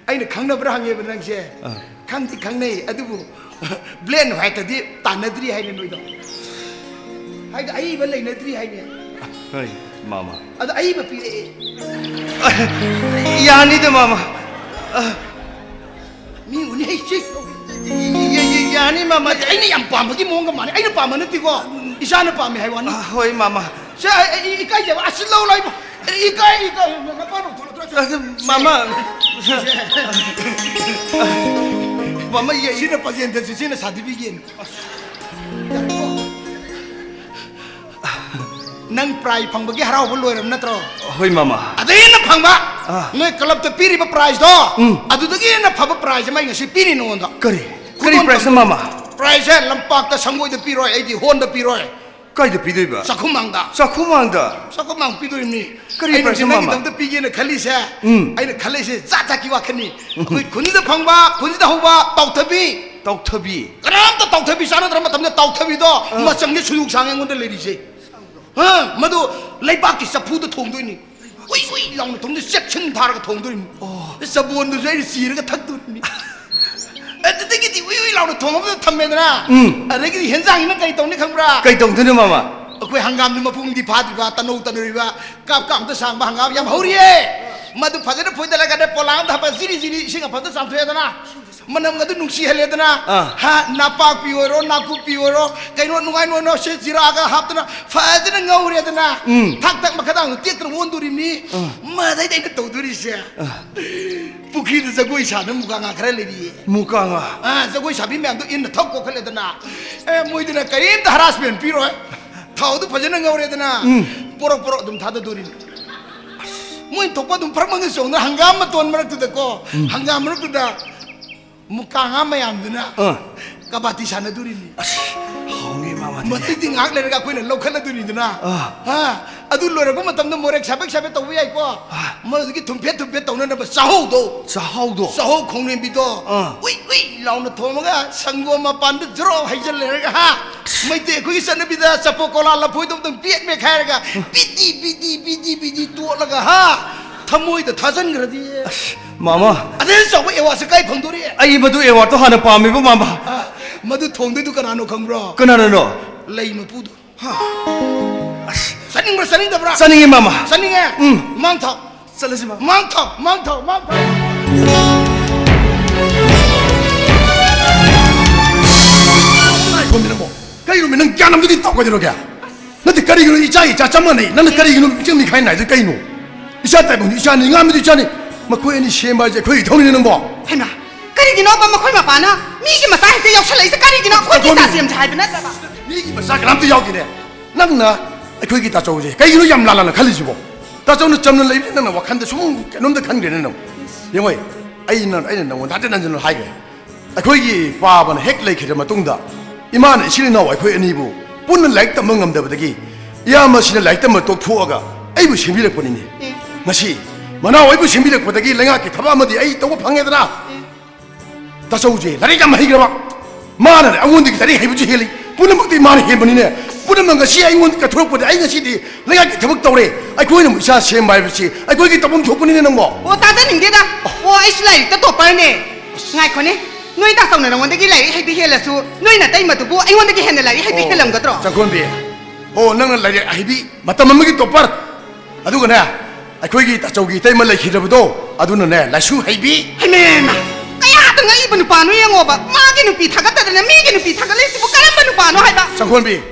ꯑꯩꯅ ꯈꯪꯅꯕ꯭ꯔꯥ ꯍꯪꯉꯦꯕ ꯅꯪꯁꯦ꯫ ꯑꯥ꯫ ꯈꯪꯗꯤ ꯈꯪꯅꯩ, ꯑꯗꯨꯕꯨ black and whiteꯇꯗꯤ ꯇꯥꯟꯅꯗ꯭ꯔꯤ ꯍꯥꯏꯅꯦ ꯅꯣꯏꯗꯣ꯫ ꯍꯥꯏꯗꯤ ꯑꯏꯕ ꯂꯩꯅꯗ꯭ꯔꯤ ꯍꯥꯏꯅꯦ꯫ ꯍꯣꯏ, ꯃꯥꯃ꯫ ꯑꯗꯣ ꯑꯏꯕ ꯄꯤꯔꯛꯑꯦ꯫ ꯌꯥꯅꯤꯗ, ꯃꯥꯃ꯫ ꯑ, ꯃꯤ ꯎꯅꯤ ꯍꯩ ꯁꯤ꯫ ꯌ-, ꯌ-, ꯌ-, ꯌꯥꯅꯤ, ꯃꯥꯃ꯫ ꯅꯠꯇꯦ, ꯑꯩꯅ ꯌꯥꯝ ꯄꯥꯝꯕꯒꯤ ꯃꯑꯣꯡꯒ ꯃꯥꯜꯂꯦ꯫ ꯑꯩꯅ ꯄꯥꯝꯕ ꯅꯠꯇꯦꯀꯣ꯫ ꯏꯆꯥꯅ ꯄꯥꯝꯃꯦ ꯍꯥꯏ ꯋꯥꯅꯤ꯫ ꯑ, ꯍꯣꯏ, ꯃꯥꯃ꯫ ꯁꯦ, ꯑꯩ, ꯑꯩ ꯏꯀꯥꯏꯖꯕ꯫ ꯑꯁꯤ ꯂꯧ ꯂꯥꯎ ꯏꯕꯣ꯫ ꯑꯩ ꯏꯀꯥꯏ, ꯏꯀꯥꯏ꯫ ꯅꯄꯥ ꯂꯧꯊꯣꯛꯂꯛꯇ꯭ꯔꯣ? ꯑ, ꯃꯥꯃ꯫ ꯁꯦ꯫ ꯃꯥꯃ, ꯌꯦ-, ꯁꯤꯅ ꯄꯥꯖꯦꯟꯗꯁꯤ, ꯁꯤꯅ ꯁꯥꯗꯤꯕꯤꯒꯦꯟ꯫ ꯅꯪ prize ꯐꯪꯕꯒꯤ ꯍꯔꯥꯎꯕ ꯂꯣꯏꯔꯕ ꯅꯠꯇ꯭ꯔꯣ? ꯍꯣꯏ, ꯃꯥꯃ꯫ ꯑꯗꯩ ꯍꯦꯟꯅ ꯐꯪꯕ, ꯑꯥ꯫ ꯅꯣꯏ clubꯇ ꯄꯤꯔꯤꯕ prizeꯗꯣ, ꯎꯝ꯫ ꯑꯗꯨꯗꯒꯤ ꯍꯦꯟꯅ ꯐꯕ prize ꯑꯃ ꯑꯩ ꯉꯁꯤ ꯄꯤꯔꯤ ꯅꯉꯣꯟꯗ꯫ ꯀꯔꯤ? ꯀꯔꯤ prizeꯅꯣ, ꯃꯥꯃ? Prizeꯁꯦ ꯂꯝꯄꯥꯛꯇ ꯁꯪꯒꯣꯏꯗ ꯄꯤꯔꯣꯏ, ꯑꯩꯗꯤ ꯍꯣꯟꯗ ꯄꯤꯔꯣꯏ꯫ ꯀꯥꯏꯗ ꯄꯤꯗꯣꯏꯕ? ꯆꯥꯛꯈꯨꯝꯃꯥꯡꯗ꯫ ꯆꯥꯛꯈꯨꯝꯃꯥꯡꯗ? ꯆꯥꯛꯈꯨꯝꯃꯥꯡ ꯄꯤꯗꯣꯏꯅꯤ꯫ ꯀꯔꯤ prizeꯅꯣ, ꯃꯥꯃ? ꯑꯩꯅ ꯅꯪꯒꯤꯗꯃꯛꯇ ꯄꯤꯒꯦꯅ ꯈꯜꯂꯤꯁꯦ, ꯎꯝ꯫ ꯑꯩꯅ ꯈꯜꯂꯤꯁꯦ ꯖꯥꯠ ꯖꯥꯠꯀꯤ ꯋꯥꯈꯜꯅꯤ꯫ ꯎꯝ꯫ ꯑꯩꯈꯣꯏ ꯈꯨꯟꯁꯤꯗ ꯐꯪꯕ, ꯈꯨꯟꯁꯤꯗ ꯍꯧꯕ ꯇꯥꯎꯊꯕꯤ꯫ ꯇꯥꯎꯊꯕꯤ꯫ ꯀꯅꯥꯝꯇ ꯇꯥꯎꯊꯕꯤ ꯆꯥꯟꯅꯗ꯭ꯔ ꯃꯇꯝꯗ ꯇꯥꯎꯊꯕꯤꯗꯣ ꯑꯥ꯫ ꯃꯆꯪꯁꯦ ꯁꯨꯌꯨꯛ ꯁꯥꯡ ꯑꯩꯉꯣꯟꯗ ꯂꯩꯔꯤꯁꯦ꯫ ꯑꯥ, ꯃꯗꯨ ꯂꯩꯕꯥꯛꯀꯤ ꯆꯐꯨꯗ ꯊꯣꯡꯗꯣꯏꯅꯤ꯫ ꯎꯏ ꯎꯏ ꯂꯥꯎꯅ ꯊꯣꯡꯗꯣꯏ, ꯆꯦꯛꯁꯤꯟ ꯊꯥꯔꯒ ꯊꯣꯡꯗꯣꯏꯅꯤ꯫ ꯑꯣ꯫ ꯆꯕꯣꯟꯗꯨꯁꯨ ꯑꯩꯅ ꯆꯤꯔꯒ ꯊꯛꯇꯣꯏꯅꯤ꯫ ꯑꯗꯨꯗꯒꯤꯗꯤ ꯎꯏ ꯎꯏ ꯂꯥꯎꯅ ꯊꯣꯡꯉꯕꯗ ꯊꯝꯃꯦꯗꯅ꯫ ꯎꯝ꯫ ꯑꯗꯒꯤꯗꯤ ꯍꯦꯟꯖꯥꯡꯁꯤꯅ ꯀꯔꯤ ꯇꯧꯅꯤ ꯈꯪꯕ꯭ꯔꯥ? ꯀꯩ ꯇꯧꯗꯣꯏꯅꯣ, ꯃꯥꯃ? ꯑꯩꯈꯣꯏ ꯍꯪꯒꯥꯝꯗꯤ ꯃꯄꯨꯡꯗꯤ ꯐꯥꯗ꯭ꯔꯤꯕ, ꯇꯅꯧ ꯇꯅꯧꯔꯤꯕ, ꯀꯥꯞ ꯀꯥꯞꯇ ꯁꯥꯡꯕ ꯍꯪꯒꯥꯝ ꯌꯥꯝ ꯍꯧꯔꯤꯌꯦ꯫ ꯃꯗꯨ ꯐꯖꯅ ꯐꯣꯏꯗꯠꯂꯒꯅꯦ, ꯄꯣꯂꯥꯡ ꯑꯃꯗ ꯍꯥꯞꯄ ꯖꯤꯔꯤ ꯖꯤꯔꯤ ꯏꯁꯤꯡ ꯑꯐꯕꯗ ꯆꯥꯝꯊꯣꯛꯑꯦꯗꯅ, ꯃꯅꯝ ꯑꯗꯨ ꯅꯨꯡꯁꯤꯍꯜꯂꯦꯗꯅ, ꯑꯥ꯫ ꯍꯥ, ꯅꯥꯄꯥꯛꯄꯤ ꯑꯣꯏꯔꯣ, ꯅꯥꯀꯨꯞꯄꯤ ꯑꯣꯏꯔꯣ, ꯀꯩꯅꯣ ꯅꯨꯡꯉꯥꯏ ꯅꯨꯡꯉꯥꯏꯅꯣ ꯁꯦ ꯖꯤꯔꯥꯒ ꯍꯥꯞꯇꯅ ꯐꯖꯅ ꯉꯧꯔꯦꯗꯅ, ꯎꯝ꯫ ꯊꯥꯛ ꯊꯥꯛ ꯃꯈꯥꯗꯥꯡꯗꯣ ꯇꯦꯛꯇꯅ ꯑꯣꯟꯗꯣꯔꯤꯕꯅꯤ꯫ ꯑꯥ꯫ ꯃꯗꯩꯗ ꯑꯩꯅ ꯇꯧꯗꯣꯔꯤꯁꯦ, ꯑꯥ꯫ ꯄꯨꯈ꯭ꯔꯤꯗ ꯖꯒꯣꯏ ꯁꯥꯗꯅ ꯃꯨꯀꯥ ꯉꯥ ꯈꯔ ꯂꯩꯔꯤꯌꯦ꯫ ꯃꯨꯀꯥ ꯉꯥ? ꯑꯥ, ꯖꯒꯣꯏ ꯁꯥꯕꯤ ꯃꯌꯥꯝꯗꯣ ꯏꯟꯅ ꯊꯧ ꯀꯣꯛꯈꯠꯂꯦꯗꯅ, ꯑꯦ, ꯃꯣꯏꯗꯅ ꯀꯔꯤꯝꯇ ꯍꯔꯥꯁꯃꯦꯟ ꯄꯤꯔꯣꯏ꯫ ꯊꯥꯎꯗꯨ ꯐꯖꯅ ꯉꯧꯔꯦꯗꯅ, ꯎꯝ꯫ ꯄꯣꯔꯣꯛ ꯄꯣꯔꯣꯛ ꯑꯗꯨꯝ ꯊꯥꯗꯗꯣꯔꯤꯅꯤ꯫ ꯃꯣꯏ ꯊꯣꯛꯄ ꯑꯗꯨꯝ ꯐꯔꯛ ꯃꯪꯒ ꯆꯣꯡꯗꯅ ꯍꯪꯒꯥꯝ ꯃꯇꯣꯟ ꯃꯔꯛꯇꯨꯗꯀꯣ, ꯎꯝ꯫ ꯍꯪꯒꯥꯝ ꯃꯔꯛꯇꯨꯗ ꯃꯨꯀꯥ ꯉꯥ ꯃꯌꯥꯝꯗꯨꯅ ꯑꯥ꯫ ꯀꯕꯥꯇꯤ ꯁꯥꯟꯅꯗꯣꯔꯤꯅꯤ꯫ ꯑꯁ, ꯍꯥꯎꯅꯤ ꯃꯥꯃꯗꯤ꯫ ꯃꯗꯩꯗꯤ ꯉꯥꯏꯍꯥꯛ ꯂꯩꯔꯒ ꯑꯩꯈꯣꯏꯅ ꯂꯧꯈꯠꯂꯗꯣꯏꯅꯤꯗꯅ꯫ ꯑꯥ꯫ ꯍꯥ? ꯑꯗꯨ ꯂꯣꯏꯔꯛꯄ ꯃꯇꯝꯗ ꯃꯣꯔꯦꯛ ꯁꯥꯕꯦꯛ ꯁꯥꯕꯦꯛ ꯇꯧꯕ ꯌꯥꯏꯀꯣ꯫ ꯑꯥ꯫ ꯃꯗꯨꯗꯒꯤ ꯊꯨꯝꯐꯦꯠ ꯊꯨꯝꯐꯦꯠ ꯇꯧꯅꯅꯕ ꯆꯥꯍꯧꯗꯣ꯫ ꯆꯥꯍꯧꯗꯣ? ꯆꯥꯍꯧ ꯈꯣꯡꯅꯦꯝꯕꯤꯗꯣ꯫ ꯑꯥ꯫ ꯎꯏ ꯎꯏ ꯂꯥꯎꯅ ꯊꯣꯝꯃꯒ ꯁꯪꯒꯣꯝ ꯃꯄꯥꯟꯗ ꯖ꯭ꯔꯣ ꯍꯩꯖꯤꯜꯂꯦꯔꯒ, ꯍꯥ? ꯃꯩꯇꯩ ꯑꯩꯈꯣꯏꯒꯤ ꯆꯠꯅꯕꯤꯗ ꯆꯄꯣ ꯀꯣꯂꯥ ꯂꯐꯣꯏꯗꯣ ꯑꯝꯇꯪ ꯄꯦꯠ ꯃꯦꯠꯈꯥꯏꯔꯒ, ꯕꯤꯗꯤ ꯕꯤꯗꯤ ꯕꯤꯗꯤ ꯕꯤꯗꯤ ꯇꯣꯠꯂꯒ, ꯍꯥ? ꯊꯃꯣꯏꯗ ꯊꯥꯖꯤꯟꯈ꯭ꯔꯗꯤ꯫ ꯑꯁ, ꯃꯥꯃ꯫ ꯑꯗꯩ ꯆꯥꯎꯕ ꯑꯦꯋꯥꯔꯗꯁꯦ ꯀꯥꯏ ꯐꯪꯗꯣꯔꯤ? ꯑꯩ ꯃꯗꯨ ꯑꯦꯋꯥꯔꯗꯇꯣ ꯍꯥꯟꯅ ꯄꯥꯝꯃꯦꯕ, ꯃꯥꯃ꯫ ꯑ, ꯃꯗꯨ ꯊꯣꯡꯗꯣꯏꯗꯨ ꯀꯅꯥꯅꯣ ꯈꯪꯕ꯭ꯔꯣ? ꯀꯅꯥꯅꯅꯣ? ꯂꯩ ꯃꯄꯨꯗꯣ꯫ ꯍꯥ꯫ ꯑꯁ꯫ ꯆꯠꯅꯤꯡꯕ꯭ꯔꯥ, ꯆꯠꯅꯤꯡꯗꯕ꯭ꯔꯥ? ꯆꯠꯅꯤꯡꯉꯦ, ꯃꯥꯃ꯫ ꯆꯠꯅꯤꯡꯉꯦ? ꯎꯝ꯫ ꯃꯥꯡ ꯊꯥꯎ꯫ ꯆꯠꯂꯁꯤ, ꯃꯥꯃ꯫ ꯃꯥꯡ ꯊꯥꯎ, ꯃꯥꯡ ꯊꯥꯎ, ꯃꯥꯡ ꯊꯥꯎ꯫ ꯉꯥꯏꯈꯣꯃꯤ ꯅꯪꯕꯣ꯫ ꯀꯩꯅꯣꯃꯤ, ꯅꯪ ꯒ꯭ꯌꯥꯟ ꯑꯝꯇꯗꯤ ꯇꯥꯎ, ꯀꯩꯗꯧꯔꯒꯦ? ꯅꯠꯇꯦ, ꯀꯔꯤꯒꯤꯅꯣ ꯏꯆꯥ ꯏꯆꯥ ꯆꯞ ꯃꯥꯟꯅꯩ? ꯅꯪꯅ ꯀꯔꯤꯒꯤꯅꯣ ꯄꯤꯛꯆꯦꯡ ꯃꯤꯈꯥꯏ ꯅꯥꯏꯗꯣ ꯀꯩꯅꯣ? ꯏꯆꯥ ꯇꯥꯏꯕꯪꯗꯤ ꯏꯆꯥꯅꯤ, ꯉꯥꯡꯕꯗꯤ ꯏꯆꯥꯅꯤ꯫ ꯃꯈꯣꯏ ꯑꯅꯤ ꯁꯦꯝꯕ ꯍꯥꯏꯁꯦ ꯑꯩꯈꯣꯏ ꯏꯊꯧꯅꯤꯅꯦ ꯅꯪꯕꯣ꯫ ꯍꯩꯃꯥ, ꯀꯔꯤꯒꯤꯅꯣꯕ ꯃꯈꯣꯏ ꯃꯄꯥꯅ ꯃꯤꯒꯤ ꯃꯆꯥ ꯍꯦꯛꯇ ꯌꯥꯎꯁꯜꯂꯛꯏꯁꯦ ꯀꯔꯤꯒꯤꯅꯣ? ꯑꯩꯈꯣꯏꯒꯤ ꯏꯆꯥ ꯁꯦꯝꯁꯦ ꯍꯥꯏꯕ ꯅꯠꯇ꯭ꯔꯕ? ꯃꯤꯒꯤ ꯃꯆꯥ ꯀꯅꯥꯝꯇ ꯌꯥꯎꯗꯦꯅꯦ꯫ ꯅꯪꯅ ꯑꯩꯈꯣꯏꯒꯤ ꯇꯥꯆꯧꯁꯦ ꯀꯩꯒꯤꯅꯣ ꯌꯥꯝ ꯂꯥꯟꯅ ꯈꯜꯂꯤꯁꯤꯕꯣ? ꯇꯥꯆꯧꯅ ꯆꯝꯅ ꯂꯩꯕꯁꯦ ꯅꯪꯅ ꯋꯥꯈꯜꯗ ꯁꯨꯝ ꯀꯩꯅꯣꯝꯇ ꯈꯟꯈ꯭ꯔꯦꯅꯦ ꯅꯪ꯫ ꯌꯦꯡꯉꯣ, ꯑꯩꯅ, ꯑꯩꯅ ꯅꯪꯉꯣꯟꯗ ꯍꯟꯖꯤꯟ ꯍꯟꯖꯤꯟ ꯍꯥꯏꯈ꯭ꯔꯦ꯫ ꯑꯩꯈꯣꯏꯒꯤ ꯄꯥꯕꯅ ꯍꯦꯛ ꯂꯩꯈꯤꯗ꯭ꯔ ꯃꯇꯨꯡꯗ, ꯏꯃꯥꯅ ꯏꯆꯤꯜ ꯏꯅꯥꯎ ꯑꯩꯈꯣꯏ ꯑꯅꯤꯕꯨ ꯄꯨꯟꯅ ꯂꯥꯏꯔꯤꯛ ꯇꯝꯕ ꯉꯝꯗꯕꯗꯒꯤ, ꯏꯌꯥꯝꯕꯁꯤꯅ ꯂꯥꯏꯔꯤꯛ ꯇꯝꯕ ꯇꯣꯛꯊꯣꯛꯑꯒ ꯑꯩꯕꯨ ꯁꯦꯝꯕꯤꯔꯛꯄꯅꯤꯅꯦ꯫ ꯑꯦ꯫ ꯉꯁꯤ ꯃꯅꯥꯎ ꯑꯩꯕꯨ ꯁꯦꯝꯕꯤꯔꯛꯄꯗꯒꯤ ꯂꯩꯉꯥꯛꯀꯤ ꯊꯕꯛ ꯑꯃꯗꯤ ꯑꯩ ꯇꯧꯕ ꯐꯪꯉꯦꯗꯅ꯫ ꯑꯦ꯫ ꯇꯥꯆꯧꯁꯦ ꯂꯥꯏꯔꯤꯛ ꯌꯥꯝ ꯍꯩꯈ꯭ꯔꯕ꯫ ꯃꯥꯅꯅꯦ ꯑꯩꯉꯣꯟꯗꯒꯤ ꯂꯥꯏꯔꯤꯛ ꯍꯩꯕꯁꯨ ꯍꯦꯜꯂꯤ꯫ ꯄꯨꯝꯅꯃꯛꯇꯤ ꯃꯥꯅ ꯍꯦꯟꯕꯅꯤꯅꯦ꯫ ꯄꯨꯝꯅꯃꯛ ꯉꯁꯤ ꯑꯩꯉꯣꯟꯗ ꯀꯠꯊꯣꯔꯛꯄꯗ ꯑꯩ ꯉꯁꯤꯗꯤ ꯂꯩꯉꯥꯛꯀꯤ ꯊꯕꯛ ꯇꯧꯔꯦ꯫ ꯑꯩꯈꯣꯏꯅ ꯑꯃꯨꯛ ꯏꯆꯥ ꯁꯦꯝꯕ ꯍꯥꯏꯕꯁꯤ ꯑꯩꯈꯣꯏꯒꯤ ꯇꯧꯐꯝ ꯊꯣꯛꯄꯅꯤꯅꯦ ꯅꯪꯕꯣ꯫ ꯑꯣ, ꯇꯥꯖꯅꯤꯡꯗꯦꯗ꯫ ꯑꯣ, ꯑꯩꯁꯨ ꯂꯥꯏꯔꯤꯛꯇ ꯇꯣꯞꯄꯔꯅꯦ꯫ ꯉꯥꯏꯈꯣꯅꯦ, ꯅꯣꯏ ꯇꯥꯆꯧꯅ ꯅꯉꯣꯟꯗꯒꯤ ꯂꯥꯏꯔꯤꯛ ꯍꯩꯕ ꯍꯦꯜꯂꯁꯨ, ꯅꯣꯏ ꯅꯇꯩꯃꯗꯨꯕꯨ ꯑꯩꯉꯣꯟꯗꯒꯤ ꯍꯦꯟꯅ ꯂꯥꯏꯔꯤꯛ ꯍꯩꯕ ꯑꯣ, ꯍꯦꯜꯂꯝꯒꯗ꯭ꯔꯣ? ꯆꯪꯈꯣꯟꯕꯤ, ꯑꯣ, ꯅꯪꯅ ꯂꯥꯏꯔꯤꯛ ꯍꯩꯕꯤ, ꯃꯇꯝ ꯑꯃꯒꯤ ꯇꯣꯞꯄꯔ꯫ ꯑꯗꯨꯒꯅꯦ, ꯑꯩꯈꯣꯏꯒꯤ ꯇꯥꯆꯧꯒꯤ ꯏꯇꯩꯃ ꯂꯩꯈꯤꯗ꯭ꯔꯕꯗꯣ, ꯑꯗꯨꯅꯅꯦ, ꯂꯥꯏꯁꯨ ꯍꯩꯕꯤ꯫ ꯍꯩꯃꯦꯃ! ꯀꯌꯥꯗ ꯉꯛꯏꯕ ꯅꯨꯄꯥꯅꯣ ꯌꯦꯡꯉꯣꯕ꯫ ꯃꯥꯒꯤ ꯅꯨꯄꯤ ꯊꯥꯒꯠꯇꯗꯅ ꯃꯤꯒꯤ ꯅꯨꯄꯤ ꯊꯥꯒꯠꯂꯤꯁꯤꯕꯨ ꯀꯔꯝꯕ ꯅꯨꯄꯥꯅꯣ ꯍꯥꯏꯕ? ꯆꯪꯈꯣꯟꯕꯤ,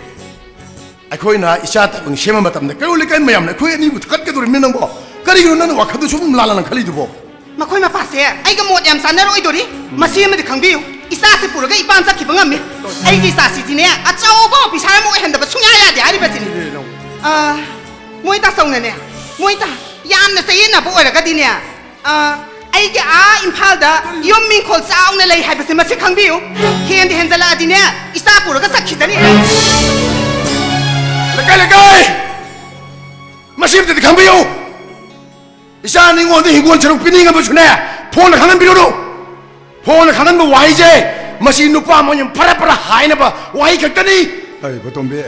ꯑꯩꯈꯣꯏꯅ ꯏꯆꯥ ꯇꯥꯏꯕꯪ ꯁꯦꯝꯕ ꯃꯇꯝꯗ ꯀꯩꯔꯣꯜ ꯂꯩꯀꯥꯏ ꯃꯌꯥꯝꯅ ꯑꯩꯈꯣꯏ ꯑꯅꯤꯕꯨ ꯊꯥꯒꯠꯀꯗꯧꯔꯤꯕꯅꯤ ꯅꯪꯕꯣ꯫ ꯀꯔꯤꯒꯤꯅꯣ ꯅꯪꯅ ꯋꯥꯈꯜꯗꯨ ꯁꯨꯝ ꯂꯥꯜꯂꯅ ꯈꯜꯂꯤꯗꯨꯕꯣ? ꯃꯈꯣꯏ ꯃꯄꯥꯁꯦ ꯑꯩꯒ ꯃꯣꯠ ꯌꯥꯝ ꯆꯥꯟꯅꯔꯣꯏꯗꯣꯔꯤ꯫ ꯃꯁꯤ ꯑꯃꯗꯤ ꯈꯪꯕꯤꯌꯨ, ꯏꯆꯥꯁꯤ ꯄꯨꯔꯒ ꯏꯄꯥꯝ ꯆꯠꯈꯤꯕ ꯉꯝꯃꯤ꯫ ꯑꯩꯒꯤ ꯏꯆꯥꯁꯤꯗꯤꯅꯦ, ꯑꯆꯧꯕ ꯑꯣꯐꯤꯁꯥꯔ ꯑꯃ ꯑꯣꯏꯍꯟꯗꯕ ꯁꯨꯡꯌꯥ ꯌꯥꯗꯦ ꯍꯥꯏꯔꯤꯕꯁꯤꯅꯤ꯫ ꯑ, ꯃꯣꯏ ꯇꯥꯆꯧꯅꯅꯦ, ꯃꯣꯏ ꯇꯥ-, ꯌꯥꯝꯅ ꯆꯌꯦꯠꯅꯕ ꯑꯣꯏꯔꯒꯗꯤꯅꯦ, ꯑ, ꯑꯩꯒꯤ ꯑꯥ ꯏꯝꯐꯥꯜꯗ ꯌꯨꯝ ꯏꯪꯈꯣꯜ ꯆꯥꯎꯅ ꯂꯩ ꯍꯥꯏꯕꯁꯦ ꯃꯁꯤ ꯈꯪꯕꯤꯌꯨ꯫ ꯍꯦꯟꯗ ꯍꯦꯟꯖꯜꯂꯛꯑꯗꯤꯅꯦ, ꯏꯆꯥ ꯄꯨꯔꯒ ꯆꯠꯈꯤꯖꯅꯤ꯫ ꯂꯩꯀꯥꯏ, ꯂꯩꯀꯥꯏ! ꯃꯁꯤ ꯑꯝꯇꯗꯤ ꯈꯪꯕꯤꯌꯨ! ꯏꯆꯥ ꯅꯤꯉꯣꯜꯗ ꯍꯤꯡꯒꯣꯜ ꯁꯔꯨꯛ ꯄꯤꯅꯤꯡꯉꯕꯁꯨꯅꯦ, ꯐꯣꯟꯗ ꯈꯪꯍꯟꯕꯤꯔꯨꯅꯨ꯫ ꯐꯣꯟꯗ ꯈꯪꯍꯟꯕ ꯋꯥꯍꯩꯁꯦ, ꯃꯁꯤ ꯅꯨꯄꯥ ꯃꯌꯨꯝ ꯐꯔ ꯐꯔ ꯍꯥꯏꯅꯕ ꯋꯥꯍꯩ ꯈꯛꯇꯅꯤ꯫ ꯑꯩ ꯕꯣꯇꯣꯝꯕꯤ,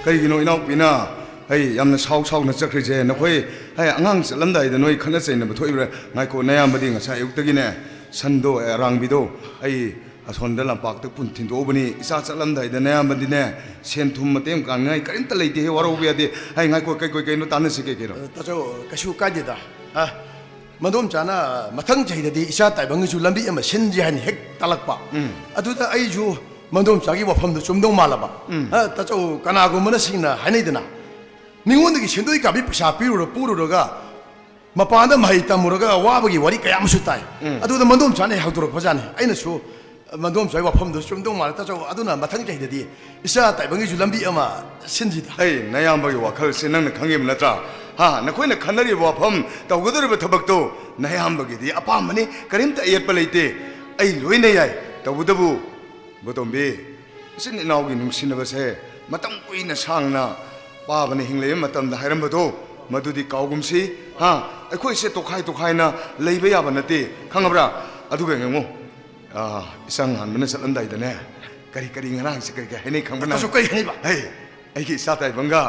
ꯀꯩꯒꯤꯅꯣ ꯏꯅꯥꯎꯄꯤꯅ ꯑꯩ ꯌꯥꯝꯅ ꯁꯥꯎ ꯁꯥꯎꯅ ꯆꯠꯈ꯭ꯔꯤꯁꯦ? ꯅꯈꯣꯏ, ꯑꯩ ꯑꯉꯥꯡ ꯆꯠꯂꯝꯗꯥꯏꯗ ꯅꯣꯏ ꯈꯠꯅ ꯆꯩꯅꯕ ꯊꯣꯛꯏꯕ꯭ꯔꯥ? ꯉꯥꯏꯈꯣ, ꯅꯌꯥꯝꯕꯗꯤ ꯉꯁꯥꯏ ꯑꯌꯨꯛꯇꯒꯤꯅꯦ, ꯁꯟꯗꯣ, ꯑꯦ, ꯑꯔꯥꯡꯕꯤꯗꯣ ꯑꯩ ꯑꯁꯣꯝꯗ ꯂꯝꯄꯥꯛꯇ ꯄꯨꯟ ꯊꯤꯟꯗꯣꯛꯎꯕꯅꯤ꯫ ꯏꯆꯥ ꯆꯠꯂꯝꯗꯥꯏꯗ ꯅꯌꯥꯝꯕꯗꯤꯅꯦ, ꯁꯦꯟ ꯊꯨꯝ ꯃꯇꯦꯡ ꯄꯥꯡꯅꯤꯡꯉꯥꯏ ꯀꯔꯤꯝꯇ ꯂꯩꯇꯦꯍꯦ, ꯋꯥꯔꯧꯕ ꯌꯥꯗꯦ꯫ ꯑꯩ ꯉꯥꯏꯈꯣ, ꯀꯩ, ꯀꯩ, ꯀꯩꯅꯣ ꯇꯥꯟꯅꯁꯤ, ꯀꯩ, ꯀꯩꯅꯣ? ꯑ, ꯇꯥꯆꯧ, ꯀꯩꯁꯨ ꯀꯥꯏꯗꯦꯗ꯫ ꯑ, ꯃꯗꯣꯝꯆꯥꯅ ꯃꯊꯪ ꯆꯍꯤꯗꯗꯤ ꯏꯆꯥ ꯇꯥꯏꯕꯪꯒꯤꯁꯨ ꯂꯝꯕꯤ ꯑꯃ ꯁꯤꯟꯁꯤ ꯍꯥꯏꯅ ꯍꯦꯛ ꯇꯥꯛꯂꯛꯄ꯫ ꯎꯝ꯫ ꯑꯗꯨꯗ ꯑꯩꯁꯨ ꯃꯗꯣꯝꯆꯥꯒꯤ ꯋꯥꯐꯝꯗꯨ ꯆꯨꯝꯗꯧ ꯃꯥꯜꯂꯕ꯫ ꯎꯝ꯫ ꯑ, ꯇꯥꯆꯧ, ꯀꯅꯥꯒꯨꯝꯕꯅ ꯁꯤꯡꯅ ꯍꯥꯏꯅꯩꯗꯅ, ꯃꯤꯉꯣꯟꯗꯒꯤ ꯁꯦꯟꯗꯣꯏ ꯀꯥꯕꯤ ꯄꯩꯁꯥ ꯄꯤꯔꯨꯔ, ꯄꯨꯔꯨꯔꯒ ꯃꯄꯥꯟꯗ ꯃꯍꯩ ꯇꯝꯃꯨꯔꯒ ꯋꯥꯕꯒꯤ ꯋꯥꯔꯤ ꯀꯌꯥ ꯑꯃꯁꯨ ꯇꯥꯏ꯫ ꯎꯝ꯫ ꯑꯗꯨꯗ ꯃꯗꯣꯝꯆꯥꯅ ꯍꯦꯛ ꯍꯧꯗꯣꯔꯛꯄꯖꯥꯠꯅꯤ꯫ ꯑꯩꯅꯁꯨ ꯃꯗꯣꯝꯆꯥꯒꯤ ꯋꯥꯐꯝꯗꯨ ꯆꯨꯝꯗꯧ ꯃꯥꯜꯂꯦ, ꯇꯥꯆꯧ꯫ ꯑꯗꯨꯅ ꯃꯊꯪ ꯆꯍꯤꯗꯗꯤ ꯏꯆꯥ ꯇꯥꯏꯕꯪꯒꯤꯁꯨ ꯂꯝꯕꯤ ꯑꯃ ꯁꯤꯟꯁꯤꯗ꯫ ꯑꯩ ꯅꯌꯥꯝꯕꯒꯤ ꯋꯥꯈꯜꯁꯦ ꯅꯪꯅ ꯈꯪꯉꯤꯕ ꯅꯠꯇ꯭ꯔꯥ? ꯍꯥ, ꯅꯈꯣꯏꯅ ꯈꯟꯅꯔꯤꯕ ꯋꯥꯐꯝ, ꯇꯧꯒꯗꯧꯔꯤꯕ ꯊꯕꯛꯇꯣ ꯅꯌꯥꯝꯕꯒꯤꯗꯤ ꯑꯄꯥꯝꯕꯅꯤ, ꯀꯔꯤꯝꯇ ꯑꯌꯦꯠꯄ ꯂꯩꯇꯦ꯫ ꯑꯩ ꯂꯣꯏꯅ ꯌꯥꯏ꯫ ꯇꯧꯕꯇꯕꯨ ꯕꯣꯇꯣꯝꯕꯤ, ꯏꯆꯤꯟ ꯏꯅꯥꯎꯒꯤ ꯅꯨꯡꯁꯤꯅꯕꯁꯦ ꯃꯇꯝ ꯀꯨꯏꯅ ꯁꯥꯡꯅ ꯄꯥꯕꯅ ꯍꯤꯡꯂꯤꯕ ꯃꯇꯝꯗ ꯍꯥꯏꯔꯝꯕꯗꯣ, ꯃꯗꯨꯗꯤ ꯀꯥꯎꯒꯨꯝꯁꯤ꯫ ꯍꯥ, ꯑꯩꯈꯣꯏꯁꯦ ꯇꯣꯈꯥꯏ ꯇꯣꯈꯥꯏꯅ ꯂꯩꯕ ꯌꯥꯕ ꯅꯠꯇꯦ, ꯈꯪꯉꯕ꯭ꯔꯥ? ꯑꯗꯨꯒ ꯌꯦꯡꯉꯨ, ꯑꯥ, ꯏꯆꯥ ꯉꯥꯟꯕꯅ ꯆꯠꯂꯝꯗꯥꯏꯗꯅꯦ, ꯀꯔꯤ ꯀꯔꯤ ꯉꯔꯥꯡꯁꯦ ꯀꯔꯤ ꯀꯔꯤ ꯍꯥꯏꯅꯩ ꯈꯪꯕ꯭ꯔꯥ ꯅꯪ? ꯑꯁꯨꯛ ꯀꯔꯤ ꯍꯥꯏꯅꯩꯕ? ꯍꯩ, ꯑꯩꯒꯤ ꯏꯆꯥ ꯇꯥꯏꯕꯪꯒ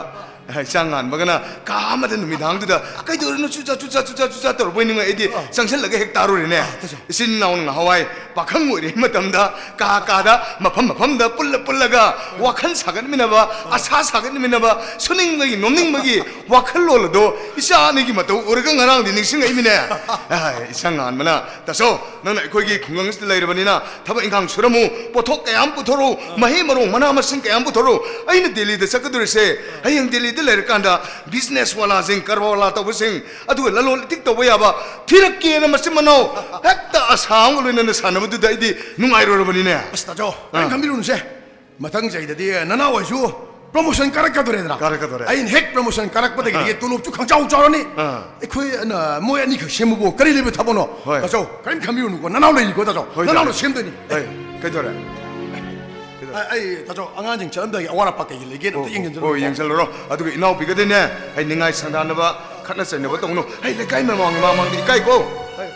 ꯏꯆꯥ ꯉꯥꯟꯕꯒꯅ ꯀꯥ ꯑꯃꯗ ꯅꯨꯃꯤꯗꯥꯡꯗꯨꯗ ꯀꯩꯗꯧꯔꯤꯅꯣ ꯆꯨꯆꯥ ꯆꯨꯆꯥ ꯆꯨꯆꯥ ꯆꯨꯆꯥ ꯇꯧꯔꯛꯄꯩ ꯅꯤꯡꯉꯦ꯫ ꯑꯩꯗꯤ ꯆꯪꯁꯤꯜꯂꯒ ꯍꯦꯛ ꯇꯥꯔꯨꯔꯦꯅꯦ꯫ ꯇꯥꯖꯧ꯫ ꯏꯆꯤꯟ ꯏꯅꯥꯎꯅ ꯉꯍꯥꯟꯋꯥꯏ ꯄꯥꯈꯪ ꯑꯣꯏꯔꯤꯉꯩ ꯃꯇꯝꯗ ꯀꯥ ꯀꯥꯗ ꯃꯐꯝ ꯃꯐꯝꯗ ꯄꯨꯜꯂ ꯄꯨꯜꯂꯒ ꯋꯥꯈꯜ ꯁꯥꯒꯠꯃꯤꯟꯅꯕ, ꯑꯁꯥ ꯁꯥꯒꯠꯃꯤꯟꯅꯕ, ꯁꯨꯅꯤꯡꯕꯒꯤ ꯅꯣꯝꯅꯤꯡꯕꯒꯤ ꯋꯥꯈꯜꯂꯣꯟ ꯑꯗꯣ ꯏꯆꯥ ꯑꯅꯤꯒꯤ ꯃꯇꯧ ꯎꯔꯒ ꯉꯔꯥꯡꯗꯤ ꯅꯤꯡꯁꯤꯡꯉꯛꯏꯃꯤꯅꯦ꯫ ꯑꯥꯏ, ꯏꯆꯥ ꯉꯥꯟꯕꯅ, "ꯇꯥꯆꯧ, ꯅꯪꯅ ꯑꯩꯈꯣꯏꯒꯤ ꯈꯨꯡꯒꯪꯁꯤꯗ ꯂꯩꯔꯕꯅꯤꯅ ꯊꯕꯛ ꯏꯪꯈꯥꯡ ꯁꯨꯔꯝꯃꯨ, ꯄꯣꯠꯊꯣꯛ ꯀꯌꯥ ꯑꯃ ꯄꯨꯊꯣꯔꯛꯎ, ꯃꯍꯩ ꯃꯔꯣꯡ ꯃꯅꯥ ꯃꯁꯤꯡ ꯀꯌꯥ ꯑꯃ ꯄꯨꯊꯣꯔꯛꯎ꯫ ꯑꯩꯅ ꯗꯦꯜꯂꯤꯗ ꯆꯠꯀꯗꯧꯔꯤꯁꯦ, ꯍꯌꯦꯡ ꯗꯦꯜꯂꯤꯗ ꯂꯩꯔꯀꯥꯟꯗ ꯕꯤꯖꯤꯅꯦꯁ ꯋꯥꯂꯥꯁꯤꯡ, ꯀꯔꯕꯥꯔ ꯋꯥꯂꯥ ꯇꯧꯕꯁꯤꯡ, ꯑꯗꯨꯒ ꯂꯂꯣꯟ ꯏꯇꯤꯛ ꯇꯧꯕ ꯌꯥꯕ ꯊꯤꯔꯛꯀꯦꯅ ꯃꯆꯤꯟ ꯃꯅꯥꯎ ꯍꯦꯛꯇ ꯑꯁꯥ ꯑꯃꯒ ꯂꯣꯏꯅꯅ ꯁꯥꯟꯅꯕꯗꯨꯗ ꯑꯩꯗꯤ ꯅꯨꯡꯉꯥꯏꯔꯨꯔꯕꯅꯤꯅꯦ꯫" ꯑꯁ, ꯇꯥꯆꯧ, ꯀꯔꯤꯝ ꯑꯥ꯫ ꯈꯟꯕꯤꯔꯨꯅꯨꯁꯦ꯫ ꯃꯊꯪ ꯆꯍꯤꯗꯗꯤ ꯅꯅꯥꯎ ꯍꯣꯏꯁꯨ ꯄ꯭ꯔꯣꯃꯣꯁꯟ ꯀꯥꯔꯛꯀꯗꯣꯔꯦꯗꯅ꯫ ꯀꯥꯔꯛꯀꯗꯣꯔꯦ꯫ ꯑꯩꯅ ꯍꯦꯛ ꯄ꯭ꯔꯣꯃꯣꯁꯟ ꯀꯥꯔꯛꯄꯗꯒꯤꯗꯤ ꯑꯥ꯫ ꯇꯣꯂꯣꯞꯁꯨ ꯈꯪꯆꯥꯎ ꯆꯥꯎꯔꯅꯤ꯫ ꯑꯥ꯫ ꯑꯩꯈꯣꯏ, ꯑ, ꯃꯣꯏ ꯑꯅꯤꯈꯛ ꯁꯦꯝꯕꯕꯨ ꯀꯔꯤ ꯂꯩꯕ ꯊꯕꯛꯅꯣ? ꯍꯣꯏ꯫ ꯇꯥꯆꯧ, ꯀꯔꯤꯝ ꯈꯟꯕꯤꯔꯨꯅꯨꯀꯣ, ꯅꯅꯥꯎ ꯂꯩꯔꯤꯀꯣ, ꯇꯥꯆꯧ꯫ ꯍꯣꯏ, ꯅꯅꯥꯎꯅ ꯇꯥꯆꯧ꯫ ꯁꯦꯝꯗꯣꯏꯅꯤ꯫ ꯍꯣꯏ, ꯀꯩꯗꯧꯔꯦ? ꯑ-, ꯑꯩ, ꯇꯥꯆꯧ, ꯑꯉꯥꯡꯁꯤꯡ ꯆꯠꯂꯝꯗꯥꯏꯒꯤ ꯑꯋꯥꯠ ꯑꯄꯥ ꯀꯩꯀꯩ ꯂꯩꯒꯦ ꯑꯝꯇ ꯑꯣ, ꯌꯦꯡꯁꯤꯟꯖꯔꯨꯔꯣ꯫ ꯑꯣ, ꯌꯦꯡꯁꯤꯜꯂꯨꯔꯣ꯫ ꯑꯗꯨꯒ ꯏꯅꯥꯎꯄꯤꯒꯗꯤꯅꯦ, ꯑꯩ ꯅꯤꯡꯉꯥꯏ ꯁꯪꯗꯥꯅꯕ, ꯈꯠꯅ ꯆꯩꯅꯕ ꯇꯧꯅꯨ꯫ ꯑꯩ ꯂꯩꯀꯥꯏ ꯃꯃꯥꯡ, ꯃꯃꯥꯡꯗ ꯏꯀꯥꯏꯀꯣ꯫ ꯍꯣꯏ꯫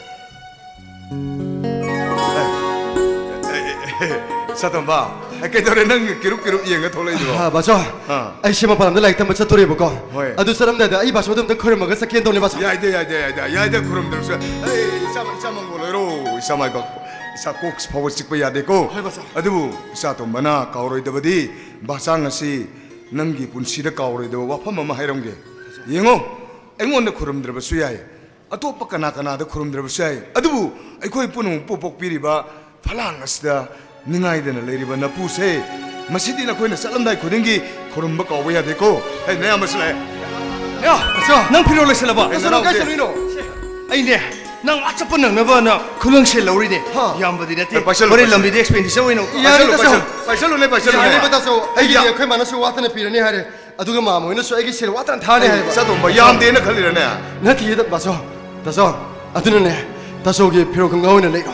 ꯑꯦ, ꯑꯦ, ꯑꯦ, ꯑꯦ, ꯁꯥꯇꯣꯝꯕ, ꯑꯦ, ꯀꯩꯗꯧꯔꯦ ꯅꯪ ꯀꯤꯔꯨꯞ ꯀꯤꯔꯨꯞ ꯌꯦꯡꯉ ꯊꯣꯛꯂꯛꯏꯗꯨꯕꯣ? ꯑꯥ, ꯕꯥꯆꯧ, ꯑꯥ꯫ ꯑꯩꯁꯦ ꯃꯄꯥꯟ ꯂꯝꯗ ꯂꯥꯏꯔꯤꯛ ꯇꯝꯕ ꯆꯠꯇꯣꯔꯦꯕꯀꯣ꯫ ꯍꯣꯏ꯫ ꯑꯗꯨ ꯆꯠꯂꯝꯗꯥꯏꯗ ꯑꯩ ꯕꯥꯆꯧꯗ ꯑꯝꯇ ꯈꯣꯏꯔꯝꯃꯒ ꯆꯠꯀꯦꯅ ꯇꯧꯅꯦ, ꯕꯥꯆꯧ꯫ ꯌꯥꯏꯗ, ꯌꯥꯏꯗ, ꯌꯥꯏꯗ, ꯌꯥꯏꯗ, ꯈꯨꯔꯨꯝꯗ꯭ꯔꯁꯨ꯫ ꯑꯩ ꯏꯆꯥ, ꯏꯆꯥ ꯃꯪꯒꯣꯜ ꯑꯣꯏꯔꯣ, ꯏꯆꯥ ꯃꯥꯏꯕ, ꯏꯆꯥ ꯀꯣꯛ ꯐꯥꯎꯕ ꯆꯤꯛꯄ ꯌꯥꯗꯦꯀꯣ꯫ ꯍꯣꯏ, ꯕꯥꯆꯧ꯫ ꯑꯗꯨꯕꯨ ꯏꯆꯥꯇꯣꯝꯕꯅ ꯀꯥꯎꯔꯣꯏꯗꯕꯗꯤ ꯕꯥꯆꯥ ꯉꯁꯤ ꯅꯪꯒꯤ ꯄꯨꯟꯁꯤꯗ ꯀꯥꯎꯔꯣꯏꯗꯕ ꯋꯥꯐꯝ ꯑꯃ ꯍꯥꯏꯔꯝꯒꯦ꯫ ꯌꯦꯡꯉꯣ, ꯑꯩꯉꯣꯟꯗ ꯈꯨꯔꯨꯝꯗ꯭ꯔꯕꯁꯨ ꯌꯥꯏ, ꯑꯇꯣꯞꯄ ꯀꯅꯥ ꯀꯅꯥꯗ ꯈꯨꯔꯨꯝꯗ꯭ꯔꯕꯁꯨ ꯌꯥꯏ, ꯑꯗꯨꯕꯨ ꯑꯩꯈꯣꯏ ꯄꯨꯝꯅꯃꯛꯄꯨ ꯄꯣꯛꯄꯤꯔꯤꯕ ꯐꯂꯥꯡ ꯑꯁꯤꯗ ꯅꯤꯡꯉꯥꯏꯗꯅ ꯂꯩꯔꯤꯕ ꯅꯄꯨꯁꯦ, ꯃꯁꯤꯗꯤ ꯅꯈꯣꯏꯅ ꯆꯠꯂꯝꯗꯥꯏ ꯈꯨꯗꯤꯡꯒꯤ ꯈꯨꯔꯨꯝꯕ ꯀꯥꯎꯕ ꯌꯥꯗꯦꯀꯣ꯫ ꯑꯩ ꯅꯌꯥꯝꯕꯁꯨ ꯂꯥꯛꯑꯦ꯫ ꯌꯥ, ꯑꯆꯥ, ꯅꯪ ꯐꯤꯔꯣꯜ ꯂꯩꯁꯜꯂꯕ? ꯑꯩ ꯅꯅꯥꯎꯁꯦ꯫ ꯀꯥꯏ ꯆꯠꯂꯨꯏꯅꯣ? ꯑꯩꯅꯦ, ꯅꯪ ꯑꯥ ꯆꯠꯄ ꯅꯪꯅꯕꯅ ꯈꯨꯂꯪ ꯁꯦꯜ ꯂꯧꯔꯤꯅꯦ꯫ ꯍꯥ꯫ ꯌꯥꯝꯕꯗꯤ ꯅꯠꯇꯦ꯫ ꯑꯦ, ꯄꯥꯏꯁꯜꯂꯨ, ꯍꯣꯔꯦꯟ ꯄꯥꯏꯁꯜꯂꯨ꯫ ꯂꯝꯕꯤꯗ ꯑꯦꯛꯁꯄꯦꯟꯗꯤꯆꯔ ꯑꯣꯏꯅ ꯌꯥꯔꯦ, ꯄꯥꯏꯁꯜꯂꯨ, ꯇꯥꯆꯧ꯫ ꯄꯥꯏꯁꯜꯂꯨ, ꯄꯥꯏꯁꯜꯂꯨꯅꯦ, ꯄꯥꯏꯁꯜꯂꯨꯅꯦ꯫ ꯌꯥꯔꯦꯕ, ꯇꯥꯆꯧ꯫ ꯑꯩ ꯑꯩꯒꯤꯗꯤ ꯌꯥ- ꯑꯩꯈꯣꯏ ꯃꯥꯅꯁꯨ ꯋꯥꯠꯇꯅ ꯄꯤꯔꯅꯤ ꯍꯥꯏꯔꯦ꯫ ꯑꯗꯨꯒ ꯃꯥꯃ ꯍꯣꯏꯅꯁꯨ ꯑꯩꯒꯤ ꯁꯦꯜ ꯋꯥꯠꯇꯅ ꯊꯥꯅꯤ ꯑꯩ ꯍꯥꯏꯕ꯫ ꯏꯆꯥꯇꯣꯝꯕ ꯌꯥꯝꯗꯦꯅ ꯈꯜꯂꯤꯔꯅꯦ? ꯅꯠꯇꯦꯌꯦ, ꯕꯥꯆꯧ꯫ ꯇꯥꯆꯧ, ꯑꯗꯨꯅꯅꯦ, ꯇꯥꯆꯧꯒꯤ ꯐꯤꯔꯣꯜ ꯈꯣꯡꯒ꯭ꯔꯥꯎ ꯑꯣꯏꯅ ꯂꯩꯔꯣ꯫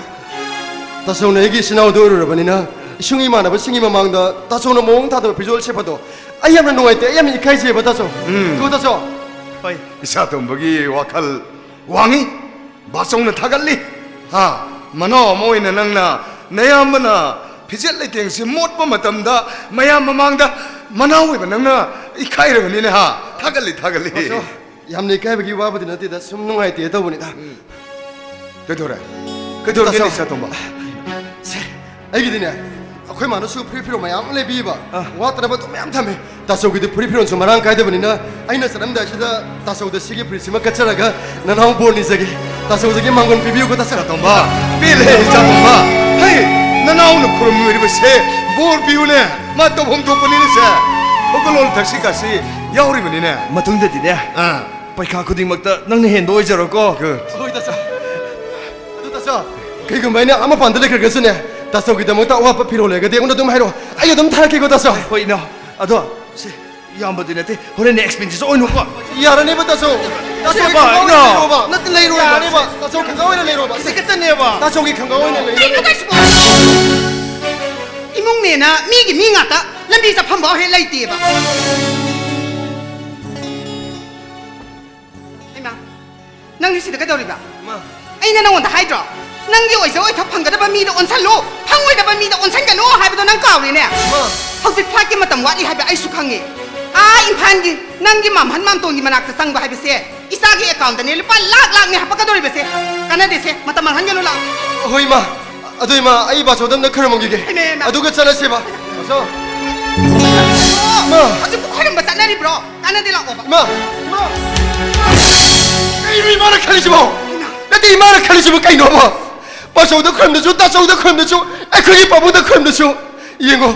ꯇꯥꯆꯧꯅ ꯑꯩꯒꯤ ꯏꯆꯤꯟ ꯏꯅꯥꯎꯗ ꯑꯣꯏꯔꯨꯔꯕꯅꯤꯅ, ꯏꯁꯨꯡ ꯏꯃꯥꯟꯅꯕꯁꯤꯡꯒꯤ ꯃꯃꯥꯡꯗ ꯇꯥꯆꯧꯅ ꯃꯑꯣꯡ ꯊꯥꯗꯕ ꯐꯤꯖꯣꯜ ꯁꯦꯠꯄꯗꯣ ꯑꯩ ꯌꯥꯝꯅ ꯅꯨꯡꯉꯥꯏꯇꯦ, ꯑꯩ ꯌꯥꯝꯅ ꯏꯀꯥꯏꯖꯩꯕ, ꯇꯥꯆꯧ꯫ ꯎꯝ꯫ ꯀꯣ, ꯇꯥꯆꯧ? ꯍꯣꯏ꯫ ꯏꯆꯥꯇꯣꯝꯕꯒꯤ ꯋꯥꯈꯜ ꯋꯥꯡꯉꯤ꯫ ꯕꯥꯆꯧꯅ ꯊꯥꯒꯠꯂꯤ꯫ ꯍꯥ, ꯃꯅꯥꯎ ꯑꯃ ꯑꯣꯏꯅ ꯅꯪꯅ ꯅꯌꯥꯝꯕꯅ ꯐꯤꯖꯦꯠ ꯂꯩꯇꯦꯡꯁꯤ ꯃꯣꯠꯄ ꯃꯇꯝꯗ ꯃꯌꯥꯝ ꯃꯃꯥꯡꯗ ꯃꯅꯥꯎ ꯑꯣꯏꯕ ꯅꯪꯅ ꯏꯀꯥꯏꯔꯕꯅꯤꯅꯦ, ꯍꯥ? ꯊꯥꯒꯠꯂꯤ, ꯊꯥꯒꯠꯂꯤ꯫ ꯇꯥꯆꯧ, ꯌꯥꯝꯅ ꯏꯀꯥꯏꯕꯒꯤ ꯋꯥꯕꯨꯗꯤ ꯅꯠꯇꯦꯗ, ꯁꯨꯝ ꯅꯨꯡꯉꯥꯏꯇꯦ ꯇꯧꯕꯅꯤꯗ꯫ ꯀꯩꯗꯧꯔꯦ? ꯀꯩꯗꯧꯔꯒꯦꯅꯦ, ꯇꯥꯆꯧ? ꯏꯆꯥꯇꯣꯝꯕ? ꯁꯦ, ꯑꯩꯒꯤꯗꯤꯅꯦ, ꯑꯩꯈꯣꯏ ꯃꯥꯅꯁꯨ ꯐꯨꯔꯤꯠ ꯐꯤꯔꯣꯜ ꯃꯌꯥꯝ ꯑꯃ ꯂꯩꯕꯤꯕ, ꯑꯥ꯫ ꯋꯥꯠꯇꯅꯕ ꯑꯗꯨꯝ ꯃꯌꯥꯝ ꯊꯝꯃꯦ꯫ ꯇꯥꯆꯧꯒꯤꯗꯤ ꯐꯨꯔꯤꯠ ꯐꯤꯔꯣꯜꯁꯨ ꯃꯔꯥꯡ ꯀꯥꯏꯗꯕꯅꯤꯅ, ꯑꯩꯅ ꯆꯠꯂꯝꯗꯥꯏꯁꯤꯗ ꯇꯥꯆꯧꯗ ꯁꯤꯒꯤ ꯐꯨꯔꯤꯠꯁꯤꯃ ꯀꯠꯆꯔꯒ ꯅꯅꯥꯎ ꯕꯣꯔ ꯅꯤꯖꯒꯦ꯫ ꯇꯥꯆꯧꯗꯒꯤ ꯃꯥꯡꯒꯣꯟ ꯄꯤꯕꯤꯌꯨꯀꯣ, ꯇꯥꯆꯧ꯫ ꯏꯆꯥꯇꯣꯝꯕ, ꯄꯦꯜꯂꯦ, ꯏꯆꯥꯇꯣꯝꯕ꯫ ꯍꯩ, ꯅꯅꯥꯎꯅ ꯈꯨꯔꯨꯝꯂꯤꯕꯁꯦ ꯕꯣꯔ ꯄꯤꯌꯨꯅꯦ꯫ ꯃꯥ ꯇꯧꯐꯝ ꯊꯣꯛꯄꯅꯤꯅꯦ ꯁꯦ꯫ ꯊꯣꯛꯀꯜꯂꯣꯟ ꯊꯛꯁꯤ ꯈꯥꯁꯤ ꯌꯥꯎꯔꯤꯕꯅꯤꯅꯦ꯫ ꯃꯇꯨꯡꯗꯗꯤꯅꯦ, ꯑꯥ꯫ ꯄꯩꯈꯥ ꯈꯨꯗꯤꯡꯃꯛꯇ ꯅꯪꯅ ꯍꯦꯟꯕ ꯑꯣꯏꯖꯔꯣꯀꯣ꯫ Good. ꯍꯣꯏ, ꯇꯥꯆꯧ꯫ ꯑꯗꯨ, ꯇꯥꯆꯧ, ꯀꯩꯒꯨꯝꯕ ꯑꯩꯅ ꯑꯥ ꯃꯄꯥꯟꯗ ꯂꯩꯈ꯭ꯔꯒꯁꯨꯅꯦ, ꯇꯥꯆꯧꯒꯤꯗꯃꯛꯇ ꯑꯋꯥꯠꯄ ꯐꯤꯔꯣꯜ ꯂꯩꯔꯒꯗꯤ ꯑꯩꯉꯣꯟꯗ ꯑꯗꯨꯝ ꯍꯥꯏꯔꯛꯑꯣ, ꯑꯩ ꯑꯗꯨꯝ ꯊꯥꯔꯛꯀꯦꯀꯣ, ꯇꯥꯆꯧ꯫ ꯍꯣꯏ, ꯏꯅꯥꯎ꯫ ꯑꯗꯣ, ꯁꯦ, ꯏꯌꯥꯝꯕꯗꯤ ꯅꯠꯇꯦ, ꯍꯣꯔꯦꯟ expenseꯁꯨ ꯑꯣꯏꯅꯀꯣ꯫ ꯌꯥꯔꯅꯦꯕ, ꯇꯥꯆꯧ꯫ ꯇꯥꯆꯧꯒꯤ ꯁꯦꯕ, ꯈꯪꯒꯥꯎ ꯑꯣꯏꯅ ꯏꯅꯥꯎ꯫ ꯂꯩꯔꯣꯕ꯫ ꯅꯠꯇꯦ, ꯂꯩꯔꯣꯏꯕ꯫ ꯌꯥꯔꯅꯦꯕ, ꯇꯥꯆꯧ, ꯈꯪꯒꯥꯎ ꯑꯣꯏꯅ ꯂꯩꯔꯣꯕ꯫ ꯁꯤ ꯈꯛꯇꯅꯦꯕ꯫ ꯇꯥꯆꯧꯒꯤ ꯈꯪꯒꯥꯎ ꯑꯣꯏꯅ ꯂꯩꯔꯣꯕ꯫ ꯀꯩꯅꯣ ꯇꯧꯏꯁꯤꯕꯣ? ꯏꯃꯨꯡꯅꯦꯅ ꯃꯤꯒꯤ ꯃꯤ ꯉꯥꯛꯇ ꯂꯝꯕꯤ ꯆꯠꯐꯝꯐꯥꯎ ꯍꯦꯛ ꯂꯩꯇꯦꯕ꯫ ꯍꯩꯃꯥ, ꯅꯪꯗꯤ ꯁꯤꯗ ꯀꯩꯗꯧꯔꯤꯕ? ꯃꯥ꯫ ꯑꯩꯅ ꯅꯉꯣꯟꯗ ꯍꯥꯏꯗ꯭ꯔꯣ? ꯅꯪꯒꯤ ꯑꯣꯏꯖ ꯑꯣꯏꯊꯣꯛ ꯐꯪꯒꯗꯕ ꯃꯤꯗ ꯑꯣꯟꯁꯜꯂꯨ, ꯐꯪꯉꯣꯏꯗꯕ ꯃꯤꯗ ꯑꯣꯟꯁꯟꯒꯅꯨ ꯍꯥꯏꯕꯗꯣ ꯅꯪ ꯀꯥꯎꯔꯦꯅꯦ? ꯃꯥ꯫ ꯍꯧꯖꯤꯛ flightꯀꯤ ꯃꯇꯝ ꯋꯥꯠꯂꯤ ꯍꯥꯏꯕ ꯑꯩꯁꯨ ꯈꯪꯉꯤ꯫ ꯑꯥ ꯏꯝꯐꯥꯜꯒꯤ ꯅꯪꯒꯤ ꯃꯥꯝꯍꯟ ꯃꯥꯝꯇꯣꯟꯒꯤ ꯃꯅꯥꯛꯇ ꯆꯪꯕ ꯍꯥꯏꯕꯁꯦ ꯏꯆꯥꯒꯤ accountꯇꯅꯦ ꯂꯨꯄꯥ ꯂꯥꯛ ꯂꯥꯛꯅꯦ ꯍꯥꯞꯄꯛꯀꯗꯧꯔꯤꯕꯁꯦ꯫ ꯀꯥꯟꯅꯗꯦꯁꯦ, ꯃꯇꯝ ꯃꯥꯡꯍꯟꯒꯅꯨ, ꯂꯥꯛꯑꯣ꯫ ꯍꯣꯏ, ꯏꯃꯥ꯫ ꯑꯗꯨ, ꯏꯃꯥ, ꯑꯩ ꯕꯥꯆꯧꯗ ꯑꯝꯇ ꯈꯨꯔꯨꯝꯃꯝꯈꯤꯒꯦ꯫ ꯍꯩꯃꯥ, ꯍꯩꯃꯥ꯫ ꯑꯗꯨꯒ ꯆꯠꯂꯁꯦꯕ꯫ ꯕꯥꯆꯧ꯫ ꯃꯥ꯫ ꯍꯧꯖꯤꯛꯄꯨ ꯈꯣꯏꯔꯝꯕ ꯆꯠꯅꯔꯤꯕ꯭ꯔꯣ? ꯀꯥꯟꯅꯗꯦ, ꯂꯥꯛꯑꯣꯕ꯫ ꯏꯃꯥ! ꯏꯃꯥ! ꯀꯩꯅꯣ ꯏꯃꯥꯅ ꯈꯜꯂꯤꯁꯤꯕꯣ? ꯏꯃꯥ! ꯅꯠꯇꯦ, ꯏꯃꯥꯅ ꯈꯜꯂꯤꯁꯤꯕꯨ ꯀꯩꯅꯣꯕ? ꯕꯥꯆꯧꯗ ꯈꯨꯔꯨꯝꯗꯁꯨ, ꯇꯥꯆꯧꯗ ꯈꯨꯔꯨꯝꯗꯁꯨ, ꯑꯩꯈꯣꯏꯒꯤ ꯄꯥꯕꯨꯡꯗ ꯈꯨꯔꯨꯝꯗꯁꯨ, ꯌꯦꯡꯉꯣ,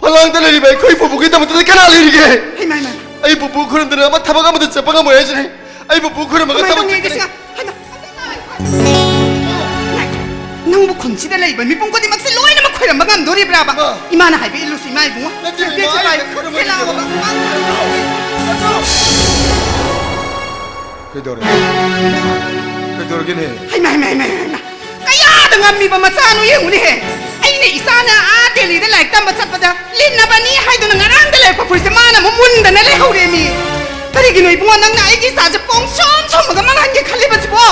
ꯐꯂꯥꯡꯗ ꯂꯩꯔꯤꯕ ꯑꯩꯈꯣꯏ ꯄꯨꯄꯨꯒꯤꯗꯃꯛꯇꯗꯤ ꯀꯅꯥ ꯂꯩꯔꯤꯒꯦ? ꯍꯩꯃꯥ, ꯍꯩꯃꯥ! ꯑꯩ ꯄꯨꯄꯨ ꯈꯨꯔꯨꯝꯗꯅ ꯑꯃ ꯊꯕꯛ ꯑꯃꯗ ꯆꯠꯄ ꯉꯝꯃꯣꯏ ꯍꯥꯏꯁꯤꯅꯤ꯫ ꯑꯩ ꯄꯨꯄꯨ ꯈꯨꯔꯨꯝꯃꯒ ꯀꯃꯥꯏꯅ ꯊꯕꯛ ꯇꯧꯅꯤ ꯑꯩꯗꯤ ꯆꯠꯀꯅꯤ꯫ ꯁꯤꯅ? ꯍꯩꯃꯥ! ꯅꯪꯕꯨ ꯈꯨꯟꯁꯤꯗ ꯂꯩꯕ ꯃꯤꯄꯨꯝ ꯈꯨꯗꯤꯡꯃꯛꯁꯦ ꯂꯣꯏꯅꯃꯛ ꯈꯣꯏꯔꯝꯕ ꯉꯝꯗꯣꯔꯤꯕ꯭ꯔꯥꯕ? ꯃꯥ! ꯏꯃꯥꯅ ꯍꯥꯏꯕ ꯏꯜꯂꯨꯁꯤ, ꯏꯃꯥ ꯏꯕꯨꯡꯉꯣ꯫ ꯅꯠꯇꯦ, ꯏꯃꯥ, ꯁꯦꯝꯄꯦꯠꯁꯦ ꯑꯩ ꯄꯥꯏꯌꯨ, ꯈꯨꯔꯨꯝꯃꯒꯦ꯫ ꯁꯦ ꯂꯥꯛꯑꯣꯕ꯫ ꯀꯩꯗꯧꯔꯦ? ꯀꯩꯗꯧꯔꯒꯦꯅꯦ? ꯍꯩꯃꯥ, ꯍꯩꯃꯥ, ꯍꯩꯃꯥ, ꯍꯩꯃꯥ! ꯀꯌꯥꯗ ꯉꯝꯃꯤꯕ ꯃꯆꯥꯅꯣ ꯌꯦꯡꯉꯨꯅꯦꯍꯦ! ꯑꯩꯅ ꯏꯆꯥꯅ ꯑꯥ ꯗꯦꯜꯂꯤꯗ ꯂꯥꯏꯔꯤꯛ ꯇꯝꯕ ꯆꯠꯄꯗ ꯂꯤꯠꯅꯕꯅꯤ ꯍꯥꯏꯗꯨꯅ ꯉꯔꯥꯡꯗ ꯂꯩꯔꯛꯄ ꯐꯨꯔꯤꯠꯁꯦ ꯃꯥꯅ ꯑꯃꯨꯛ ꯃꯨꯟꯗꯅ ꯂꯩꯍꯧꯔꯦꯃꯤ! ꯀꯔꯤꯒꯤꯅꯣ ꯏꯕꯨꯡꯉꯣ, ꯅꯪꯅ ꯑꯩꯒꯤ ꯏꯆꯥꯁꯦ ꯄꯣꯡ ꯁꯨꯝ ꯁꯨꯝꯃꯒ ꯃꯥꯡꯍꯟꯒꯦ ꯈꯜꯂꯤꯕꯁꯤꯕꯣ?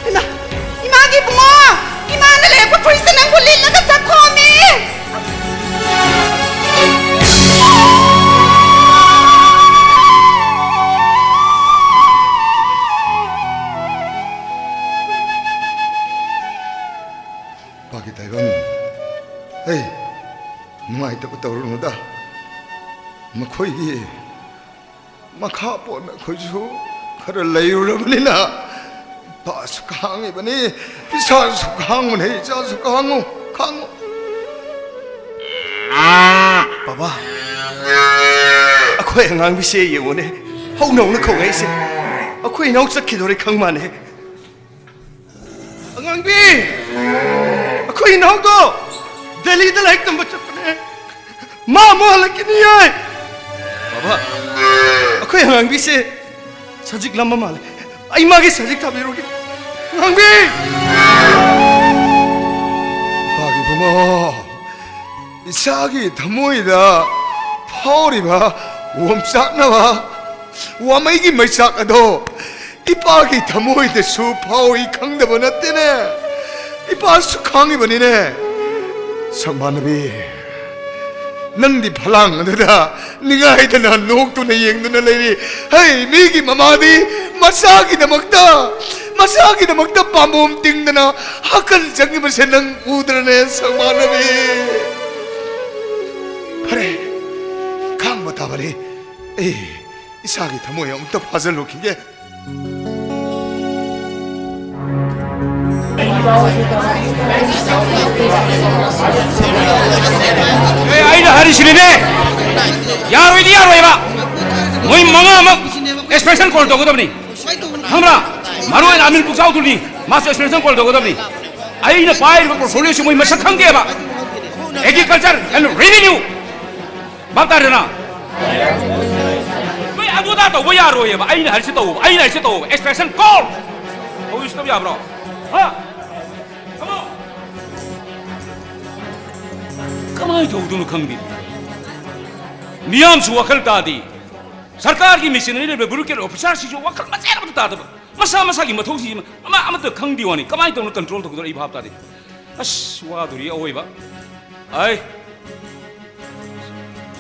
ꯏꯃꯥ, ꯏꯃꯥꯒꯤ ꯏꯕꯨꯡꯉꯣ, ꯏꯃꯥꯅ ꯂꯩꯔꯛꯄ ꯐꯨꯔꯤꯠꯁꯦ ꯅꯪꯕꯨ ꯂꯤꯠꯂꯒ ꯆꯠꯈꯣꯃꯤ! ꯑꯩꯈꯣꯏꯒꯤ ꯃꯈꯥ ꯄꯣꯟꯅ ꯑꯩꯈꯣꯏꯁꯨ ꯈꯔ ꯂꯩꯔꯨꯔꯕꯅꯤꯅ, ꯏꯄꯥꯁꯨ ꯈꯥꯡꯉꯤꯕꯅꯤ, ꯏꯆꯥꯁꯨ ꯈꯥꯡꯉꯨꯅꯦ, ꯏꯆꯥꯁꯨ ꯈꯥꯡꯉꯨ, ꯈꯥꯡꯉꯨ꯫ ꯕꯕꯥ, ꯑꯩꯈꯣꯏ ꯑꯉꯥꯡꯕꯤꯁꯦ ꯌꯦꯡꯉꯨꯅꯦ, ꯍꯧꯅ ꯍꯧꯅ ꯈꯣꯡꯉꯛꯏꯁꯦ꯫ ꯑꯩꯈꯣꯏ ꯏꯅꯥꯎ ꯆꯠꯈꯤꯗꯣꯔꯦ ꯈꯪ ꯃꯥꯅꯦ꯫ ꯑꯉꯥꯡꯕꯤ! ꯑꯩꯈꯣꯏ ꯏꯅꯥꯎꯗꯣ ꯗꯦꯜꯂꯤꯗ ꯂꯥꯏꯔꯤꯛ ꯇꯝꯕ ꯆꯠꯄꯅꯦ꯫ ꯃꯥ ꯑꯃꯨꯛ ꯍꯜꯂꯛꯈꯤꯅꯤꯌꯦ꯫ ꯕꯕꯥ, ꯑꯩꯈꯣꯏ ꯑꯉꯥꯡꯕꯤꯁꯦ ꯁꯖꯤꯛ ꯂꯝꯕ ꯃꯥꯜꯂꯦ꯫ ꯑꯩ ꯃꯥꯒꯤ ꯁꯖꯤꯛ ꯊꯥꯕꯤꯔꯨꯒꯦ꯫ ꯑꯉꯥꯡꯕꯤ! ꯏꯄꯥꯒꯤ ꯏꯕꯨꯡꯉꯣ, ꯏꯆꯥꯒꯤ ꯊꯃꯣꯏꯗ ꯐꯥꯎꯔꯤꯕ ꯑꯣꯝꯆꯥꯛꯅꯕ ꯋꯥꯃꯩꯒꯤ ꯃꯩꯆꯥꯛ ꯑꯗꯣ ꯏꯄꯥꯒꯤ ꯊꯃꯣꯏꯗꯁꯨ ꯐꯥꯎꯏ ꯈꯪꯗꯕ ꯅꯠꯇꯦꯅꯦ꯫ ꯏꯄꯥꯁꯨ ꯈꯪꯉꯤꯕꯅꯤꯅꯦ꯫ ꯁꯪꯕꯥꯅꯕꯤ, ꯅꯪꯗꯤ ꯐꯂꯥꯡ ꯑꯗꯨꯗ ꯅꯤꯡꯉꯥꯏꯗꯅ ꯅꯣꯛꯇꯨꯅ ꯌꯦꯡꯗꯨꯅ ꯂꯩꯔꯤ꯫ ꯍꯩ, ꯃꯤꯒꯤ ꯃꯃꯥꯗꯤ ꯃꯆꯥꯒꯤꯗꯃꯛꯇ, ꯃꯆꯥꯒꯤꯗꯃꯛꯇ ꯄꯥꯝꯕꯣꯝ ꯇꯤꯡꯗꯅ ꯍꯥꯀꯟ ꯆꯪꯉꯤꯕꯁꯦ ꯅꯪ ꯎꯗ꯭ꯔꯅꯦ, ꯁꯪꯕꯥꯅꯕꯤ? ꯐꯔꯦ, ꯈꯥꯡꯕ ꯇꯥꯕꯅꯤ꯫ ꯑꯩ ꯏꯁꯥꯒꯤ ꯊꯃꯣꯏ ꯑꯃꯨꯛꯇ ꯐꯥꯖꯤꯜꯂꯨꯈꯤꯒꯦ꯫ ꯑꯦ, ꯑꯩꯅ ꯍꯥꯏꯔꯤꯁꯤꯅꯤꯅꯦ, ꯌꯥꯔꯣꯏꯗꯤ ꯌꯥꯔꯣꯏꯕ꯫ ꯃꯣꯏ ꯃꯉꯥꯃꯛ expression call ꯇꯧꯒꯗꯕꯅꯤ, ꯈꯪꯕ꯭ꯔꯥ? ꯃꯔꯨ ꯑꯣꯏꯅ ꯑꯃꯤꯟ ꯄꯨꯛꯆꯥꯎꯗꯨꯅꯤ, ꯃꯥꯁꯨ expression call ꯇꯧꯒꯗꯕꯅꯤ꯫ ꯑꯩꯅ ꯄꯥꯏꯔꯤꯕ portfolioꯁꯤ ꯃꯣꯏ ꯃꯁꯛ ꯈꯪꯗꯦꯕ꯫ Agriculture and revenue, ꯚꯥꯞ ꯇꯥꯔꯦꯅ? ꯅꯣꯏ ꯑꯗꯨꯗ ꯇꯧꯕ ꯌꯥꯔꯣꯏꯌꯦꯕ꯫ ꯑꯩꯅ ꯍꯥꯏꯔꯤꯁꯦ ꯇꯧꯕ, ꯑꯩꯅ ꯍꯥꯏꯔꯤꯁꯦ ꯇꯧꯕ꯫ Expression call ꯍꯧꯖꯤꯛ ꯇꯧ ꯌꯥꯕ꯭ꯔꯣ? ꯍꯥ? ꯀꯃꯥꯏꯅ ꯇꯧꯗꯣꯏꯅꯣ ꯈꯪꯗꯦ꯫ ꯃꯤꯌꯥꯝꯁꯨ ꯋꯥꯈꯜ ꯇꯥꯗꯦ꯫ ꯁꯔꯀꯥꯔꯒꯤ machinery ꯂꯩꯕ bureaucrat officerꯁꯤꯁꯨ ꯋꯥꯈꯜ ꯃꯆꯦꯠ ꯑꯃꯠꯇ ꯇꯥꯗꯕ꯫ ꯃꯁꯥ ꯃꯁꯥꯒꯤ ꯃꯊꯧꯁꯤ ꯑꯃ ꯑꯃꯠꯇ ꯈꯪꯗꯦ ꯋꯥꯅꯤ꯫ ꯀꯃꯥꯏꯅ ꯇꯧꯅ control ꯇꯧꯒꯗꯧꯔꯣ ꯑꯩ ꯚꯥꯞ ꯇꯥꯗꯦ꯫ ꯑꯁ, ꯋꯥꯗꯣꯔꯤ ꯑꯑꯣꯏꯕ꯫ ꯑꯩ,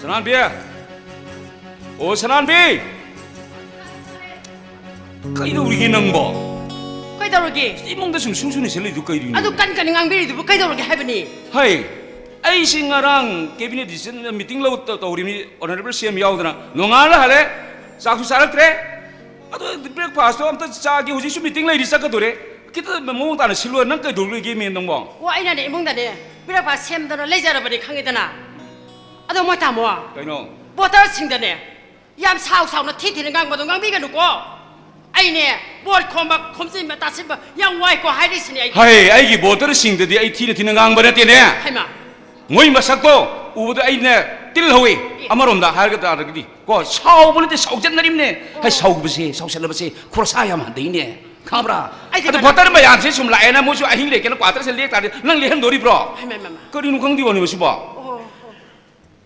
ꯁꯅꯥꯟꯕꯤ! ꯑꯣ, ꯁꯅꯥꯟꯕꯤ! ꯀꯩꯗꯧꯔꯤꯒꯦ ꯅꯪꯕꯣ? ꯀꯩꯗꯧꯔꯒꯦ? ꯏꯃꯨꯡꯗ ꯁꯨꯝ ꯁꯨ ꯁꯨ ꯅꯩꯁꯜꯂꯤꯗꯨ ꯀꯩꯗꯧꯔꯤꯅꯣ? ꯑꯗꯨ ꯀꯟ ꯀꯟ ꯉꯥꯡꯕꯤꯔꯤꯗꯨꯕꯨ ꯀꯩꯗꯧꯔꯒꯦ ꯍꯥꯏꯕꯅꯤ? ꯍꯩ! ꯑꯩꯁꯤ ꯉꯔꯥꯡ cabinet decision meeting ꯂꯧ ꯇꯧꯔꯤꯕꯅꯤ, honourable C M ꯌꯥꯎꯗꯅ꯫ ꯅꯣꯡꯉꯥꯜꯂ ꯍꯜꯂꯦ, ꯆꯥꯛꯁꯨ ꯆꯥꯔꯛꯇ꯭ꯔꯦ꯫ ꯑꯗꯣ breakfast ꯇꯣ ꯑꯝꯇ ꯆꯥꯒꯦ, ꯍꯧꯖꯤꯛꯁꯨ meeting ꯂꯩꯔꯤ, ꯆꯠꯀꯗꯣꯔꯦ꯫ ꯈꯤꯇ ꯃꯑꯣꯡ ꯇꯥꯅ ꯁꯤꯜꯂꯣ꯫ ꯅꯪ ꯀꯩꯗꯧꯔꯤꯒꯦ ꯃꯦꯝ ꯅꯪꯕꯣ? ꯑꯣ, ꯑꯩꯅꯅꯦ ꯏꯃꯨꯡꯗꯅꯦ breakfast ꯁꯦꯝꯗꯅ ꯂꯩꯖꯔꯕꯅꯤ, ꯈꯪꯉꯤꯗꯅ꯫ ꯑꯗꯣ ꯃꯣꯏ ꯇꯥꯃꯣ, ꯀꯩꯅꯣ? Voter ꯁꯤꯡꯗꯅꯦ ꯌꯥꯝ ꯁꯥꯎ ꯁꯥꯎꯅ ꯊꯤ ꯊꯤꯅ ꯉꯥꯡꯕꯗꯣ ꯉꯥꯡꯕꯤꯒꯅꯨꯀꯣ꯫ ꯑꯩꯅꯦ vote ꯈꯣꯝꯕ, ꯈꯣꯝꯖꯤꯟꯕ, ꯇꯥꯁꯤꯟꯕ ꯌꯥꯝ ꯋꯥꯏꯀꯣ ꯍꯥꯏꯔꯤꯁꯤꯅꯦ ꯑꯩ꯫ ꯍꯩ, ꯑꯩꯒꯤ voter ꯁꯤꯡꯗꯗꯤ ꯑꯩ ꯊꯤꯅ ꯊꯤꯅ ꯉꯥꯡꯕ ꯅꯠꯇꯦꯅꯦ꯫ ꯍꯩꯃꯥ꯫ ꯃꯣꯏ ꯃꯁꯛꯇꯣ ꯎꯕꯗ ꯑꯩꯅ ꯇꯤꯜ ꯍꯧꯏ꯫ ꯑꯦ꯫ ꯑꯃꯔꯣꯝꯗ ꯍꯥꯏꯔꯒ ꯇꯥꯔꯒꯗꯤ ꯀꯣ, ꯁꯥꯎꯕ ꯅꯠꯇꯦ, ꯁꯥꯎꯖꯠꯅꯔꯤꯕꯅꯦ꯫ ꯍꯩ, ꯑꯣ꯫ ꯁꯥꯎꯕꯁꯦ, ꯁꯥꯎꯁꯠꯅꯕꯁꯦ ꯈꯣꯔꯁꯥ ꯌꯥꯝ ꯍꯟꯊꯩꯅꯦ, ꯈꯪꯕ꯭ꯔꯥ? ꯑꯩꯗꯤ ꯑꯗꯨ ꯀꯅꯥ- Voter ꯃꯌꯥꯝꯁꯦ ꯁꯨꯝ ꯂꯥꯛꯑꯦꯅ ꯃꯣꯏꯁꯨ ꯑꯍꯤꯡ ꯂꯦꯛꯀꯦꯅ quarter ꯁꯦ ꯂꯦꯛ ꯇꯥꯔꯗꯤ ꯅꯪ ꯂꯦꯛꯍꯟꯗꯣꯔꯤꯕ꯭ꯔꯣ? ꯍꯩꯃꯥ, ꯍꯩꯃꯥ, ꯍꯩꯃꯥ꯫ ꯀꯔꯤꯅꯣ ꯈꯪꯗꯦ ꯋꯥꯅꯤ ꯃꯁꯤꯕꯣ? ꯑꯣ, ꯑꯣ꯫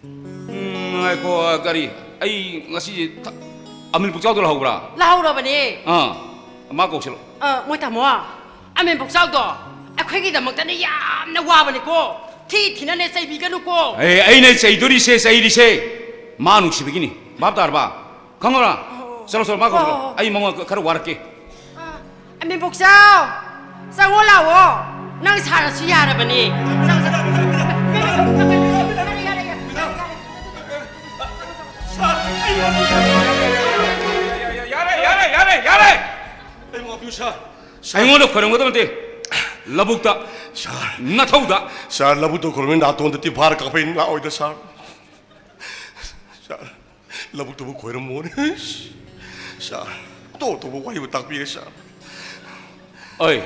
ꯎꯝ, ꯉꯥꯏꯈꯣ, ꯀꯔꯤ? ꯑꯩ ꯉꯁꯤ ꯊ-, ꯑꯃꯤꯟ ꯄꯨꯛꯆꯥꯎꯗꯣ ꯂꯥꯛꯍꯧꯕ꯭ꯔꯥ? ꯂꯥꯛꯍꯧꯔꯕꯅꯦ꯫ ꯑꯥ, ꯃꯥ ꯀꯧꯁꯤꯜꯂꯣ꯫ ꯑ, ꯃꯣꯏ ꯇꯥꯃꯣ, ꯑꯃꯤꯟ ꯄꯨꯛꯆꯥꯎꯗꯣ ꯑꯩꯈꯣꯏꯒꯤꯗꯃꯛꯇꯅꯦ ꯌꯥꯝꯅ ꯋꯥꯕꯅꯤꯀꯣ꯫ ꯊꯤ ꯊꯤꯅꯅꯦ ꯆꯩꯕꯤꯒꯅꯨꯀꯣ꯫ ꯑꯦ, ꯑꯩꯅ ꯆꯩꯗꯣꯔꯤꯁꯦ, ꯆꯩꯔꯤꯁꯦ ꯃꯥ ꯅꯨꯡꯁꯤꯕꯒꯤꯅꯤ꯫ ꯚꯥꯞ ꯇꯥꯔꯕ? ꯈꯪꯉꯕ꯭ꯔꯥ? ꯑꯣ꯫ ꯆꯠꯂꯣ, ꯆꯠꯂꯣ, ꯃꯥ ꯍꯣ, ꯀꯧꯁꯤꯜꯂꯣ꯫ ꯍꯣ, ꯍꯣ꯫ ꯑꯩ ꯃꯉꯣꯟꯗ ꯈꯔ ꯋꯥꯔꯛꯀꯦ꯫ ꯑ, ꯑꯃꯤꯟ ꯄꯨꯛꯆꯥꯎ, ꯆꯪꯉꯣ ꯂꯥꯛꯑꯣ꯫ ꯅꯪ ꯁꯥꯔꯁꯨ ꯌꯥꯔꯕꯅꯤ꯫ ꯆꯪ, ꯆꯪ꯫ ꯌꯥꯔꯦ, ꯌꯥꯔꯦ, ꯌꯥꯔꯦ, ꯌꯥꯔꯦ, ꯌꯥꯔꯦ꯫ ꯌꯥꯔꯦ, ꯌꯥꯔꯦ, ꯌꯥꯔꯦ, ꯌꯥꯔꯦ꯫ ꯑꯩ ꯉꯥꯛꯄꯤꯌꯨ, ꯁꯥꯔ꯫ ꯁꯥꯔ꯫ ꯑꯩꯉꯣꯟꯗ ꯈꯣꯏꯔꯝꯒꯗꯕ ꯅꯠꯇꯦ꯫ ꯂꯧꯕꯨꯛꯇ꯫ ꯁꯥꯔ꯫ ꯅꯊꯧꯗ꯫ ꯁꯥꯔ, ꯂꯧꯕꯨꯛꯇ ꯈꯣꯏꯔꯝꯃꯤ ꯅꯥꯇꯣꯟꯗ ꯇꯤꯟꯐꯥꯔ ꯀꯥꯞꯄꯛꯏ ꯂꯥꯛꯑꯣꯏꯗ, ꯁꯥꯔ꯫ ꯁꯥꯔ, ꯂꯧꯕꯨꯛꯇꯕꯨ ꯈꯣꯏꯔꯝꯃꯣꯅꯦ꯫ ꯁꯥꯔ, ꯑꯇꯣꯞ ꯑꯇꯣꯞꯄ ꯋꯥꯍꯩꯕꯨ ꯇꯥꯛꯄꯤꯔꯦ, ꯁꯥꯔ꯫ ꯑꯩ,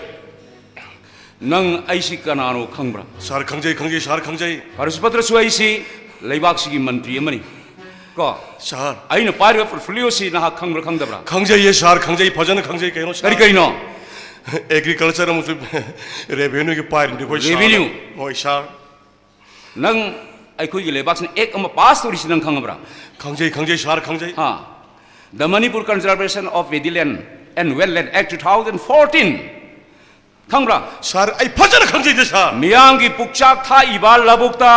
ꯅꯪ ꯑꯩꯁꯤ ꯀꯅꯥꯅꯣ ꯈꯪꯕ꯭ꯔꯥ? ꯁꯥꯔ, ꯈꯪꯖꯩ, ꯈꯪꯖꯩ, ꯁꯥꯔ, ꯈꯪꯖꯩ꯫ ꯐꯔꯁꯨ ꯐꯠꯇ꯭ꯔꯁꯨ ꯑꯩꯁꯤ ꯂꯩꯕꯥꯛꯁꯤꯒꯤ ꯃꯟꯇ꯭ꯔꯤ ꯑꯃꯅꯤ꯫ ꯀꯣ? ꯁꯥꯔ꯫ ꯑꯩꯅ ꯄꯥꯏꯔꯤꯕ portfolio ꯁꯤ ꯅꯍꯥꯛ ꯈꯪꯕ꯭ꯔꯥ ꯈꯪꯗꯕ꯭ꯔꯥ? ꯈꯪꯖꯩꯌꯦ, ꯁꯥꯔ, ꯈꯪꯖꯩ, ꯐꯖꯅ ꯈꯪꯖꯩ꯫ ꯀꯩꯅꯣ, ꯁꯥꯔ? ꯀꯔꯤ ꯀꯔꯤꯅꯣ? Agriculture ꯑꯃꯁꯨꯡ revenue ꯒꯤ ꯄꯥꯏꯔꯤꯅꯤ ꯑꯩꯈꯣꯏ, ꯁꯥꯔ꯫ Revenue? ꯍꯣꯏ, ꯁꯥꯔ꯫ ꯅꯪ ꯑꯩꯈꯣꯏꯒꯤ ꯂꯩꯕꯥꯛꯁꯤꯅ act ꯑꯃ pass ꯇꯧꯔꯤꯁꯤ ꯅꯪ ꯈꯪꯉꯕ꯭ꯔꯥ? ꯈꯪꯖꯩ, ꯈꯪꯖꯩ, ꯁꯥꯔ, ꯈꯪꯖꯩ꯫ ꯍꯥ? The Manipur Conservation of Paddy Land and Wetland Act two thousand fourteen꯫ ꯈꯪꯕ꯭ꯔꯥ? ꯁꯥꯔ, ꯑꯩ ꯐꯖꯅ ꯈꯪꯖꯩꯗ, ꯁꯥꯔ꯫ ꯃꯤꯌꯥꯝꯒꯤ ꯄꯨꯛꯆꯥꯛ ꯊꯥꯛꯏꯕ ꯂꯧꯕꯨꯛꯇ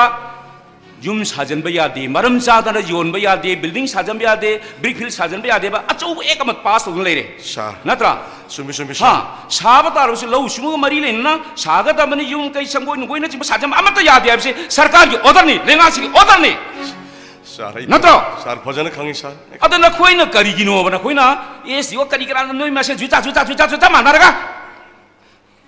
ꯌꯨꯝ ꯁꯥꯖꯟꯕ ꯌꯥꯗꯦ, ꯃꯔꯝ ꯆꯥꯗꯅ ꯌꯣꯟꯕ ꯌꯥꯗꯦ, ꯕꯤꯜꯗꯤꯡ ꯁꯥꯖꯟꯕ ꯌꯥꯗꯦ, ꯕ꯭ꯔꯤꯛ ꯐꯤꯜ ꯁꯥꯖꯟꯕ ꯌꯥꯗꯦꯕ, ꯑꯆꯧꯕ ꯑꯦꯛ ꯑꯃ ꯄꯥꯁ ꯇꯧꯗꯨꯅ ꯂꯩꯔꯦ꯫ ꯁꯥꯔ꯫ ꯅꯠꯇ꯭ꯔꯥ? ꯆꯨꯝꯃꯤ, ꯆꯨꯝꯃꯤ, ꯍꯥ? ꯁꯥꯔ꯫ ꯁꯥꯕ ꯇꯥꯔꯕꯁꯨ ꯂꯧꯎ ꯁꯤꯡꯎꯒ ꯃꯔꯤ ꯂꯩꯅꯅ ꯁꯥꯒꯗꯕꯅꯤ, ꯌꯨꯝ ꯀꯩ ꯁꯪꯒꯣꯏ ꯅꯨꯡꯒꯣꯏꯅꯆꯤꯡꯕ ꯁꯥꯖꯟꯕ ꯑꯃꯠꯇ ꯌꯥꯗꯦ ꯍꯥꯏꯕꯁꯤ ꯁꯔꯀꯥꯔꯒꯤ ꯑꯣꯔꯗꯔꯅꯤ, ꯂꯩꯉꯥꯛꯁꯤꯒꯤ ꯑꯣꯔꯗꯔꯅꯤ꯫ ꯁꯥꯔ, ꯑꯩ ꯅꯠꯇ꯭ꯔꯣ? ꯁꯥꯔ, ꯐꯖꯅ ꯈꯪꯉꯤ, ꯁꯥꯔ꯫ ꯑꯗ ꯅꯈꯣꯏꯅ ꯀꯔꯤꯒꯤꯅꯣꯕ? ꯅꯈꯣꯏꯅ ꯑꯦꯁ ꯗꯤ ꯑꯣ ꯀꯔꯤ ꯀꯔꯥ ꯅꯣꯏ ꯃꯁꯦꯟ ꯖꯨꯏ ꯆꯥ, ꯖꯨꯏ ꯆꯥ, ꯖꯨꯏ ꯆꯥ, ꯖꯨꯏ ꯆꯥ ꯃꯥꯟꯅꯔꯒ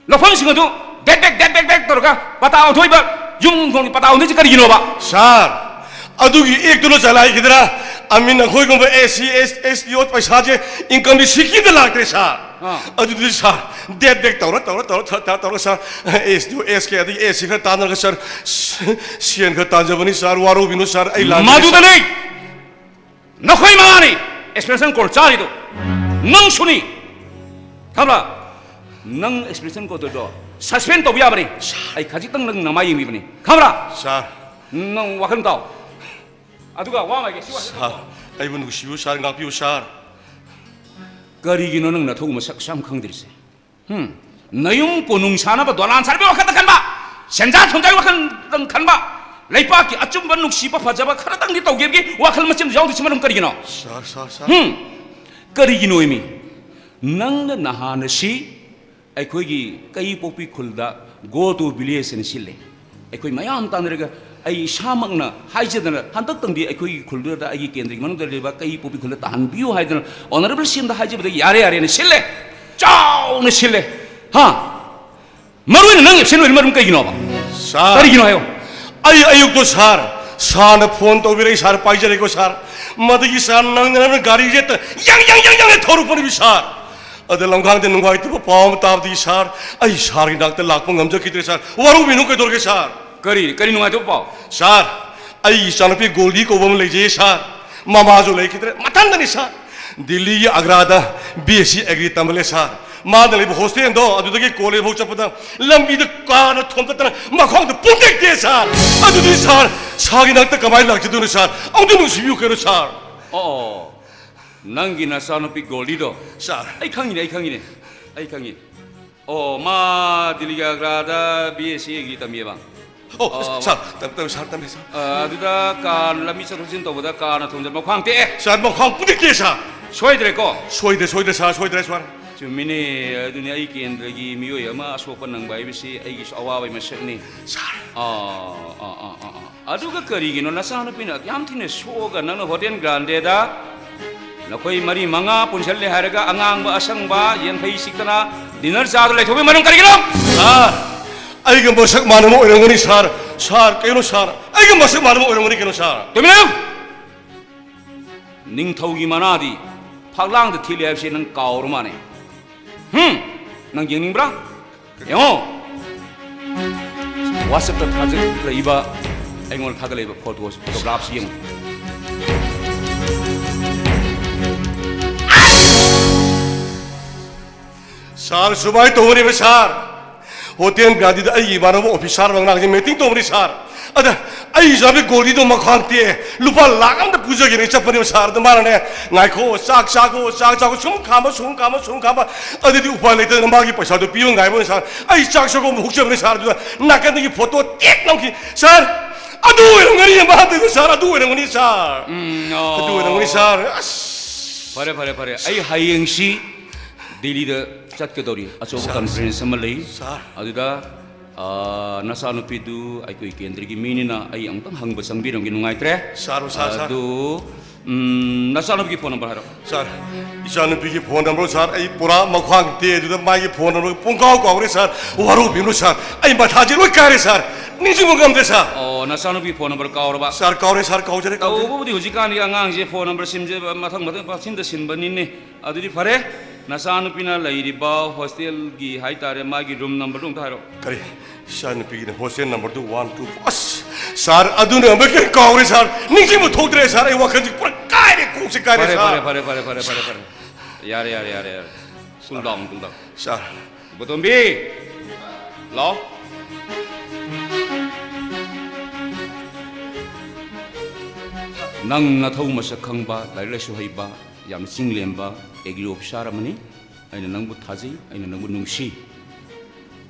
ꯂꯧꯐꯝꯁꯤꯡ ꯑꯗꯨ ꯕꯦꯛ, ꯕꯦꯛ, ꯕꯦꯛ, ꯕꯦꯛ, ꯕꯦꯛ ꯇꯧꯔꯒ ꯄꯇꯥ ꯑꯣꯟꯊꯣꯛꯏꯕ, ꯌꯨꯝ ꯈꯣꯡꯒꯤ ꯄꯇꯥ ꯑꯣꯟꯊꯣꯛꯏꯁꯤ ꯀꯔꯤꯒꯤꯅꯣꯕ? ꯁꯥꯔ, ꯑꯗꯨꯒꯤ ꯑꯦꯛꯇꯨꯅ ꯆꯂꯥꯏꯈꯤꯗꯅ ꯑꯃꯤ ꯅꯈꯣꯏꯒꯨꯝꯕ ꯑꯦꯁ ꯁꯤ, ꯑꯦꯁ, ꯑꯦꯁ ꯇꯤ ꯑꯣ ꯄꯩꯁꯥꯁꯦ ꯏꯟꯀꯝꯗꯤ ꯁꯤꯀꯤꯗ ꯂꯥꯛꯇ꯭ꯔꯦ, ꯁꯥꯔ꯫ ꯑꯥ꯫ ꯑꯗꯨꯗꯤ, ꯁꯥꯔ, ꯗꯦꯠ ꯕꯦꯛ ꯇꯧꯔ, ꯇꯧꯔ, ꯇꯧꯔ, ꯇꯧꯔ, ꯇꯧꯔ, ꯁꯥꯔ, ꯑꯦꯁ ꯇꯤ ꯑꯣ, ꯑꯦꯁ ꯀꯦ, ꯑꯗꯒꯤ ꯑꯦꯁ ꯁꯤ ꯈꯔ ꯇꯥꯟꯅꯔꯒ, ꯁꯥꯔ, ꯁꯦꯟ ꯈꯔ ꯇꯥꯟꯖꯕꯅꯤ, ꯁꯥꯔ, ꯋꯥꯔꯧꯕꯤꯅꯨ, ꯁꯥꯔ, ꯑꯩ ꯂꯥꯟꯖꯔꯦ, ꯁꯥꯔ꯫ ꯃꯗꯨꯗꯅꯤ! ꯅꯈꯣꯏ ꯃꯉꯥꯅꯤ ꯑꯦꯛꯁꯄ꯭ꯔꯦꯁꯟ ꯀꯣꯜ ꯆꯥꯔꯤꯗꯣ꯫ ꯅꯪꯁꯨꯅꯤ꯫ ꯈꯪꯕ꯭ꯔꯥ? ꯅꯪ ꯑꯦꯛꯁꯄ꯭ꯔꯦꯁꯟ ꯀꯣꯜ ꯇꯧꯔꯤꯗꯣ ꯁꯁꯄꯦꯟ ꯇꯧꯕ ꯌꯥꯕꯅꯤ꯫ ꯑꯩ ꯈꯖꯤꯛꯇꯪ ꯅꯪ ꯅꯃꯥꯏ ꯌꯦꯡꯕꯤꯕꯅꯤ꯫ ꯈꯪꯕ꯭ꯔꯥ? ꯁꯥꯔ꯫ ꯅꯪ ꯋꯥꯈꯜ ꯇꯥꯎ꯫ ꯑꯗꯨꯒ ꯋꯥ ꯑꯃ ꯍꯥꯏꯒꯦ꯫ ꯁꯤ ꯋꯥ ꯁꯥꯔ, ꯑꯩꯕꯨ ꯅꯨꯡꯁꯤꯕꯤꯌꯨ ꯁꯥꯔ, ꯉꯥꯛꯄꯤꯌꯨ ꯁꯥꯔ꯫ ꯀꯔꯤꯒꯤꯅꯣ ꯅꯪ ꯅꯊꯧ ꯃꯁꯛ ꯁꯨꯛꯈꯪ ꯈꯪꯗ꯭ꯔꯤꯁꯦ? ꯍꯨꯝ? ꯅꯌꯨꯝ ꯀꯣꯅꯨꯡ ꯁꯥꯅꯕ ꯗꯣꯂꯥꯟ ꯁꯥꯅꯕꯒꯤ ꯋꯥꯈꯜꯗ ꯈꯟꯕ, ꯁꯦꯟꯖꯥ ꯊꯨꯝꯖꯥꯒꯤ ꯋꯥꯈꯜꯗꯪ ꯈꯟꯕ, ꯂꯩꯄꯥꯛꯀꯤ ꯑꯆꯨꯝꯕ ꯅꯨꯡꯁꯤꯕ ꯐꯖꯕ ꯈꯔꯗꯪꯗꯤ ꯇꯧꯒꯦꯕꯒꯤ ꯋꯥꯈꯜ ꯃꯆꯦꯝꯗ ꯌꯥꯎꯗ꯭ꯔꯤꯁꯤ ꯃꯔꯝ ꯀꯔꯤꯒꯤꯅꯣ? ꯁꯥꯔ, ꯁꯥꯔ, ꯁꯥꯔ꯫ ꯍꯨꯝ? ꯀꯔꯤꯒꯤꯅꯣ ꯃꯤ? ꯅꯪꯅ ꯅꯍꯥꯟ ꯑꯁꯤ ꯑꯩꯈꯣꯏꯒꯤ ꯀꯩꯄꯣꯛꯄꯤ ꯈꯨꯜꯗ "Go to village" ꯍꯥꯏꯅ ꯁꯤꯜꯂꯦ꯫ ꯑꯩꯈꯣꯏ ꯃꯌꯥꯝ ꯇꯥꯟꯅꯔꯒ ꯑꯩ ꯏꯁꯥꯃꯛꯅ ꯍꯥꯏꯖꯗꯅ ꯍꯟꯗꯛꯇꯪꯗꯤ ꯑꯩꯈꯣꯏꯒꯤ ꯈꯨꯜꯗꯨꯗ, ꯑꯩꯒꯤ ꯀꯦꯟꯗ꯭ꯔꯒꯤ ꯃꯅꯨꯡꯗ ꯂꯩꯕ ꯀꯩꯄꯣꯛꯄꯤ ꯈꯨꯜꯗ ꯇꯥꯍꯟꯕꯤꯌꯨ ꯍꯥꯏꯗꯅ ꯑꯣꯅꯔꯦꯕꯜ ꯁꯤ ꯑꯦꯝꯗ ꯍꯥꯏꯖꯕꯗꯒꯤ ꯌꯥꯔꯦ, ꯌꯥꯔꯦꯅ ꯁꯤꯜꯂꯦ꯫ ꯆꯥꯎꯅ ꯁꯤꯜꯂꯦ꯫ ꯍꯥ? ꯃꯔꯨ ꯑꯣꯏꯅ ꯅꯪ ꯑꯦꯕꯁꯦꯟ ꯑꯣꯏꯔꯤ ꯃꯔꯝ ꯀꯩꯒꯤꯅꯣꯕ? ꯁꯥꯔ, ꯀꯔꯤꯒꯤꯅꯣ ꯍꯥꯏꯌꯣ꯫ ꯑꯩ ꯑꯌꯨꯛꯇꯣ ꯁꯥꯔ, ꯁꯥꯔꯅ ꯐꯣꯟ ꯇꯧꯕꯤꯔꯛꯏ, ꯁꯥꯔ, ꯄꯥꯏꯖꯔꯦꯀꯣ ꯁꯥꯔ꯫ ꯃꯗꯨꯒꯤ ꯁꯥꯔ, ꯅꯪꯅ, ꯅꯪꯅ ꯒꯥꯔꯤꯁꯦ ꯍꯦꯛꯇ ꯌꯪ, ꯌꯪ, ꯌꯪ, ꯌꯪ ꯊꯧꯔꯛꯄꯅꯦꯃꯤ ꯁꯥꯔ꯫ ꯑꯗ ꯂꯝꯈꯥꯡꯗ ꯅꯨꯡꯉꯥꯏꯇꯕ ꯄꯥꯎ ꯑꯃ ꯇꯥꯕꯗꯒꯤ ꯁꯥꯔ, ꯑꯩ ꯁꯥꯔꯒꯤ ꯅꯥꯛꯇ ꯂꯥꯛꯄ ꯉꯝꯖꯈꯤꯗ꯭ꯔꯦ ꯁꯥꯔ꯫ ꯋꯥꯔꯧꯕꯤꯅꯨ, ꯀꯩꯗꯧꯔꯒꯦ ꯁꯥꯔ? ꯀꯔꯤ, ꯀꯔꯤ ꯅꯨꯡꯉꯥꯏꯇꯕ ꯄꯥꯎ? ꯁꯥꯔ, ꯑꯩꯒꯤ ꯏꯆꯥꯅꯨꯄꯤ ꯒꯣꯜꯗꯤ ꯀꯧꯕ ꯑꯃ ꯂꯩꯖꯩꯌꯦ ꯁꯥꯔ꯫ ꯃꯃꯥꯁꯨ ꯂꯩꯈꯤꯗ꯭ꯔꯦ, ꯃꯊꯟꯗꯅꯤ ꯁꯥꯔ꯫ ꯗꯤꯜꯂꯤꯒꯤ ꯑꯒ꯭ꯔꯥꯗ ꯕꯤ ꯑꯦꯁ ꯁꯤ ꯑꯦꯒ꯭ꯔꯤ ꯇꯝꯕ ꯂꯩ ꯁꯥꯔ꯫ ꯃꯥꯅ ꯂꯩꯕ ꯍꯣꯁꯇꯦꯜꯗꯣ, ꯑꯗꯨꯗꯒꯤ ꯀꯣꯂꯦꯖ ꯐꯥꯎ ꯆꯠꯄꯗ ꯂꯝꯕꯤꯗ ꯀꯥꯔꯅ ꯊꯣꯝꯇꯠꯇꯅ ꯃꯈꯣꯡꯗ ꯄꯨꯡꯇꯦꯛ ꯇꯦꯛꯑꯦ ꯁꯥꯔ꯫ ꯑꯗꯨꯗꯤ ꯁꯥꯔ, ꯁꯥꯔꯒꯤ ꯅꯥꯛꯇ ꯀꯃꯥꯏꯅ ꯂꯥꯛꯆꯗꯣꯏꯅꯣ ꯁꯥꯔ? ꯑꯃꯨꯛꯇ ꯅꯨꯡꯁꯤꯕꯤꯌꯨ ꯀꯩꯅꯣ ꯁꯥꯔ꯫ ꯑꯣ, ꯅꯪꯒꯤ ꯅꯆꯥꯅꯨꯄꯤ ꯒꯣꯜꯗꯤꯗꯣ? ꯁꯥꯔ꯫ ꯑꯩ ꯈꯪꯉꯤꯅꯦ, ꯑꯩ ꯈꯪꯉꯤꯅꯦ, ꯑꯩ ꯈꯪꯉꯤ꯫ ꯑꯣ, ꯃꯥ ꯗꯤꯜꯂꯤꯒꯤ ꯑꯒ꯭ꯔꯥꯗ ꯕꯤ ꯑꯦꯁ ꯁꯤ ꯑꯦꯒ꯭ꯔꯤ ꯇꯝꯃꯤꯑꯕ? ꯑꯣ, ꯑ, ꯁꯥꯔ, ꯇꯞ-, ꯇꯞ-, ꯁꯥꯔ, ꯇꯞꯅ, ꯁꯥꯔ꯫ ꯑ, ꯑꯗꯨꯗ ꯀꯥꯔ ꯂꯝꯕꯤ ꯆꯠꯊꯣꯛ ꯆꯠꯁꯤꯟ ꯇꯧꯕꯗ ꯀꯥꯔꯅ ꯊꯣꯝꯖꯤꯟ ꯃꯈ꯭ꯋꯥꯡ ꯇꯦꯛꯑꯦ꯫ ꯁꯥꯔ, ꯃꯈ꯭ꯋꯥꯡ ꯄꯨꯗꯤ ꯇꯦꯛꯑꯦ, ꯁꯥꯔ꯫ ꯁꯣꯏꯗ꯭ꯔꯦꯀꯣ? ꯁꯣꯏꯗ꯭ꯔꯦ, ꯁꯣꯏꯗ꯭ꯔꯦ, ꯁꯥꯔ, ꯁꯣꯏꯗ꯭ꯔꯦ, ꯁꯣꯏꯗ꯭ꯔꯦ꯫ ꯆꯨꯝꯃꯤꯅꯦ, ꯑꯗꯨꯅꯤ ꯑꯩ ꯀꯦꯟꯗ꯭ꯔꯒꯤ ꯃꯤꯑꯣꯏ ꯑꯃ ꯑꯁꯣꯛꯄ ꯅꯪꯕ ꯍꯥꯏꯕꯁꯤ ꯑꯩꯒꯤꯁꯨ ꯑꯋꯥꯕꯒꯤ ꯃꯁꯛꯅꯤ꯫ ꯁꯥꯔ꯫ ꯑꯥ, ꯑꯥ, ꯑꯥ, ꯑꯥ, ꯑꯥ꯫ ꯑꯗꯨꯒ ꯀꯔꯤꯒꯤꯅꯣ ꯅꯆꯥꯅꯨꯄꯤꯅ ꯌꯥꯝ ꯊꯤꯅ ꯁꯣꯛꯑꯒ ꯅꯪꯅ ꯍꯣꯇꯦꯜ ꯒ꯭ꯔꯥꯟꯗꯦꯗ ꯅꯈꯣꯏ ꯃꯔꯤ ꯃꯉꯥ ꯄꯨꯟꯁꯤꯜꯂꯦ ꯍꯥꯏꯔꯒ ꯑꯉꯥꯡꯕ ꯑꯁꯪꯕ ꯌꯦꯟꯐꯩ ꯁꯤꯛꯇꯅ ꯗꯤꯅꯔ ꯆꯥꯗ ꯂꯩꯊꯣꯛꯄꯒꯤ ꯃꯔꯝ ꯀꯔꯤꯒꯤꯅꯣ? ꯁꯥꯔ, ꯑꯩꯒ ꯃꯁꯛ ꯃꯥꯟꯅꯕ ꯑꯣꯏꯔꯝꯒꯅꯤ, ꯁꯥꯔ꯫ ꯁꯥꯔ, ꯀꯩꯅꯣ, ꯁꯥꯔ? ꯑꯩꯒ ꯃꯁꯛ ꯃꯥꯟꯅꯕ ꯑꯣꯏꯔꯝꯒꯅꯤ ꯀꯩꯅꯣ, ꯁꯥꯔ? ꯇꯨꯃꯤꯟ ꯂꯩꯌꯨ! ꯅꯤꯡꯊꯧꯒꯤ ꯃꯅꯥꯗꯤ ꯐꯛꯂꯥꯡꯗ ꯊꯦꯠꯂꯤ ꯍꯥꯏꯕꯁꯤ ꯅꯪ ꯀꯥꯎꯔ ꯃꯥꯜꯂꯦ꯫ ꯍꯨꯝ! ꯅꯪ ꯌꯦꯡꯅꯤꯡꯕ꯭ꯔꯥ? ꯌꯦꯡꯉꯣ! WhatsApp-ꯇ ꯊꯥꯖꯤꯜꯂꯛꯏꯕ, ꯑꯩꯉꯣꯟꯗ ꯊꯥꯒꯠꯂꯛꯏꯕ photo-, photograph-ꯁꯤ ꯌꯦꯡꯉꯨ꯫ ꯁꯥꯔ, ꯁꯨꯃꯥꯏꯅ ꯇꯧꯕꯅꯦꯕ, ꯁꯥꯔ꯫ ꯍꯣꯇꯦꯜ ꯒ꯭ꯔꯥꯟꯗꯤꯗ ꯑꯩꯒꯤ ꯏꯃꯥꯟꯅꯕ officer ꯃꯉꯥꯁꯦ meeting ꯇꯧꯕꯅꯤ, ꯁꯥꯔ꯫ ꯑꯗ ꯑꯩ ꯏꯆꯥꯅꯨꯄꯤ ꯒꯣꯜꯗꯤꯗꯣ ꯃꯈ꯭ꯋꯥꯡ ꯇꯦꯛꯑꯦ, ꯂꯨꯄꯥ ꯂꯥꯛ ꯑꯃꯗ ꯄꯨꯖꯒꯦꯅ ꯆꯠꯄꯅꯦꯕ, ꯁꯥꯔ꯫ ꯑꯗ ꯃꯥꯅꯅꯦ, "ꯉꯥꯏꯈꯣ, ꯆꯥꯛ ꯆꯥꯈꯣ, ꯆꯥꯛ ꯆꯥꯈꯣ", ꯁꯨꯝ ꯈꯥꯝꯕ, ꯁꯨꯝ ꯈꯥꯝꯕ, ꯁꯨꯝ ꯈꯥꯝꯕ꯫ ꯑꯗꯨꯗꯤ ꯎꯄꯥꯏ ꯂꯩꯇꯗꯅ ꯃꯥꯒꯤ ꯄꯩꯁꯥꯗꯣ ꯄꯤꯕ ꯉꯥꯏꯕ ꯑꯣꯏꯅ, ꯁꯥꯔ, ꯑꯩ ꯆꯥꯛ ꯆꯥꯈꯣ ꯑꯃꯨꯛ ꯍꯨꯛꯆꯕꯅꯦ, ꯁꯥꯔ꯫ ꯑꯗꯨꯗ ꯅꯥꯀꯟꯗꯒꯤ photo ꯇꯦꯛ ꯅꯝꯈꯤ, ꯁꯥꯔ꯫ ꯑꯗꯨ ꯑꯣꯏꯔꯝꯒꯅꯤ ꯃꯥ ꯇꯧꯔꯤꯗꯣ, ꯁꯥꯔ, ꯑꯗꯨ ꯑꯣꯏꯔꯝꯒꯅꯤ, ꯁꯥꯔ꯫ ꯎꯝ, ꯑꯣ꯫ ꯑꯗꯨ ꯑꯣꯏꯔꯝꯒꯅꯤ, ꯁꯥꯔ꯫ ꯑꯁ꯫ ꯐꯔꯦ, ꯐꯔꯦ, ꯐꯔꯦ꯫ ꯑꯩ ꯍꯌꯦꯡꯁꯤ ꯗꯤꯜꯂꯤꯗ ꯆꯠꯀꯗꯧꯔꯤ꯫ ꯑꯆꯧꯕ ꯁꯥꯔ, conference ꯑꯃ ꯂꯩ꯫ ꯁꯥꯔ꯫ ꯑꯗꯨꯗ, ꯑꯥ, ꯅꯆꯥꯅꯨꯄꯤꯗꯨ ꯑꯩꯈꯣꯏ ꯀꯦꯟꯗ꯭ꯔꯒꯤ ꯃꯤꯅꯤꯅ ꯑꯩ ꯑꯃꯨꯛꯇꯪ ꯍꯪꯕ ꯆꯪꯕꯤꯔꯝꯒꯦ, ꯅꯨꯡꯉꯥꯏꯇ꯭ꯔꯦ꯫ ꯁꯥꯔ, ꯁꯥꯔ, ꯁꯥꯔ꯫ ꯑꯗꯨ, ꯎꯝ, ꯅꯆꯥꯅꯨꯄꯤꯒꯤ phone number ꯍꯥꯏꯔꯛꯑꯣ꯫ ꯁꯥꯔ, ꯏꯆꯥꯅꯨꯄꯤꯒꯤ phone number, ꯁꯥꯔ, ꯑꯩ ꯄꯨꯔꯥ ꯃꯈ꯭ꯋꯥꯡ ꯇꯦꯛꯑꯦ, ꯑꯗꯨꯗ ꯃꯥꯒꯤ phone number ꯄꯨꯡꯀꯥꯎ ꯀꯥꯎꯔꯦ, ꯁꯥꯔ꯫ ꯋꯥꯔꯧꯕꯤꯅꯨ, ꯁꯥꯔ꯫ ꯑꯩ ꯃꯊꯥꯁꯦ ꯂꯣꯏ ꯀꯥꯏꯔꯦ, ꯁꯥꯔ꯫ ꯅꯤꯡꯁꯤꯡꯕ ꯉꯝꯗꯦ, ꯁꯥꯔ꯫ ꯑꯣ, ꯅꯆꯥꯅꯨꯄꯤ phone number ꯀꯥꯎꯔꯕ? ꯁꯥꯔ, ꯀꯥꯎꯔꯦ, ꯁꯥꯔ, ꯀꯥꯎꯖꯔꯦ, ꯀꯥꯎꯖꯔꯦ꯫ ꯇꯧꯕꯕꯨꯗꯤ ꯍꯧꯖꯤꯛꯀꯥꯟꯗꯤ ꯑꯉꯥꯡꯁꯦ phone number ꯁꯤꯝꯁꯦ ꯃꯊꯪ ꯃꯊꯪ ꯄꯪꯁꯤꯟꯗ ꯁꯤꯟꯕꯅꯤꯅꯦ꯫ ꯑꯗꯨꯗꯤ ꯐꯔꯦ, ꯅꯆꯥꯅꯨꯄꯤꯅ ꯂꯩꯔꯤꯕ hostel-ꯒꯤ ꯍꯥꯏꯇꯥꯔꯦ, ꯃꯥꯒꯤ room number-ꯗꯨ ꯑꯝꯇ ꯍꯥꯏꯔꯛꯑꯣ꯫ ꯀꯔꯤ? ꯏꯆꯥꯅꯨꯄꯤꯒꯤꯅ hostel number-ꯗꯨ one two four꯫ ꯑꯁ! ꯁꯥꯔ, ꯑꯗꯨꯅ ꯑꯃꯨꯛ ꯍꯦꯟꯅ ꯀꯥꯎꯔꯦ, ꯁꯥꯔ꯫ ꯅꯤꯡꯁꯤꯡꯕ ꯊꯣꯛꯇ꯭ꯔꯦ, ꯁꯥꯔ꯫ ꯑꯩ ꯋꯥꯈꯜꯁꯦ ꯄꯨꯔꯥ ꯀꯥꯏꯔꯦ, ꯀꯣꯛꯁꯦ ꯀꯥꯏꯔꯦ, ꯐꯔꯦ, ꯁꯥꯔ꯫ ꯐꯔꯦ, ꯐꯔꯦ, ꯐꯔꯦ, ꯐꯔꯦ, ꯐꯔꯦ, ꯐꯔꯦ꯫ ꯌꯥꯔꯦ, ꯌꯥꯔꯦ, ꯌꯥꯔꯦ, ꯌꯥꯔꯦ꯫ Cool down, cool down꯫ ꯁꯥꯔ꯫ ꯏꯕꯣꯇꯣꯝꯕꯤ! ꯂꯥꯛꯑꯣ꯫ ꯅꯪ ꯅꯊꯧ ꯃꯁꯛ ꯈꯪꯕ, ꯂꯥꯏꯔꯤꯛ ꯂꯥꯏꯁꯨ ꯍꯩꯕ, ꯌꯥꯝꯅ ꯆꯤꯡ ꯂꯦꯝꯕ agri officer ꯑꯃꯅꯤ꯫ ꯑꯩꯅ ꯅꯪꯕꯨ ꯊꯥꯖꯩ, ꯑꯩꯅ ꯅꯪꯕꯨ ꯅꯨꯡꯁꯤ꯫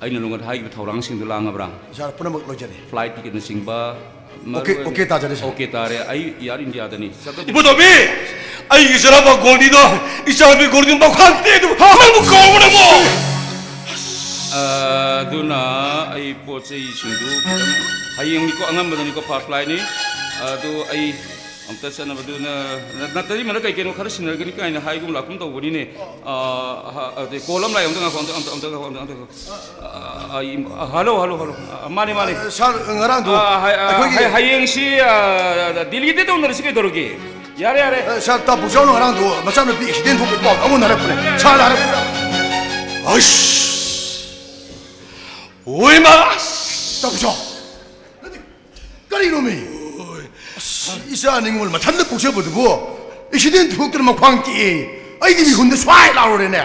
ꯑꯩꯅ ꯅꯉꯣꯟꯗ ꯍꯥꯏꯈꯤꯕ ꯊꯧꯔꯥꯡꯁꯤꯡꯗꯨ ꯂꯥꯡꯉꯕ꯭ꯔꯥ? ꯁꯥꯔ, ꯄꯨꯝꯅꯃꯛ ꯂꯣꯏꯖꯔꯦ꯫ ꯐ꯭ꯂꯥꯏꯠ ꯇꯤꯀꯦꯠꯅꯆꯤꯡꯕ? ꯑꯣꯀꯦ, ꯑꯣꯀꯦ ꯇꯥꯖꯔꯦ, ꯁꯥꯔ꯫ ꯑꯣꯀꯦ ꯇꯥꯔꯦ꯫ ꯑꯩ ꯏꯌꯥꯔ ꯏꯟꯗꯤꯌꯥꯗꯅꯤ꯫ ꯆꯠꯀꯗꯕ ꯏꯕꯣꯇꯣꯝꯕꯤ, ꯑꯩꯒꯤ ꯏꯆꯥꯅꯨꯄꯥ ꯒꯣꯜꯗꯤꯗꯣ, ꯏꯆꯥꯅꯨꯄꯤ ꯒꯣꯜꯗꯤꯗꯣ ꯃꯈ꯭ꯋꯥꯡ ꯇꯦꯛꯑꯦ ꯑꯗꯨꯕꯨ ꯅꯪꯕꯨ ꯀꯥꯎꯕ ꯅꯪꯕꯨ? ꯑ, ꯑꯗꯨꯅ ꯑꯩ ꯄꯣꯠ ꯆꯩꯁꯤꯡꯗꯨ ꯈꯤꯇꯪ, ꯍꯌꯦꯡꯅꯤꯀꯣ, ꯑꯉꯟꯕꯗꯅꯤꯀꯣ, ꯐꯥꯔꯁ ꯐ꯭ꯂꯥꯏꯠꯅꯤ꯫ ꯑꯗꯨ ꯑꯩ ꯑꯝꯇ ꯆꯠꯅꯕꯗꯨꯅ, ꯅ-, ꯅꯠꯇꯗꯤ ꯃꯅ ꯀꯩ ꯀꯩꯅꯣ ꯈꯔ ꯁꯤꯟꯅꯔꯒꯅꯤ ꯀꯥꯏꯅ ꯍꯥꯏꯒꯨꯝ ꯂꯥꯛꯀꯨꯝ ꯇꯧꯕꯅꯤꯅꯦ꯫ ꯑ, ꯍ-, ꯑꯗꯩ ꯀꯣꯜ ꯑꯃ ꯂꯥꯛꯑꯦ, ꯑꯝꯇ ꯉꯥꯏꯈꯣ, ꯑꯝꯇ, ꯑꯝꯇ, ꯑꯝꯇ ꯉꯥꯏꯈꯣ, ꯑꯝꯇ, ꯑꯝꯇ ꯉꯥꯏꯈꯣ꯫ ꯑ, ꯑ, ꯑ, ꯍꯜꯂꯣ, ꯍꯜꯂꯣ, ꯍꯜꯂꯣ꯫ ꯑ, ꯃꯥꯅꯦ, ꯃꯥꯅꯦ꯫ ꯑ, ꯁꯥꯔ, ꯉꯔꯥꯡꯗꯣ ꯑ, ꯍ-, ꯑ, ꯑꯩꯈꯣꯏꯒꯤ ꯍ-, ꯍꯌꯦꯡꯁꯤ, ꯑ, ꯗꯤꯜꯂꯤꯗ ꯇꯧꯅꯔꯁꯤ ꯀꯩꯗꯧꯔꯒꯦ? ꯌꯥꯔꯦ, ꯌꯥꯔꯦ꯫ ꯑ, ꯁꯥꯔ, ꯇꯥ ꯄꯨꯛꯆꯥꯎꯅ ꯉꯔꯥꯡꯗꯣ ꯃꯆꯥꯅꯨꯄꯤ ꯑꯦꯛꯁꯤꯗꯦꯟ ꯊꯣꯛꯄꯒꯤ ꯄꯥꯎ ꯑꯃꯨꯛ ꯍꯟꯅ ꯍꯥꯏꯔꯛꯄꯅꯦ꯫ ꯁꯥꯔꯗ ꯍꯥꯏꯔꯛꯄꯅꯦ꯫ ꯑꯁ! ꯍꯣꯏꯃ! ꯇꯥ ꯄꯨꯛꯆꯥꯎ! ꯅꯠꯇꯦ, ꯀꯔꯤꯅꯣꯃꯤ? ꯑꯁ, ꯏꯆꯥ ꯅꯤꯉꯣꯜ ꯃꯊꯟꯇ ꯄꯣꯛꯆꯕꯗꯨꯕꯨ ꯑꯦꯛꯁꯤꯗꯦꯟ ꯊꯣꯛꯇꯅ ꯃꯈ꯭ꯋꯥꯡ ꯇꯦꯛꯑꯦ꯫ ꯑꯩꯗꯤ ꯃꯤꯍꯨꯟꯗ ꯁ꯭ꯋꯥꯏ ꯂꯥꯎꯔꯨꯔꯦꯅꯦ꯫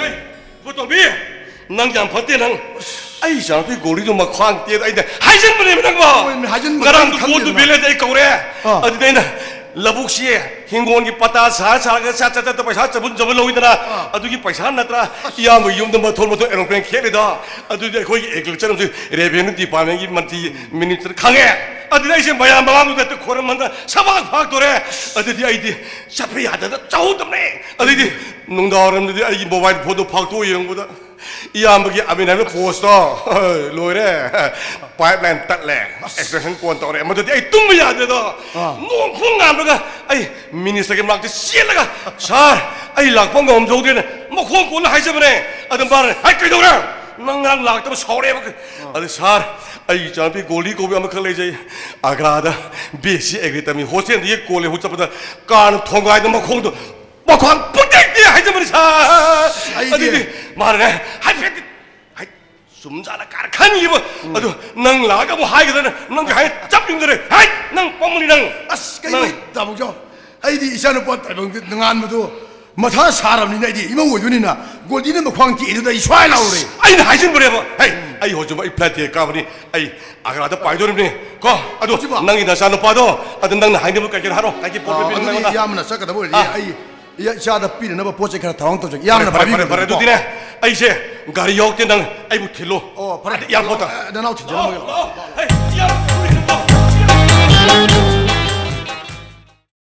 ꯑꯦ, ꯏꯕꯣꯇꯣꯝꯕꯤ, ꯅꯪ ꯌꯥꯝ ꯐꯠꯇꯦ ꯅꯪ꯫ ꯑꯩ ꯏꯆꯥꯅꯨꯄꯤ ꯒꯣꯜꯗꯤꯗꯣ ꯃꯈ꯭ꯋꯥꯡ ꯇꯦꯛꯑꯦ ꯑꯩꯅ ꯍꯥꯏꯖꯤꯟꯕꯅꯦꯕ ꯅꯪꯕꯣ꯫ ꯍꯣꯏꯅꯦ, ꯍꯥꯏꯖꯤꯟꯕ ꯉꯔꯥꯡꯗꯣ ꯈꯪꯗꯦꯗꯅ꯫ ꯀꯣꯜꯗꯨ ꯕꯦꯂꯦꯟꯁ ꯑꯩ ꯀꯧꯔꯦ꯫ ꯑꯥ꯫ ꯑꯗꯨꯗ ꯑꯩꯅ ꯂꯧꯕꯨꯛꯁꯤ ꯍꯤꯡꯒꯣꯜꯒꯤ ꯄꯇꯥ ꯁꯥꯔ ꯁꯥꯔꯒ ꯆꯠ ꯆꯠ ꯆꯠꯇ ꯄꯩꯁꯥ ꯆꯕꯨꯟ ꯆꯕꯨꯟ ꯂꯧꯏꯗꯅ꯫ ꯑꯗꯨꯒꯤ ꯄꯩꯁꯥ ꯅꯠꯇ꯭ꯔꯥ ꯏꯌꯥꯝꯕ ꯌꯨꯝꯗ ꯃꯊꯣꯟ ꯃꯊꯣꯟ ꯑꯦꯔꯣꯄ꯭ꯂꯦꯟ ꯈꯦꯠꯂꯤꯗꯣ? ꯑꯗꯨꯗꯤ ꯑꯩꯈꯣꯏꯒꯤ ꯑꯦꯒ꯭ꯔꯤꯀꯜꯆꯔ ꯑꯃꯁꯨ ꯔꯦꯚꯦꯅ꯭ꯌꯨ ꯗꯤꯄꯥꯔꯠꯃꯦꯟꯒꯤ ꯃꯟꯇ꯭ꯔꯤ ꯃꯤꯅꯤꯁꯇꯔ ꯈꯪꯉꯦ꯫ ꯑꯗꯨꯗ ꯑꯩꯁꯦ ꯃꯌꯥꯝ ꯃꯃꯥꯡꯗꯨꯗ ꯍꯦꯛꯇ ꯈꯣꯏꯔꯝꯃꯟꯗ ꯁꯕꯥꯛ ꯐꯥꯛꯇꯣꯔꯦ꯫ ꯑꯗꯨꯗꯤ ꯑꯩꯗꯤ ꯆꯠꯄ ꯌꯥꯗꯗꯅ ꯆꯧꯗꯕꯅꯦ꯫ ꯑꯗꯨꯗꯤ ꯅꯨꯡꯗꯥꯡꯋꯥꯏꯔꯝꯗꯗꯤ ꯑꯩꯒꯤ ꯃꯣꯕꯥꯏꯜ ꯐꯣꯟꯗꯣ ꯐꯥꯛꯇꯣꯛꯑ ꯌꯦꯡꯕꯗ ꯏꯌꯥꯝꯕꯒꯤ ꯑꯃꯤꯟ ꯍꯥꯏꯕ ꯄꯣꯁꯇꯣ ꯂꯣꯏꯔꯦ, ꯄꯥꯏꯞ ꯂꯥꯏꯟ ꯇꯠꯂꯦ, ꯑꯦꯛꯁꯇꯦꯟꯁꯟ ꯀꯣꯟ ꯇꯧꯔꯦ꯫ ꯃꯗꯨꯗꯤ ꯑꯩ ꯇꯨꯝꯕ ꯌꯥꯗꯦꯗꯣ꯫ ꯅꯣꯡ ꯐꯨꯡ ꯉꯥꯟꯕꯒ ꯑꯩ ꯃꯤꯅꯤꯁꯇꯔꯒꯤ ꯃꯅꯥꯛꯇ ꯆꯦꯜꯂꯒ, "ꯁꯥꯔ, ꯑꯩ ꯂꯥꯛꯄ ꯉꯝꯖꯍꯧꯗ꯭ꯔꯦꯅ" ꯃꯈꯣꯡ ꯀꯣꯜꯂ ꯍꯥꯏꯖꯕꯅꯦ꯫ ꯑꯗꯨ ꯃꯥꯅ, "ꯍꯥꯏ, ꯀꯩꯗꯧꯔꯦ? ꯅꯪ ꯉꯔꯥꯡ ꯂꯥꯛꯇꯕ ꯁꯥꯎꯔꯦꯕ"꯫ ꯑꯗꯨ, "ꯁꯥꯔ, ꯑꯩ ꯏꯆꯥꯅꯨꯄꯤ ꯒꯣꯜꯗꯤ ꯀꯧꯕ ꯑꯃꯈꯛ ꯂꯩꯖꯩ, ꯑꯒ꯭ꯔꯥꯗ ꯕꯤ ꯑꯦꯁ ꯁꯤ ꯑꯦꯒ꯭ꯔꯤ ꯇꯝꯃꯤ, ꯍꯣꯁꯇꯦꯜꯗ ꯌꯦꯛ ꯀꯣꯜꯂꯦ ꯍꯨ ꯆꯠꯄꯗ ꯀꯥꯔꯅ ꯊꯣꯡꯒꯥꯏꯗ ꯃꯈꯣꯡꯗꯣ ꯃꯈ꯭ꯋꯥꯡ ꯄꯨꯛꯇꯦꯛꯇꯦ ꯍꯥꯏꯖꯕꯅꯤ ꯁꯥꯔ"꯫ ꯑꯩꯗꯤ ꯑꯗꯨꯗꯤ ꯃꯥꯅꯅꯦ ꯍꯥꯏꯐꯦꯠ, ꯍꯥꯏ, ꯆꯨꯝꯖꯥꯠꯂ ꯀꯥꯔ ꯈꯟꯈꯤꯕ꯫ ꯑꯗꯨ ꯅꯪ ꯂꯥꯛꯑꯒ ꯑꯃꯨꯛ ꯍꯥꯏꯒꯗ꯭ꯔꯅ ꯅꯪꯒ ꯍꯥꯏ ꯆꯞ ꯌꯨꯡꯗꯔꯦ꯫ ꯍꯥꯏ, ꯅꯪ ꯄꯪꯕꯅꯤ ꯅꯪ꯫ ꯑꯁ, ꯀꯩꯅꯣ, ꯅꯪ ꯇꯥꯃꯣ ꯆꯥꯎ, ꯑꯩꯗꯤ ꯏꯆꯥꯅꯨꯄꯥ ꯇꯥꯏꯕꯪ ꯅꯣꯡꯉꯥꯟꯕꯗꯣ ꯃꯊꯥ ꯁꯥꯔꯕꯅꯤꯅ, ꯑꯩꯗꯤ ꯏꯃꯧ ꯑꯣꯏꯗꯣꯏꯅꯤꯅ ꯒꯣꯜꯗꯤꯅ ꯃꯈ꯭ꯋꯥꯡ ꯇꯦꯛꯏꯗꯨꯗ ꯑꯩ ꯁ꯭ꯋꯥꯏ ꯂꯥꯎꯔꯦ꯫ ꯑꯩꯅ ꯍꯥꯏꯖꯤꯟꯕꯅꯦꯕ꯫ ꯍꯩ, ꯑꯩ ꯍꯧꯖꯤꯛ ꯑꯩ ꯐ꯭ꯂꯥꯏꯠ ꯇꯤꯀꯦꯠ ꯀꯥꯕꯅꯤ, ꯑꯩ ꯑꯒ꯭ꯔꯥꯗ ꯄꯥꯏꯗꯣꯔꯤꯕꯅꯤ ꯀꯣ꯫ ꯑꯗꯣ ꯁꯤꯕꯣ꯫ ꯅꯪꯒꯤ ꯅꯆꯥꯅꯨꯄꯥꯗꯣ ꯑꯗꯨ ꯅꯪꯅ ꯍꯥꯏꯅꯕ ꯀꯩ ꯀꯩꯅꯣ ꯍꯥꯏꯔꯣ꯫ ꯀꯩ ꯀꯩ ꯄꯣꯠ ꯑꯥ, ꯄꯤꯕꯤꯅꯣ ꯑꯗꯨꯗꯤ ꯅꯪꯉꯣꯟꯗ? ꯏꯌꯥꯝꯕꯅ ꯆꯠꯀꯗꯕ ꯑꯣꯏꯔꯗꯤ ꯑꯥ꯫ ꯑꯩ ꯏꯌꯥ-, ꯏꯆꯥꯗ ꯄꯤꯅꯅꯕ ꯄꯣꯠ ꯆꯩ ꯈꯔ ꯊꯧꯔꯥꯡ ꯇꯧꯖꯒꯦ꯫ ꯐꯔꯦ, ꯏꯌꯥꯝꯕꯅ ꯐꯔꯦ, ꯐꯔꯦ, ꯄꯥꯏꯕꯤꯒꯗꯕ ꯐꯔꯦ꯫ ꯅꯠꯇ꯭ꯔꯣ? ꯑꯗꯨꯗꯤꯅꯦ, ꯑꯩꯁꯦ ꯒꯥꯔꯤ ꯌꯥꯎꯗꯦ, ꯅꯪ ꯑꯩꯕꯨ ꯊꯤꯜꯂꯨ꯫ ꯑꯣ, ꯐꯔꯦ꯫ ꯑꯦꯌꯥꯔꯄꯣꯔꯠꯇ꯫ ꯑ, ꯅꯅꯥꯎ ꯊꯤꯟꯖꯔꯝꯃꯒꯦ꯫ ꯂꯥꯛꯑꯣ, ꯂꯥꯛꯑꯣ, ꯂꯥꯛꯑꯣ꯫ ꯍꯦ, ꯑꯦꯌꯥꯔ-,